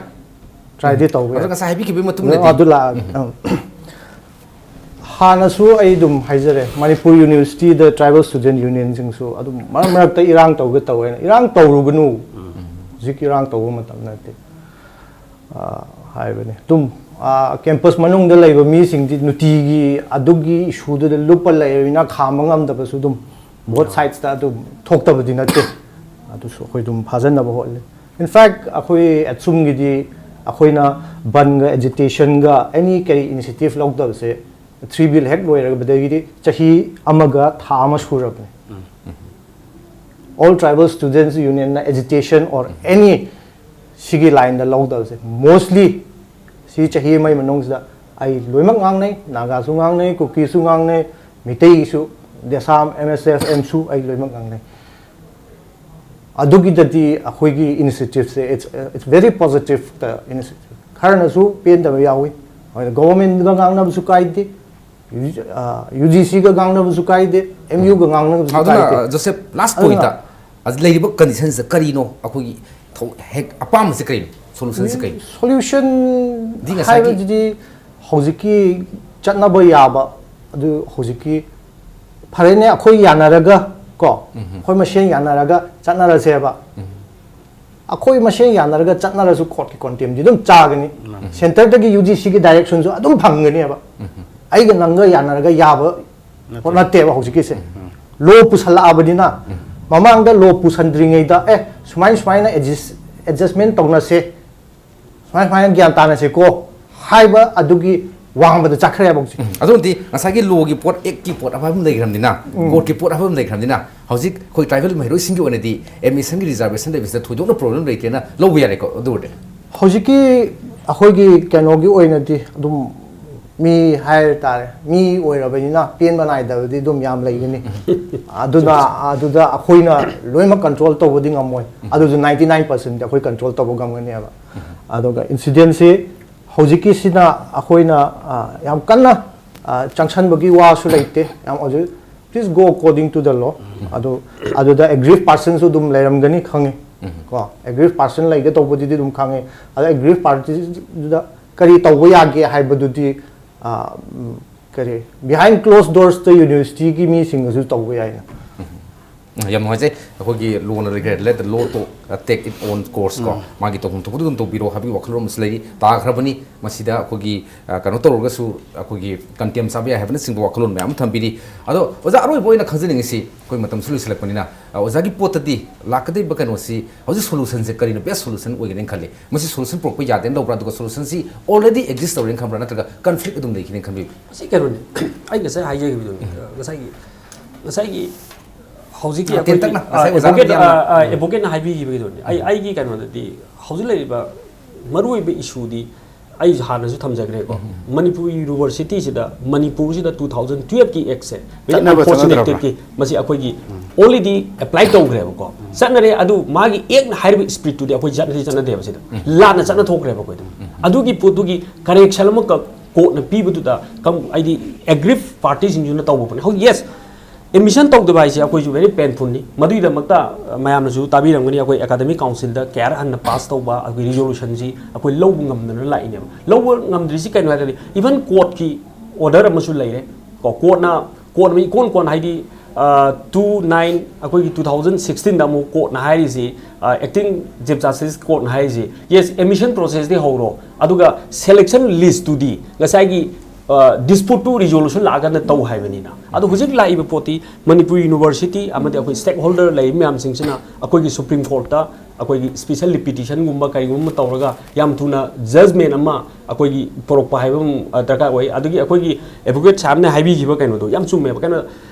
Try ꯗꯤ ꯎꯝ꯫ ꯇꯧꯕ ꯑꯗꯣ ꯌꯥꯏ꯫ ꯉꯁꯥꯏ ꯍꯥꯏꯕꯤꯈꯤꯕꯒꯤ ꯃꯇꯨꯡ ꯑꯗꯨ, ꯏꯟꯅꯗꯤ ꯑꯗꯨ ꯂꯥꯛꯑꯒꯦ꯫ ꯎꯝ꯫ ꯎꯝ꯫ ꯍꯥꯟꯅꯁꯨ ꯑꯩ ꯑꯗꯨꯝ ꯍꯥꯏꯖꯔꯦ, ꯃꯅꯤꯄꯨꯔ University ꯗ tribal student union ꯁꯤꯡꯁꯨ ꯑꯗꯨꯝ ꯃꯔꯛ ꯃꯔꯛꯇ ꯏꯔꯥꯡ ꯇꯧꯒꯦ ꯇꯧꯋꯦꯅ꯫ ꯏꯔꯥꯡ ꯇꯧꯔꯨꯒꯅꯨ, ꯎꯝ꯫ ꯍꯧꯖꯤꯛ ꯏꯔꯥꯡ ꯇꯧꯕ ꯃꯇꯝ ꯅꯠꯇꯦ, ꯑ, ꯍꯥꯏꯕꯅꯤ꯫ ꯑꯗꯨꯝ, ꯑ, campus ꯃꯅꯨꯡꯗ ꯂꯩꯕ ꯃꯤꯁꯤꯡꯗꯤ ꯅꯨꯡꯇꯤꯒꯤ ꯑꯗꯨꯒꯤ issue ꯗꯨꯗ ꯂꯨꯞꯄ ꯂꯩꯔꯕꯅꯤꯅ ꯈꯥꯝꯕ ꯉꯝꯗꯕꯁꯨ ꯑꯗꯨꯝ both sides ꯇ ꯑꯗꯨꯝ ꯊꯣꯛꯇꯕꯗꯤ ꯅꯠꯇꯦ꯫ ꯑꯗꯨꯁꯨ ꯑꯩꯈꯣꯏ ꯑꯗꯨꯝ ꯐꯥꯖꯅꯕ ꯍꯣꯠꯂꯤ꯫ In fact, ꯑꯩꯈꯣꯏ ATSUM ꯒꯤꯗꯤ ꯑꯩꯈꯣꯏꯅ ꯕꯟꯒ agitation ꯒ any ꯀꯔꯤ initiative ꯂꯧꯗꯕꯁꯦ three bill ꯍꯦꯛ ꯂꯣꯏꯔꯕꯗꯒꯤꯗꯤ ꯆꯍꯤ ꯑꯃꯒ ꯊꯥ ꯑꯃ ꯁꯨꯔꯕꯅꯤ꯫ ꯎꯝ꯫ All Tribal Students Union ꯅ agitation or any ꯁꯤꯒꯤ line ꯗ ꯂꯧꯗꯕꯁꯦ, mostly ꯁꯤ ꯆꯍꯤ ꯑꯃꯒꯤ ꯃꯅꯨꯡꯁꯤꯗ ꯑꯩ ꯂꯣꯏꯅꯃꯛ ꯉꯥꯡꯅꯩ, ꯅꯥꯒꯥꯁꯨ ꯉꯥꯡꯅꯩ, ꯀꯨꯀꯤꯁꯨ ꯉꯥꯡꯅꯩ, ꯃꯤꯇꯩꯒꯤꯁꯨ, ꯗꯦꯁꯥꯝ, M S F, AMSU, ꯑꯩ ꯂꯣꯏꯅꯃꯛ ꯉꯥꯡꯅꯩ꯫ ꯑꯗꯨꯒꯤꯗꯗꯤ ꯑꯩꯈꯣꯏꯒꯤ initiative say, it's, it's very positive initiative꯫ ꯈꯔꯅꯁꯨ ꯄꯦꯟꯗꯕ ꯌꯥꯎꯏ, ꯍꯣꯏ, government ꯀ ꯉꯥꯡꯅꯕꯁꯨ ꯀꯥꯏꯗꯦ, UG, ꯑ, UGC ꯒ ꯉꯥꯡꯅꯕꯁꯨ ꯀꯥꯏꯗꯦ, MU ꯒ ꯉꯥꯡꯅꯕꯁꯨ ꯑꯗꯨꯅ, ꯀꯥꯏꯗꯦ꯫ ꯑ, ꯖꯣꯁꯦꯐ, last ꯑꯗꯨꯅ point ꯇ, ꯑ, ꯂꯩꯔꯤꯕ condition ꯁꯦ ꯀꯔꯤꯅꯣ? ꯑꯩꯈꯣꯏꯒꯤ ꯊꯧ-, ꯍꯦꯛ ꯑꯄꯥꯝꯕꯁꯦ ꯀꯔꯤꯅꯣ? Solution ꯁꯦ ꯀꯔꯤꯅꯣ? Solution ꯗꯤ ꯉꯁꯥꯏꯒꯤ ꯍꯥꯏꯕꯁꯤꯗꯤ ꯍꯧꯖꯤꯛꯀꯤ ꯆꯠꯅꯕ ꯌꯥꯕ, ꯑꯗꯨ ꯍꯧꯖꯤꯛꯀꯤ, ꯐꯔꯦꯅꯦ, ꯑꯩꯈꯣꯏ ꯌꯥꯅꯔꯒ ꯀꯣ, ꯎꯝ꯫ ꯑꯩꯈꯣꯏ ꯃꯁꯦꯟ ꯌꯥꯅꯔꯒ ꯆꯠꯅꯔꯁꯦꯕ꯫ ꯎꯝ꯫ ꯑꯩꯈꯣꯏ ꯃꯁꯦꯟ ꯌꯥꯅꯔꯒ ꯆꯠꯅꯔꯁꯨ court ꯀꯤ contempt ꯇꯤ ꯑꯗꯨꯝ ꯆꯥꯒꯅꯤ꯫ ꯎꯝ꯫ Centre ꯗꯒꯤ UGC ꯒꯤ direction ꯁꯨ ꯑꯗꯨꯝ ꯐꯪꯒꯅꯦꯕ꯫ ꯎꯝ꯫ ꯑꯩꯒ ꯅꯪꯒ ꯌꯥꯅꯔꯒ ꯌꯥꯕ ꯅꯠꯇꯦ꯫ ꯄꯣꯠ ꯅꯠꯇꯦꯕ ꯍꯧꯖꯤꯛꯀꯤꯁꯦ꯫ ꯎꯝ꯫ ꯂꯣ ꯄꯨꯁꯜꯂꯛꯑꯕꯅꯤꯅ, ꯃꯃꯥꯡꯗ ꯂꯣ ꯄꯨꯁꯟꯗ꯭ꯔꯤꯉꯩꯗ, "ꯑꯦ, ꯁꯨꯃꯥꯏꯅ ꯁꯨꯃꯥꯏꯅ ꯑꯦꯗꯖꯁ ꯑꯦꯗꯖꯁꯃꯦꯟ ꯇꯧꯅꯁꯦ, ꯁꯨꯃꯥꯏꯅ ꯁꯨꯃꯥꯏꯅ ꯒ꯭ꯌꯥꯟ ꯇꯥꯅꯁꯦꯀꯣ" ꯍꯥꯏꯕ ꯑꯗꯨꯒꯤ ꯋꯥꯡꯃꯗ ꯆꯠꯈ꯭ꯔꯦꯕ ꯍꯧꯖꯤꯛ꯫ ꯑꯗꯨꯕꯨꯗꯤ ꯉꯁꯥꯏꯒꯤ ꯂꯣꯒꯤ ꯄꯣꯠ, ꯑꯦꯛꯀꯤ ꯄꯣꯠ ꯑꯃ ꯂꯩꯈ꯭ꯔꯕꯅꯤꯅ, ꯀꯣꯔꯠꯀꯤ ꯄꯣꯠ ꯑꯃ ꯂꯩꯈ꯭ꯔꯕꯅꯤꯅ, ꯍꯧꯖꯤꯛ ꯑꯩꯈꯣꯏ ꯇ꯭ꯔꯥꯏꯕꯦꯜ ꯃꯍꯩꯔꯣꯏꯁꯤꯡꯒꯤ ꯑꯣꯏꯅꯗꯤ ꯑꯦꯗꯃꯤꯁꯟꯒꯤ ꯔꯤꯖꯥꯔꯕꯦꯁꯟ ꯂꯩꯕꯁꯤꯗ ꯊꯣꯏꯗꯣꯛꯅ ꯄ꯭ꯔꯣꯕ꯭ꯂꯦꯝ ꯂꯩꯇꯦꯅ ꯂꯧꯕ ꯌꯥꯔꯦꯀꯣ꯫ ꯑꯗꯨ ꯑꯣꯏꯔꯗꯤ ꯍꯧꯖꯤꯛꯀꯤ ꯑꯩꯈꯣꯏꯒꯤ ꯀꯩꯅꯣꯒꯤ ꯑꯣꯏꯅꯗꯤ ꯑꯗꯨꯝ ꯃꯤ ꯍꯥꯏ ꯇꯥꯔꯦ, ꯃꯤ ꯑꯣꯏꯔꯕꯅꯤꯅ ꯄꯦꯟꯕ ꯅꯥꯏꯗꯕꯗꯤ ꯑꯗꯨꯝ ꯌꯥꯝ ꯂꯩꯒꯅꯤ꯫ ꯑꯗꯨꯅ ꯑꯗꯨꯗ ꯑꯩꯈꯣꯏꯅ ꯂꯣꯏꯅꯃꯛ ꯀꯟꯇ꯭ꯔꯣꯜ ꯇꯧꯕꯗꯤ ꯉꯝꯃꯣꯏ, ꯑꯗꯨꯁꯨ ꯅꯥꯏꯟꯇꯤ ꯅꯥꯏꯟ ꯄꯥꯔꯁꯦꯟꯗꯤ ꯑꯩꯈꯣꯏ ꯀꯟꯇ꯭ꯔꯣꯜ ꯇꯧꯕ ꯉꯝꯒꯅꯦꯕ꯫ ꯑꯗꯨꯒ ꯏꯟꯁꯤꯗꯦꯟꯁꯤ ꯍꯧꯖꯤꯛꯀꯤꯁꯤꯅ ꯑꯩꯈꯣꯏꯅ, ꯑ, ꯌꯥꯝ ꯀꯟꯅ, ꯑ, ꯆꯪꯁꯟꯕꯒꯤ ꯋꯥꯁꯨ ꯂꯩꯇꯦ꯫ ꯌꯥꯝ ꯍꯧꯖꯤꯛ, "Please go according to the law"꯫ ꯑꯗꯨ ꯑꯗꯨꯗ ꯑꯦꯒ꯭ꯔꯤꯐ ꯄꯥꯔꯁꯟꯁꯨ ꯑꯗꯨꯝ ꯂꯩꯔꯝꯒꯅꯤ ꯈꯪꯉꯤ꯫ ꯀꯣ, ꯑꯦꯒ꯭ꯔꯤꯐ ꯄꯥꯔꯁꯟ ꯂꯩꯒꯗꯧꯕꯗꯨꯗꯤ ꯑꯗꯨꯝ ꯈꯪꯉꯤ꯫ ꯑꯗ ꯑꯦꯒ꯭ꯔꯤꯐ ꯄꯥꯔꯇꯤꯗꯨꯗ ꯀꯔꯤ ꯇꯧꯕ ꯌꯥꯒꯦ ꯍꯥꯏꯕꯗꯨꯗꯤ, ꯑ, ꯎꯝ, ꯀꯔꯤ, ꯕꯤꯍꯥꯏꯟ ꯀ꯭ꯂꯣꯁ ꯗꯣꯔꯁꯇ ꯌꯨꯅꯤꯚꯔꯁꯤꯇꯤꯒꯤ ꯃꯤꯁꯤꯡꯅꯁꯨ ꯇꯧꯕ ꯌꯥꯏꯅ꯫ ꯎꯝ, ꯌꯥꯝ ꯅꯨꯡꯉꯥꯏꯖꯩ꯫ ꯑꯩꯈꯣꯏꯒꯤ ꯂꯣꯅ ꯂꯩꯈ꯭ꯔꯦ, "Let the law to, uh, take its own course" ꯀꯣ, ꯃꯥꯒꯤ ꯇꯧꯐꯝ ꯊꯣꯛꯄꯗꯨ ꯑꯗꯨꯝ ꯇꯧꯕꯤꯔꯣ ꯍꯥꯏꯕꯒꯤ ꯋꯥꯈꯜꯂꯣꯟ ꯑꯃꯁꯨ ꯂꯩꯔꯤ꯫ ꯇꯥꯈ꯭ꯔꯕꯅꯤ꯫ ꯃꯁꯤꯗ ꯑꯩꯈꯣꯏꯒꯤ, ꯑ, ꯀꯩꯅꯣ ꯇꯧꯔꯒꯁꯨ ꯑꯩꯈꯣꯏꯒꯤ ꯀꯟꯇꯦꯝ ꯆꯥꯕ ꯌꯥꯏ ꯍꯥꯏꯕꯅꯆꯤꯡꯕ ꯋꯥꯈꯜꯂꯣꯟ ꯃꯌꯥꯝ ꯑꯃ ꯊꯝꯕꯤꯔꯤ꯫ ꯑꯗꯣ ꯑꯣꯖꯥ, ꯑꯔꯣꯏꯕ ꯑꯣꯏꯅ ꯈꯪꯖꯅꯤꯡꯉꯤꯁꯤ, ꯑꯩꯈꯣꯏ ꯃꯇꯝꯁꯨ ꯂꯣꯏꯁꯤꯜꯂꯛꯄꯅꯤꯅ, ꯑ, ꯑꯣꯖꯥꯒꯤ ꯄꯣꯠꯇꯗꯤ ꯂꯥꯛꯀꯗꯧꯔꯤꯕ ꯀꯩꯅꯣꯁꯤ ꯍꯧꯖꯤꯛ ꯁꯣꯂꯨꯁꯟꯁꯦ ꯀꯔꯤꯅ ꯕꯦꯁ ꯁꯣꯂꯨꯁꯟ ꯑꯣꯏꯒꯅꯤ ꯈꯜꯂꯤ? ꯃꯁꯤ ꯁꯣꯂꯨꯁꯟ ꯄꯨꯔꯛꯄ ꯌꯥꯗꯦꯅ ꯂꯧꯕ꯭ꯔꯥ, ꯑꯗꯨꯒ ꯁꯣꯂꯨꯁꯟꯁꯤ ꯑꯣꯜꯔꯦꯗꯤ ꯑꯦꯛꯖꯤꯁ ꯇꯧꯔꯦꯅ ꯈꯟꯕ꯭ꯔꯥ, ꯅꯠꯇ꯭ꯔꯒ ꯀꯟꯐ꯭ꯂꯤꯛ ꯑꯗꯨꯝ ꯂꯩꯈꯤꯅꯦꯅ ꯈꯟꯕꯤꯕ꯭ꯔꯥ? ꯁꯤ ꯀꯩꯅꯣꯅꯤ, ꯑꯩ ꯉꯁꯥꯏ ꯍꯥꯏꯖꯈꯤꯕꯗꯨꯅꯤ꯫ ꯉꯁꯥꯏꯒꯤ ꯉꯁꯥꯏꯒꯤ ꯍꯧꯖꯤꯛꯀꯤ ꯑ, ꯑꯩꯈꯣꯏꯒꯤ, ꯇꯦꯟꯇꯛꯅ, ꯉꯁꯥꯏ ꯑ, ꯑꯣꯖꯥꯅ ꯑꯦꯗꯚꯣꯀꯦꯠ, ꯌꯥꯝꯅ ꯑ, ꯑ, ꯑꯦꯗꯚꯣꯀꯦꯠꯅ ꯍꯥꯏꯕꯤꯈꯤꯕꯒꯤꯗꯨꯅꯤ꯫ ꯑꯩ ꯑꯩꯒꯤ ꯀꯩꯅꯣꯗꯗꯤ ꯍꯧꯖꯤꯛ ꯂꯩꯔꯤꯕ ꯃꯔꯨꯑꯣꯏꯕ ꯏꯁꯨꯗꯤ ꯑꯩ ꯍꯥꯟꯅꯁꯨ ꯊꯝꯖꯈ꯭ꯔꯦꯀꯣ, ꯃꯅꯤꯄꯨꯔ ꯌꯨꯅꯤꯚꯔꯁꯤꯇꯤꯁꯤꯗ, ꯃꯅꯤꯄꯨꯔꯁꯤꯗ two thousand twelve ꯀꯤ ꯑꯦꯛꯁꯦ, ꯆꯠꯅꯕ ꯆꯠꯅꯗ꯭ꯔꯕ꯭ꯔꯥ? ꯑꯟꯐꯣꯔꯆꯨꯅꯦꯠꯂꯤ ꯃꯁꯤ ꯑꯩꯈꯣꯏꯒꯤ ꯑꯣꯜꯔꯦꯗꯤ ꯑꯦꯄ꯭ꯂꯥꯏ ꯇꯧꯈ꯭ꯔꯦꯕꯀꯣ, ꯆꯠꯅꯔꯦ꯫ ꯑꯗꯨ ꯃꯥꯒꯤ ꯑꯦꯛꯅ ꯍꯥꯏꯔꯤꯕ ꯏꯁꯄꯤꯔꯤꯠꯇꯨꯗꯤ ꯑꯩꯈꯣꯏ ꯆꯠꯅꯗꯤ ꯆꯠꯅꯗꯦꯕ ꯁꯤꯗ, ꯂꯥꯟꯅ ꯆꯠꯅ ꯊꯣꯛꯈ꯭ꯔꯦꯕ ꯑꯩꯈꯣꯏꯗ꯫ ꯑꯗꯨꯒꯤ ꯄꯣꯠꯇꯨꯒꯤ ꯀꯔꯦꯛꯁꯟ ꯑꯃꯈꯛ ꯀꯣꯔꯠꯅ ꯄꯤꯕꯗꯨꯗ ꯀꯝ-, ꯍꯥꯏꯗꯤ ꯑꯦꯒ꯭ꯔꯤꯐ ꯄꯥꯔꯇꯤꯁꯤꯡꯁꯤꯅ ꯇꯧꯕ ꯄꯣꯠꯅꯤ꯫ ꯍꯧꯖꯤꯛ, ꯌꯦꯁ, ꯑꯦꯗꯃꯤꯁꯟ ꯇꯧꯗꯕ ꯍꯥꯏꯁꯦ ꯑꯩꯈꯣꯏꯁꯨ ꯚꯦꯔꯤ ꯄꯦꯟꯐꯨꯜꯅꯤ꯫ ꯃꯗꯨꯒꯤꯗꯃꯛꯇ, ꯑ, ꯃꯌꯥꯝꯅꯁꯨ ꯇꯥꯕꯤꯔꯝꯒꯅꯤ, ꯑꯩꯈꯣꯏ ꯑꯦꯀꯥꯗꯃꯤꯛ ꯀꯥꯎꯟꯁꯤꯜꯗ ꯀꯌꯥꯔꯛ ꯍꯟꯅ ꯄꯥꯁ ꯇꯧꯕ ꯑꯩꯈꯣꯏ ꯔꯤꯖꯣꯂꯨꯁꯟꯁꯤ ꯑꯩꯈꯣꯏ ꯂꯧꯕ ꯉꯝꯗꯅ ꯂꯥꯛꯏꯅꯦꯕ꯫ ꯂꯧꯕ ꯉꯝꯗ꯭ꯔꯤꯁꯤ ꯀꯩꯅꯣ ꯍꯥꯏꯔꯒꯗꯤ, ꯏꯚꯟ ꯀꯣꯔꯠꯀꯤ ꯑꯣꯔꯗꯔ ꯑꯃꯁꯨ ꯂꯩꯔꯦ꯫ ꯀꯣ, ꯀꯣꯔꯠꯅ, ꯀꯣꯔꯠꯅ ꯏꯀꯣꯟ ꯀꯣꯟ, ꯍꯥꯏꯗꯤ, ꯑ, two nine, ꯑꯩꯈꯣꯏꯒꯤ two thousand sixteen ꯗ ꯑꯃꯨꯛ ꯀꯣꯔꯠꯅ ꯍꯥꯏꯔꯤꯁꯤ, ꯑ, ꯑꯦꯛꯇꯤꯡ ꯆꯤꯐ ꯖꯁꯇꯤꯁ ꯀꯣꯔꯠꯅ ꯍꯥꯏꯔꯤꯁꯤ, ꯌꯦꯁ, ꯑꯦꯗꯃꯤꯁꯟ ꯄ꯭ꯔꯣꯁꯦꯁꯇꯤ ꯍꯧꯔꯣ, ꯑꯗꯨꯒ ꯁꯦꯂꯦꯛꯁꯟ ꯂꯤꯁꯇꯨꯗꯤ ꯉꯁꯥꯏꯒꯤ ꯗꯤꯁꯄ꯭ꯌꯨꯠꯇꯨ ꯔꯤꯖꯣꯂꯨꯁꯟ ꯂꯥꯛꯑꯀꯥꯟꯗ ꯇꯧ ꯍꯥꯏꯕꯅꯤꯅ꯫ ꯑꯗꯣ ꯍꯧꯖꯤꯛ ꯂꯥꯛꯏꯕ ꯄꯣꯠꯇꯤ ꯃꯅꯤꯄꯨꯔ ꯌꯨꯅꯤꯚꯔꯁꯤꯇꯤ ꯑꯃꯗꯤ ꯑꯩꯈꯣꯏ ꯁ꯭ꯇꯦꯛ ꯍꯣꯜꯗꯔ ꯂꯩꯔꯤꯕ ꯃꯌꯥꯝꯁꯤꯡꯁꯤꯅ ꯑꯩꯈꯣꯏꯒꯤ ꯁꯨꯄ꯭ꯔꯤꯝ ꯀꯣꯔꯠꯇ ꯑꯩꯈꯣꯏꯒꯤ ꯁ꯭ꯄꯤꯁꯦꯜ ꯂꯤꯄꯤꯇꯤꯁꯟꯒꯨꯝꯕ ꯀꯔꯤꯒꯨꯝꯕ ꯇꯧꯔꯒ ꯌꯥꯝ ꯊꯨꯅ ꯖꯖꯃꯦꯟ ꯑꯃ ꯑꯩꯈꯣꯏꯒꯤ ꯄꯨꯔꯛꯄ ꯍꯥꯏꯕ ꯑꯃ ꯗꯔꯀꯥꯔ ꯑꯣꯏ꯫ ꯑꯗꯒꯤ ꯑꯩꯈꯣꯏꯒꯤ ꯑꯦꯗꯚꯣꯀꯦꯠ ꯁꯥꯍꯦꯕꯅ ꯍꯥꯏꯕꯤꯈꯤꯕ ꯀꯩꯅꯣꯗꯣ ꯌꯥꯝ ꯆꯨꯝꯃꯦꯕ꯫ ꯀꯩꯅꯣ,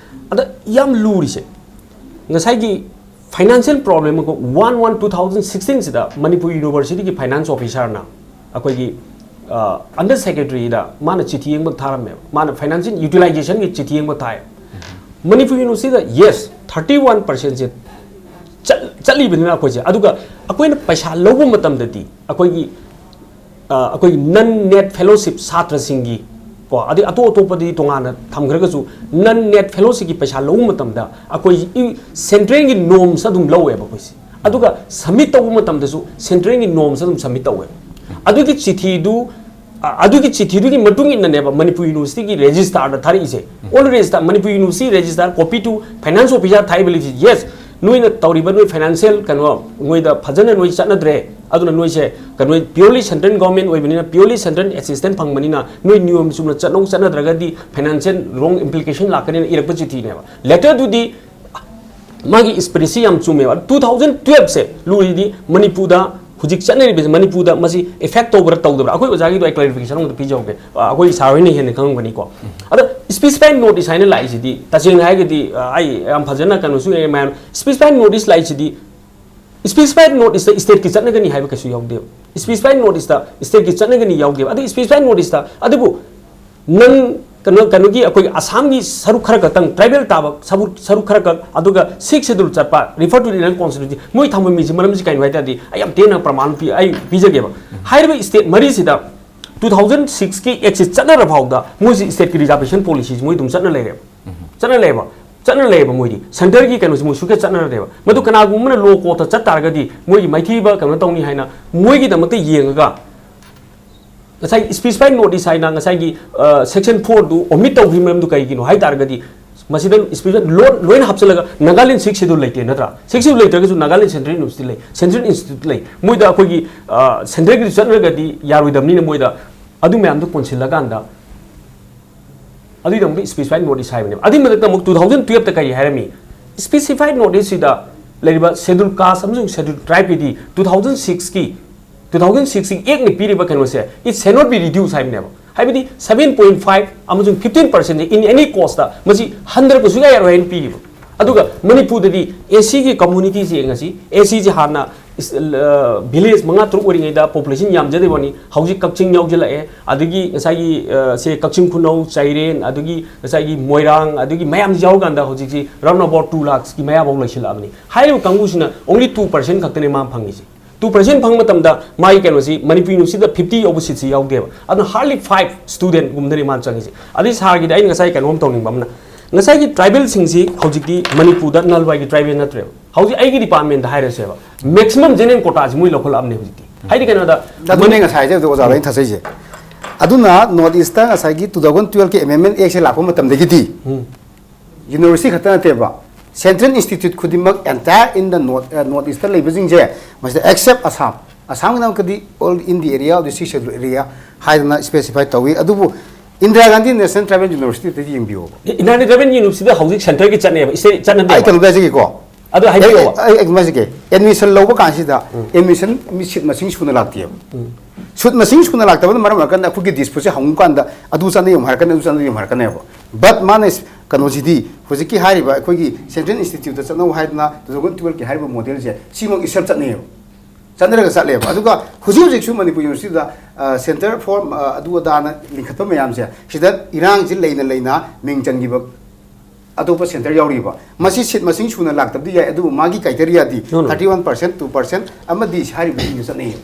ꯑꯗ ꯌꯥꯝ ꯂꯨꯔꯤꯁꯦ ꯉꯁꯥꯏꯒꯤ ꯐꯥꯏꯅꯥꯟꯁꯤꯌꯦꯜ ꯄ꯭ꯔꯣꯕ꯭ꯂꯦꯝ ꯑꯃ, ꯋꯥꯟ ꯋꯥꯟ ꯇꯨ ꯊꯥꯎꯖꯟ ꯁꯤꯛꯁꯇꯤꯟꯁꯤꯗ ꯃꯅꯤꯄꯨꯔ ꯌꯨꯅꯤꯚꯔꯁꯤꯇꯤꯒꯤ ꯐꯥꯏꯅꯥꯟꯁ ꯑꯣꯐꯤꯁꯥꯔꯅ ꯑꯩꯈꯣꯏꯒꯤ ꯑꯟꯗꯔ ꯁꯦꯀ꯭ꯔꯦꯇꯔꯤꯗ ꯃꯥꯅ ꯆꯤꯊꯤ ꯑꯃ ꯊꯥꯔꯝꯃꯦꯕ꯫ ꯃꯥꯅ ꯐꯥꯏꯅꯥꯟꯁꯤꯌꯦꯜ ꯌꯨꯇꯤꯂꯥꯏꯖꯦꯁꯟꯒꯤ ꯆꯤꯊꯤ ꯑꯃ ꯊꯥꯏ꯫ ꯃꯅꯤꯄꯨꯔ ꯌꯨꯅꯤꯚꯔꯁꯤꯇꯤꯗ, ꯌꯦꯁ, ꯊꯥꯔꯇꯤ ꯋꯥꯟ ꯄꯥꯔꯁꯦꯟꯁꯦ ꯆꯠꯂꯤꯕꯅꯤꯅ ꯑꯩꯈꯣꯏꯁꯦ, ꯑꯗꯨꯒ ꯑꯩꯈꯣꯏꯅ ꯄꯩꯁꯥ ꯂꯧꯕ ꯃꯇꯝꯗꯗꯤ ꯑꯩꯈꯣꯏꯒꯤ ꯑ, ꯑꯩꯈꯣꯏꯒꯤ ꯅꯟ ꯅꯦꯠ ꯐꯦꯂꯣꯁꯤꯞ ꯁꯥꯇ꯭ꯔꯁꯤꯡꯒꯤ ꯀꯣ, ꯑꯗꯩ ꯑꯇꯣꯞ ꯑꯇꯣꯞꯄꯗꯤ ꯇꯣꯉꯥꯟꯅ ꯊꯝꯈ꯭ꯔꯒꯁꯨ, ꯅꯟ ꯅꯦꯠ ꯐꯦꯂꯣꯁꯤꯞꯀꯤ ꯄꯩꯁꯥ ꯂꯧꯕ ꯃꯇꯝꯗ ꯑꯩꯈꯣꯏ ꯁꯦꯟꯇ꯭ꯔꯦꯜꯒꯤ ꯅꯣꯝꯁ ꯑꯗꯨꯝ ꯂꯧꯋꯦꯕ ꯑꯩꯈꯣꯏꯁꯦ꯫ ꯑꯗꯨꯒ ꯁꯕꯃꯤꯠ ꯇꯧꯕ ꯃꯇꯝꯗꯁꯨ ꯁꯦꯟꯇ꯭ꯔꯦꯜꯒꯤ ꯅꯣꯝꯁ ꯑꯗꯨꯝ ꯁꯕꯃꯤꯠ ꯇꯧꯋꯦꯕ꯫ ꯑꯗꯨꯒꯤ ꯆꯤꯊꯤꯗꯨ, ꯑ, ꯑꯗꯨꯒꯤ ꯆꯤꯊꯤꯗꯨꯒꯤ ꯃꯇꯨꯡ ꯏꯟꯅꯅꯦꯕ ꯃꯅꯤꯄꯨꯔ ꯌꯨꯅꯤꯚꯔꯁꯤꯇꯤꯒꯤ ꯔꯦꯖꯤꯁꯇꯥꯔꯗ ꯊꯥꯔꯛꯏꯁꯦ꯫ All registrar, Manipur university registrar copy to finance officer ꯊꯥꯏꯕ ꯂꯩꯁꯦ꯫ ꯌꯦꯁ, ꯅꯣꯏꯅ ꯇꯧꯔꯤꯕ ꯅꯣꯏ ꯐꯥꯏꯅꯥꯟꯁꯤꯌꯦꯜ ꯀꯩꯅꯣ, ꯅꯣꯏꯗ ꯐꯖꯅ ꯅꯣꯏ ꯆꯠꯅꯗ꯭ꯔꯦ, ꯑꯗꯨꯅ ꯅꯣꯏꯁꯦ ꯀꯩꯅꯣ, ꯄ꯭ꯌꯣꯔꯂꯤ ꯁꯦꯟꯇ꯭ꯔꯦꯜ ꯒꯣꯔꯃꯦꯟ ꯑꯣꯏꯕꯅꯤꯅ, ꯄ꯭ꯌꯣꯔꯂꯤ ꯁꯦꯟꯇ꯭ꯔꯦꯜ ꯑꯦꯁꯤꯁꯇꯦꯟ ꯐꯪꯕꯅꯤꯅ, ꯅꯣꯏ ꯅꯤꯌꯣꯝ ꯆꯨꯝꯅ ꯆꯠꯅꯧ, ꯆꯠꯅꯗ꯭ꯔꯒꯗꯤ ꯐꯥꯏꯅꯥꯟꯁꯤꯌꯦꯜ ꯔꯣꯡ ꯏꯝꯄ꯭ꯂꯤꯀꯦꯁꯟ ꯂꯥꯛꯀꯅꯤꯅ ꯏꯔꯛꯄ ꯆꯤꯊꯤꯅꯦꯕ꯫ ꯂꯦꯇꯔꯗꯨꯗꯤ ꯃꯥꯒꯤ ꯏꯁꯄꯤꯔꯤꯠꯁꯤ ꯌꯥꯝ ꯆꯨꯝꯃꯦꯕ꯫ ꯇꯨ ꯊꯥꯎꯖꯟ ꯇꯨꯌꯦꯜꯞꯁꯦ ꯂꯨꯔꯤꯗꯤ ꯃꯅꯤꯄꯨꯔꯗ ꯍꯧꯖꯤꯛ ꯆꯠꯅꯔꯤꯕꯁꯦ, ꯃꯅꯤꯄꯨꯔꯗ ꯃꯁꯤ ꯏꯐꯦꯛ ꯇꯧꯕ꯭ꯔꯥ ꯇꯧꯗꯕ꯭ꯔꯥ? ꯑꯩꯈꯣꯏ ꯑꯣꯖꯥꯒꯤꯗꯣ ꯑꯩ ꯀ꯭ꯂꯦꯔꯤꯐꯤꯀꯦꯁꯟ ꯑꯃꯨꯛꯇ ꯄꯤꯖꯍꯧꯒꯦ꯫ ꯑ, ꯑꯩꯈꯣꯏ ꯁꯥꯔ ꯍꯣꯏꯅ ꯍꯦꯟꯅ ꯈꯪꯉꯝꯒꯅꯤꯀꯣ꯫ ꯑꯗ ꯁ꯭ꯄꯦꯁꯤꯐꯥꯏꯠ ꯅꯣꯇꯤꯁ ꯍꯥꯏꯅ ꯂꯥꯛꯏꯁꯤꯗꯤ, ꯇꯁꯦꯡꯅ ꯍꯥꯏꯔꯒꯗꯤ, ꯑ, ꯑꯩ ꯌꯥꯝ ꯐꯖꯅ ꯀꯩꯅꯣꯁꯨ ꯌꯦꯡꯉꯦ ꯃꯌꯥꯝ, ꯁ꯭ꯄꯦꯁꯤꯐꯥꯏꯠ ꯅꯣꯇꯤꯁ ꯂꯥꯛꯏꯁꯤꯗꯤ, ꯁ꯭ꯄꯦꯁꯤꯐꯥꯏꯠ ꯅꯣꯇꯤꯁꯇ ꯁ꯭ꯇꯦꯠꯀꯤ ꯆꯠꯅꯒꯅꯤ ꯍꯥꯏꯕ ꯀꯩꯁꯨ ꯌꯥꯎꯗꯦꯕ꯫ ꯁ꯭ꯄꯦꯁꯤꯐꯥꯏꯠ ꯅꯣꯇꯤꯁꯇ ꯁ꯭ꯇꯦꯠꯀꯤ ꯆꯠꯅꯒꯅꯤ ꯌꯥꯎꯗꯦꯕ꯫ ꯑꯗꯨ ꯁ꯭ꯄꯦꯁꯤꯐꯥꯏꯠ ꯅꯣꯇꯤꯁꯇ, ꯑꯗꯨꯕꯨ ꯅꯟ, ꯀꯩꯅꯣ, ꯀꯩꯅꯣꯒꯤ, ꯑꯩꯈꯣꯏꯒꯤ ꯑꯁꯥꯝꯒꯤ ꯁꯔꯨꯛ ꯈꯔ ꯈꯛꯇꯪ, ꯇ꯭ꯔꯥꯏꯕꯦꯜ ꯇꯥꯕ ꯁꯔꯨꯛ, ꯁꯔꯨꯛ ꯈꯔ ꯈꯛ, ꯑꯗꯨꯒ ꯁꯤꯛꯁ ꯁꯦꯗꯨꯜ ꯆꯠꯄ, refer to the Indian Constitution, ꯃꯣꯏ ꯊꯝꯕ ꯃꯤꯁꯤ ꯃꯔꯝꯁꯤ ꯀꯩꯅꯣ ꯍꯥꯏ ꯇꯥꯔꯗꯤ, ꯑꯩ ꯌꯥꯝ ꯇꯦꯟꯅ ꯄ꯭ꯔꯃꯥꯟ ꯄꯤ-, ꯑꯩ ꯄꯤꯖꯒꯦꯕ꯫ ꯍꯥꯏꯔꯤꯕ ꯁ꯭ꯇꯦꯠ ꯃꯔꯤꯁꯤꯗ ꯇꯨ ꯊꯥꯎꯖꯟ ꯁꯤꯛꯁꯀꯤ ꯑꯦꯛꯁꯤ ꯆꯠꯅꯔ ꯐꯥꯎꯗ ꯃꯣꯏꯁꯤ ꯁ꯭ꯇꯦꯠꯀꯤ ꯔꯤꯖꯥꯔꯕꯦꯁꯟ ꯄꯣꯂꯤꯁꯤꯁꯤ ꯃꯣꯏ ꯑꯗꯨꯝ ꯆꯠꯅ ꯂꯩꯔꯦꯕ꯫ ꯆꯠꯅ ꯂꯩꯕ, ꯆꯠꯅ ꯂꯩꯕ ꯃꯣꯏꯗꯤ꯫ ꯁꯦꯟꯇꯔꯒꯤ ꯀꯩꯅꯣꯁꯤ ꯃꯣꯏ ꯁꯨꯛꯆꯠ ꯆꯠꯅꯗꯦꯕ꯫ ꯃꯗꯨ ꯀꯅꯥꯒꯨꯝꯕꯅ ꯂꯣ ꯀꯣꯔꯠꯇ ꯆꯠ ꯇꯥꯔꯒꯗꯤ ꯃꯣꯏꯒꯤ ꯃꯥꯏꯊꯤꯕ ꯀꯩꯅꯣ ꯇꯧꯅꯤ ꯍꯥꯏꯅ ꯃꯣꯏꯒꯤꯗꯃꯛꯇ ꯌꯦꯡꯉꯒ, ꯉꯁꯥꯏ ꯁ꯭ꯄꯦꯁꯤꯐꯥꯏꯠ ꯅꯣꯇꯤꯁ ꯍꯥꯏꯅ ꯉꯁꯥꯏꯒꯤ, ꯑ, ꯁꯦꯛꯁꯟ ꯐꯣꯔꯗꯨ ꯑꯣꯃꯤꯠ ꯇꯧꯈ꯭ꯔꯤ ꯃꯔꯝꯗꯨ ꯀꯩꯒꯤꯅꯣ ꯍꯥꯏ ꯇꯥꯔꯒꯗꯤ, ꯃꯁꯤꯗ ꯁ꯭ꯄꯦꯁꯤꯐꯥꯏꯠ ꯂꯣꯏ-, ꯂꯣꯏꯅ ꯍꯥꯞꯆꯤꯜꯂꯒ ꯅꯥꯒꯥꯂꯦꯟ ꯁꯤꯛꯁ ꯁꯦꯗꯨꯜ ꯂꯩꯇꯦ ꯅꯠꯇ꯭ꯔꯥ? ꯁꯤꯛꯁ ꯁꯦꯗꯨꯜ ꯂꯩꯇ꯭ꯔꯒꯁꯨ ꯅꯥꯒꯥꯂꯦꯟ ꯁꯦꯟꯇ꯭ꯔꯦꯜ ꯌꯨꯅꯤꯚꯔꯁꯤꯇꯤ ꯂꯩ, ꯁꯦꯟꯇ꯭ꯔꯦꯜ ꯏꯟꯁꯇꯤꯇ꯭ꯌꯨꯠ ꯂꯩ꯫ ꯃꯣꯏꯗ ꯑꯩꯈꯣꯏꯒꯤ, ꯑ, ꯁꯦꯟꯇ꯭ꯔꯦꯜꯒꯤꯗꯨ ꯆꯠꯅꯔꯒꯗꯤ ꯌꯥꯔꯣꯏꯗꯕꯅꯤꯅ ꯃꯣꯏꯗ ꯑꯗꯨ ꯃꯌꯥꯝꯗꯨ ꯀꯣꯟꯁꯤꯜꯂꯀꯥꯟꯗ ꯑꯗꯨꯒꯤꯗꯃꯛꯇ specified notice ꯍꯥꯏꯕꯅꯦꯕ꯫ ꯑꯗꯨꯒꯤ ꯃꯊꯛꯇ ꯑꯃꯨꯛ two thousand twelve ꯇ ꯀꯔꯤ ꯍꯥꯏꯔꯝꯃꯤ? Specified notice ꯁꯤꯗ ꯂꯩꯔꯤꯕ Scheduled Caste ꯑꯃꯁꯨꯡ Scheduled Tribe ꯀꯤꯗꯤ two thousand six ꯀꯤ, two thousand six ꯀꯤ Act ꯅ ꯄꯤꯔꯤꯕ ꯀꯩꯅꯣꯁꯦ, it shall not be reduced ꯍꯥꯏꯕꯅꯦꯕ꯫ ꯍꯥꯏꯕꯗꯤ seven point five ꯑꯃꯁꯨꯡ fifteen percent say in any cost ꯇ ꯃꯁꯤ ꯍꯟꯊꯔꯛꯄꯁꯨ ꯌꯥꯔꯣꯏ ꯍꯥꯏꯅ ꯄꯤꯔꯤꯕ꯫ ꯑꯗꯨꯒ ꯃꯅꯤꯄꯨꯔꯗꯗꯤ S C ꯒꯤ community ꯁꯦ ꯌꯦꯡꯉꯁꯤ, S C ꯁꯦ ꯍꯥꯟꯅ ꯏꯁ-, ꯑ, village ꯃꯉꯥ ꯇꯔꯨꯛ ꯑꯣꯏꯔꯤꯉꯩꯗ population ꯌꯥꯝꯖꯗꯕꯅꯤ, ꯍꯧꯖꯤꯛ ꯀꯛꯆꯤꯡ ꯌꯥꯎꯁꯤꯜꯂꯛꯑꯦ, ꯑꯗꯒꯤ ꯉꯁꯥꯏꯒꯤ, ꯑ, ꯁꯦ ꯀꯛꯆꯤꯡ ꯈꯨꯅꯧ, ꯆꯥꯏꯔꯦꯟ, ꯑꯗꯒꯤ ꯉꯁꯥꯏꯒꯤ ꯃꯣꯏꯔꯥꯡ, ꯑꯗꯒꯤ ꯃꯌꯥꯝꯁꯤ ꯌꯥꯎꯔꯀꯥꯟꯗ ꯍꯧꯖꯤꯛꯁꯤ round about two lakhs ꯀꯤ ꯃꯌꯥꯐꯥꯎ ꯂꯩꯁꯤꯜꯂꯛꯑꯕꯅꯤ꯫ ꯍꯥꯏꯔꯤꯕ ꯀꯥꯡꯕꯨꯁꯤꯅ only two percent ꯈꯛꯇꯅꯦ ꯃꯥ ꯐꯪꯉꯤꯁꯤ꯫ Two percent ꯐꯪꯕ ꯃꯇꯝꯗ ꯃꯥꯒꯤ ꯀꯩꯅꯣꯁꯤ ꯃꯅꯤꯄꯨꯔ university ꯗ fifty ꯌꯧꯕ seat ꯁꯤ ꯌꯥꯎꯗꯦꯕ, ꯑꯗꯨꯅ hardly five student ꯒꯨꯝꯕꯗꯅꯤ ꯃꯥꯅ ꯆꯪꯉꯤꯁꯤ꯫ ꯑꯗꯩ sir ꯒꯤꯗ ꯑꯩꯅ ꯉꯁꯥꯏ ꯀꯩꯅꯣꯝ ꯇꯧꯅꯤꯡꯕ ꯑꯃꯅ, ꯉꯁꯥꯏꯒꯤ tribal ꯁꯤꯡꯁꯤ ꯍꯧꯖꯤꯛꯇꯤ ꯃꯅꯤꯄꯨꯔꯗ ꯅꯜꯋꯥꯏꯒꯤ tribal ꯅꯠꯇ꯭ꯔꯦꯕ꯫ ꯍꯧꯖꯤꯛ ꯑꯩꯒꯤ department ꯗ ꯍꯥꯏꯔꯁꯦꯕ, maximum general quota ꯁꯤ ꯃꯣꯏ ꯂꯧꯈꯠꯂꯛꯑꯕꯅꯦ ꯍꯧꯖꯤꯛꯇꯤ꯫ ꯍꯥꯏꯗꯤ ꯀꯩꯅꯣꯗ, ꯑꯗꯨꯅꯦ ꯉꯁꯥꯏꯁꯦ ꯑꯣꯖꯥꯗ ꯑꯩꯅ ꯊꯥꯖꯩꯁꯦ꯫ ꯑꯗꯨꯅ North East ꯇ ꯉꯁꯥꯏꯒꯤ two thousand twelve ꯀꯤ amendment Act ꯁꯦ ꯂꯥꯛꯄ ꯃꯇꯝꯗꯒꯤꯗꯤ university ꯈꯛꯇ ꯅꯠꯇꯦꯕ, central institute ꯈꯨꯗꯤꯡꯃꯛ entire in the North, North East ꯇ ꯂꯩꯕꯁꯤꯡꯁꯦ, ꯃꯁꯤꯗ except Assam, ꯑꯁꯥꯝꯒꯤꯗꯃꯛꯇꯗꯤ all in the area of the Sixth Schedule area ꯍꯥꯏꯗꯅ specify ꯇꯧꯏ꯫ ꯑꯗꯨꯕꯨ Indira Gandhi National Tribal University ꯗ ꯌꯦꯡꯕꯤꯌꯣꯕ꯫ Indira Gandhi Tribal University ꯗ ꯍꯧꯖꯤꯛ centre ꯒꯤ ꯆꯠꯅꯦꯕ, state ꯑꯩ ꯆꯠꯅꯗꯦꯕ꯫ ꯀꯩꯅꯣꯝꯇ ꯍꯥꯏꯖꯒꯦꯀꯣ꯫ ꯑꯗꯨ ꯍꯥꯏꯕꯤꯌꯣꯕ꯫ ꯑꯩ ꯑꯩ ꯀꯩꯅꯣꯝ ꯍꯥꯏꯖꯒꯦ꯫ Admission ꯂꯧꯕ ꯀꯥꯟꯁꯤꯗ admission ꯃꯤ seat ꯃꯁꯤꯡ ꯁꯨꯅ ꯂꯥꯛꯇꯦꯕ꯫ Seat ꯃꯁꯤꯡ ꯁꯨꯅ ꯂꯥꯛꯇꯕꯅ ꯃꯔꯝ ꯑꯣꯏꯔꯀꯥꯟꯗ ꯑꯩꯈꯣꯏꯒꯤ dispute ꯁꯦ ꯍꯪꯉꯨ ꯀꯥꯟꯗ ꯑꯗꯨ ꯆꯠꯅ ꯌꯦꯡꯉꯨ ꯍꯥꯏꯔꯛꯀꯅꯤ, ꯑꯗꯨ ꯆꯠꯅ ꯌꯦꯡꯉꯨ ꯍꯥꯏꯔꯛꯀꯅꯦꯕ꯫ But ꯃꯥꯅ ꯀꯩꯅꯣꯁꯤꯗꯤ, ꯍꯧꯖꯤꯛꯀꯤ ꯍꯥꯏꯔꯤꯕ ꯑꯩꯈꯣꯏꯒꯤ central institute ꯇ ꯆꯠꯅꯧ ꯍꯥꯏꯗꯅ two thousand twelve ꯀꯤ ꯍꯥꯏꯔꯤꯕ model ꯁꯦ ꯁꯤꯃꯛ ꯏꯁꯞ ꯆꯠꯅꯩꯌꯦꯕ꯫ ꯆꯠꯅꯔꯒ ꯆꯠꯂꯦꯕ꯫ ꯑꯗꯨꯒ ꯍꯧꯖꯤꯛ ꯍꯧꯖꯤꯛꯁꯨ ꯃꯅꯤꯄꯨꯔ university ꯗ, ꯑ, centre for, ꯑ, ꯑꯗꯨ ꯑꯗꯥꯅ ꯂꯤꯡꯈꯠꯄ ꯃꯌꯥꯝꯁꯦ, ꯁꯤꯗ ꯏꯔꯥꯡꯁꯤ ꯂꯩꯅ ꯂꯩꯅ ꯃꯤꯡ ꯆꯟꯈꯤꯕ ꯑꯇꯣꯞꯄ centre ꯌꯥꯎꯔꯤꯕ꯫ ꯃꯁꯤ seat ꯃꯁꯤꯡ ꯁꯨꯅ ꯂꯥꯛꯇꯕꯗꯤ ꯌꯥꯏ, ꯑꯗꯨꯕꯨ ꯃꯥꯒꯤ criteria ꯗꯤ No, no. thirty one percent, two percent ꯑꯃꯗꯤ ꯍꯥꯏꯔꯤꯕꯁꯤꯡꯗꯨ ꯆꯠꯅꯩꯌꯦꯕ꯫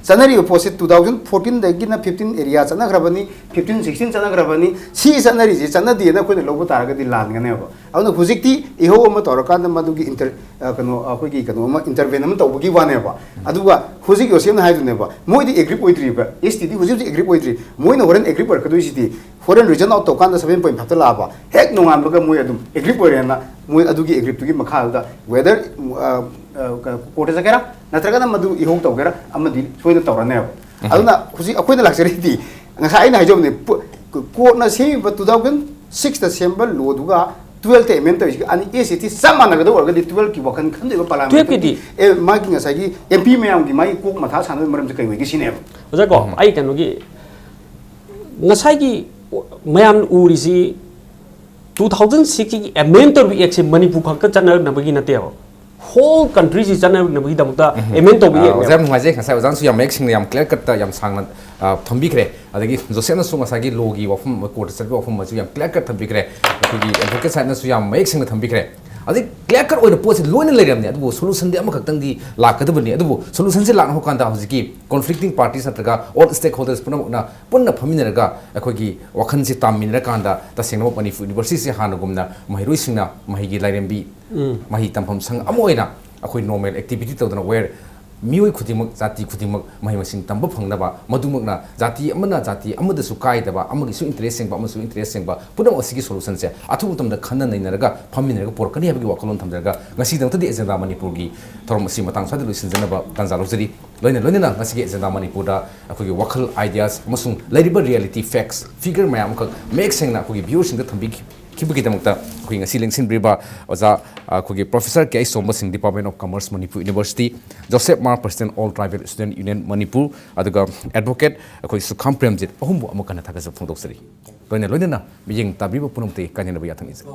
ꯆꯠꯅꯔꯤꯕ ꯄꯣꯠꯁꯤ two thousand fourteen ꯗꯒꯤꯅ fifteen area ꯆꯠꯅꯈ꯭ꯔꯕꯅꯤ, fifteen sixteen ꯆꯠꯅꯈ꯭ꯔꯕꯅꯤ꯫ ꯁꯤ ꯆꯠꯅꯔꯤꯁꯤ ꯆꯠꯅꯗꯦꯅ ꯑꯩꯈꯣꯏꯅ ꯂꯧꯕ ꯇꯥꯔꯒꯗꯤ ꯂꯥꯟꯒꯅꯦꯕ꯫ ꯑꯗꯨꯅ ꯍꯧꯖꯤꯛꯇꯤ ꯏꯍꯧ ꯑꯃ ꯇꯧꯔꯀꯥꯟꯗ ꯃꯗꯨꯒꯤ inter-, ꯑ, ꯀꯩꯅꯣ, ꯑꯩꯈꯣꯏꯒꯤ ꯀꯩꯅꯣ ꯑꯃ, intervene ꯑꯃ ꯇꯧꯕꯒꯤ ꯋꯥꯅꯦꯕ꯫ ꯑꯗꯨꯒ ꯍꯧꯖꯤꯛ ꯌꯣꯁꯦꯞꯅ ꯍꯥꯏꯗꯨꯅꯦꯕ, ꯃꯣꯏꯗꯤ aggrieve ꯑꯣꯏꯗ꯭ꯔꯤꯕ, S T ꯗꯤ ꯍꯧꯖꯤꯛ ꯍꯧꯖꯤꯛ aggrieve ꯑꯣꯏꯗ꯭ꯔꯤ꯫ ꯃꯣꯏꯅ ꯍꯣꯔꯦꯟ aggrieve ꯑꯣꯏꯔꯛꯀꯗꯣꯏꯁꯤꯗꯤ foreign region out ꯇꯧꯀꯥꯟꯗ seven point five ꯇ ꯂꯥꯛꯑꯕ ꯍꯦꯛ ꯅꯣꯡꯉꯥꯟꯕꯒ ꯃꯣꯏ ꯑꯗꯨꯝ aggrieve ꯑꯣꯏꯔꯦꯅ, ꯃꯣꯏ ꯑꯗꯨꯒꯤ aggrieve ꯇꯨꯒꯤ ꯃꯈꯥꯗꯨꯗ whether, ꯑ, ꯑ, court ꯇ ꯆꯠꯀꯦꯔꯥ ꯅꯠꯇ꯭ꯔꯒꯅ ꯃꯗꯨ ꯏꯍꯧ ꯇꯧꯒꯦꯔꯥ ꯑꯃꯗꯤ ꯁꯣꯏꯗꯅ ꯇꯧꯔꯅꯦꯕ꯫ ꯑꯗꯨꯅ ꯍꯧꯖꯤꯛ ꯑꯩꯈꯣꯏꯅ ꯂꯥꯛꯆꯔꯤꯗꯤ, ꯉꯁꯥꯏ ꯑꯩꯅ ꯍꯥꯏꯖꯕꯅꯦ, ꯄꯨ-, ꯀꯣꯔꯠꯅ ꯁꯦꯝꯃꯤꯕ two thousand sixꯇ ꯁꯦꯝꯕ ꯂꯣꯗꯨꯒ twelveꯇ ꯑꯦꯃꯦꯟ ꯇꯧꯔꯤꯁꯤꯒ ꯑꯅꯤ ꯑꯦꯁ ꯁꯤ ꯇꯤ ꯆꯞ ꯃꯥꯟꯅꯒꯗꯕ ꯑꯣꯏꯔꯒꯗꯤ twelveꯀꯤ ꯋꯥꯈꯜ ꯈꯟꯗꯣꯏꯕ ꯄꯥꯔꯂꯥꯃꯦꯟ Twelveꯀꯤꯗꯤ? ꯑꯦ, ꯃꯥꯒꯤ ꯉꯁꯥꯏꯒꯤ ꯑꯦꯝ ꯄꯤ ꯃꯌꯥꯝꯒꯤ ꯃꯥꯒꯤ ꯀꯣꯛ ꯃꯊꯥ ꯁꯥꯟꯅꯕꯒꯤ ꯃꯔꯝꯁꯦ ꯀꯩ ꯑꯣꯏꯒꯦ ꯁꯤꯅꯦꯕ꯫ ꯑꯣꯖꯥ ꯀꯣ, ꯑꯩ ꯀꯩꯅꯣꯒꯤ ꯉꯁꯥꯏꯒꯤ ꯃꯌꯥꯝꯅ ꯎꯔꯤꯁꯤ two thousand sixꯀꯤ ꯑꯦꯃꯦꯟ ꯇꯧꯔꯤꯕ ꯑꯦꯛꯁꯦ ꯃꯅꯤꯄꯨꯔ ꯈꯛꯇ ꯆꯠꯅꯅꯕꯒꯤ ꯅꯠꯇꯦꯕ, ꯍꯣꯜ ꯀꯟꯇ꯭ꯔꯤꯁꯤ ꯆꯠꯅꯅꯕꯒꯤꯗꯃꯛꯇ ꯑꯦꯃꯦꯟ ꯇꯧꯕ ꯑꯥ, ꯑꯣꯖꯥ ꯑꯦꯛꯅꯦꯕ꯫ ꯌꯥꯝ ꯅꯨꯡꯉꯥꯏꯖꯩ, ꯉꯁꯥꯏ ꯑꯣꯖꯥꯅꯁꯨ ꯌꯥꯝ ꯃꯌꯦꯛ ꯁꯦꯡꯅ, ꯌꯥꯝ ꯀ꯭ꯂꯤꯌꯥꯔ ꯀꯠꯇ, ꯌꯥꯝ ꯁꯥꯡꯅ ꯑꯥ, ꯊꯝꯕꯤꯈ꯭ꯔꯦ꯫ ꯑꯗꯒꯤ ꯖꯣꯁꯦꯐꯅꯁꯨ ꯉꯁꯥꯏꯒꯤ ꯂꯣꯒꯤ ꯋꯥꯐꯝ, ꯀꯣꯔꯠꯇ ꯆꯠꯄ ꯋꯥꯐꯝ ꯑꯃꯁꯨ ꯌꯥꯝ ꯀ꯭ꯂꯤꯌꯥꯔ ꯀꯠ ꯊꯝꯕꯤꯈ꯭ꯔꯦ꯫ ꯑꯩꯈꯣꯏꯒꯤ ꯑꯦꯗꯚꯣꯀꯦꯠ ꯁꯥꯏꯠꯅꯁꯨ ꯌꯥꯝ ꯃꯌꯦꯛ ꯁꯦꯡꯅ ꯊꯝꯕꯤꯈ꯭ꯔꯦ꯫ ꯑꯗꯩ ꯀ꯭ꯂꯤꯌꯥꯔ ꯀꯠ ꯑꯣꯏꯅ ꯄꯣꯠꯁꯦ ꯂꯣꯏꯅ ꯂꯩꯔꯝꯅꯦ, ꯑꯗꯨꯕꯨ ꯁꯣꯂꯨꯁꯟꯗꯤ ꯑꯃꯈꯛꯇꯪꯗꯤ ꯂꯥꯛꯀꯗꯕꯅꯤ꯫ ꯑꯗꯨꯕꯨ ꯁꯣꯂꯨꯁꯟꯁꯦ ꯂꯥꯛꯅꯕ ꯀꯥꯟꯗ ꯍꯧꯖꯤꯛꯀꯤ ꯀꯣꯟꯐ꯭ꯂꯤꯛꯇꯤꯡ ꯄꯥꯔꯇꯤꯁ ꯅꯠꯇ꯭ꯔꯒ ꯑꯣꯜ ꯁ꯭ꯇꯦꯛ ꯍꯣꯜꯗꯔꯁ ꯄꯨꯝꯅꯃꯛꯅ ꯄꯨꯟꯅ ꯐꯝꯃꯤꯟꯅꯔꯒ ꯑꯩꯈꯣꯏꯒꯤ ꯋꯥꯈꯜꯁꯦ ꯇꯥꯃꯤꯟꯅꯔꯀꯥꯟꯗ ꯇꯁꯦꯡꯅꯃꯛ ꯃꯅꯤꯄꯨꯔ ꯌꯨꯅꯤꯚꯔꯁꯤꯇꯤꯁꯦ ꯍꯥꯟꯅꯒꯨꯝꯅ ꯃꯍꯩꯔꯣꯏꯁꯤꯡꯅ ꯃꯍꯩꯒꯤ ꯂꯥꯏꯔꯦꯝꯕꯤ, ꯃꯍꯩ ꯇꯝꯐꯝ ꯁꯪ ꯑꯃ ꯑꯣꯏꯅ ꯑꯩꯈꯣꯏ ꯅꯣꯔꯃꯦꯜ ꯑꯦꯛꯇꯤꯚꯤꯇꯤ ꯇꯧꯗꯅ, ꯋꯦꯌꯔ ꯃꯤꯑꯣꯏ ꯈꯨꯗꯤꯡꯃꯛ, ꯖꯥꯇꯤ ꯈꯨꯗꯤꯡꯃꯛ ꯃꯍꯩ ꯃꯁꯤꯡ ꯇꯝꯕ ꯐꯪꯅꯕ, ꯃꯗꯨꯃꯛꯅ ꯖꯥꯇꯤ ꯑꯃꯅ ꯖꯥꯇꯤ ꯑꯃꯗꯁꯨ ꯀꯥꯏꯗꯕ, ꯑꯃꯒꯤꯁꯨ ꯏꯟꯇꯔꯦꯁ ꯆꯦꯡꯕ, ꯑꯃꯁꯨ ꯏꯟꯇꯔꯦꯁ ꯆꯦꯡꯕ, ꯄꯨꯝꯅꯃꯛ ꯑꯁꯤꯒꯤ ꯁꯣꯂꯨꯁꯟꯁꯦ ꯑꯊꯨꯕ ꯃꯇꯝꯗ ꯈꯟꯅ ꯅꯩꯅꯔꯒ ꯐꯝꯃꯤꯟꯅꯔꯒ ꯄꯨꯔꯛꯀꯅꯤ ꯍꯥꯏꯕꯒꯤ ꯋꯥꯈꯜꯂꯣꯟ ꯊꯝꯖꯔꯒ, ꯉꯁꯤꯗꯃꯛꯇꯗꯤ ꯑꯦꯖꯦꯟꯗꯥ ꯃꯅꯤꯄꯨꯔꯒꯤ ꯊꯧꯔꯝ ꯑꯁꯤ ꯃꯇꯥꯡ ꯁ꯭ꯋꯥꯏꯗ ꯂꯣꯏꯁꯤꯟꯖꯅꯕ ꯇꯥꯟꯖꯥ ꯂꯧꯖꯔꯤ꯫ ꯂꯣꯏꯅ ꯂꯣꯏꯅꯅ ꯉꯁꯤꯒꯤ ꯑꯦꯖꯦꯟꯗꯥ ꯃꯅꯤꯄꯨꯔꯗ ꯑꯩꯈꯣꯏꯒꯤ ꯋꯥꯈꯜ, ideas ꯑꯃꯁꯨꯡ ꯂꯩꯔꯤꯕ ꯔꯤꯌꯦꯂꯤꯇꯤ, ꯐꯦꯛꯁ, ꯐꯤꯒꯔ ꯃꯌꯥꯝ ꯑꯃꯈꯛ ꯃꯌꯦꯛ ꯁꯦꯡꯅ ꯑꯩꯈꯣꯏꯒꯤ ꯚ꯭ꯌꯨꯋꯔꯁꯤꯡꯗ ꯊꯝꯕꯤꯈꯤꯕꯒꯤꯗꯃꯛꯇ ꯑꯩꯈꯣꯏ ꯉꯁꯤ ꯂꯦꯡꯁꯤꯟꯕꯤꯔꯤꯕ ꯑꯣꯖꯥ, ꯑꯩꯈꯣꯏꯒꯤ ꯄ꯭ꯔꯣꯐꯦꯁꯔ ꯀꯦ ꯑꯩꯆ ꯇꯣꯝꯕ ꯁꯤꯡ, Department of Commerce, Manipur University, Joseph R, President, All Tribal Student Union, Manipur, ꯑꯗꯨꯒ ꯑꯦꯗꯚꯣꯀꯦꯠ ꯑꯩꯈꯣꯏ ꯁꯨꯈꯥꯝ ꯄ꯭ꯔꯦꯝꯖꯤꯠ, ꯑꯍꯨꯝꯕꯨ ꯑꯃꯨꯛ ꯍꯟꯅ ꯊꯥꯒꯠꯆꯕ ꯐꯣꯡꯗꯣꯛꯆꯔꯤ꯫ ꯂꯣꯏꯅ ꯂꯣꯏꯅꯅ ꯃꯤꯠꯌꯦꯡ ꯇꯥꯕꯤꯕ ꯄꯨꯝꯅꯃꯛꯇ ꯀꯥꯏꯅꯅꯕ ꯌꯥꯊꯪ ꯅꯤꯖꯔꯤ꯫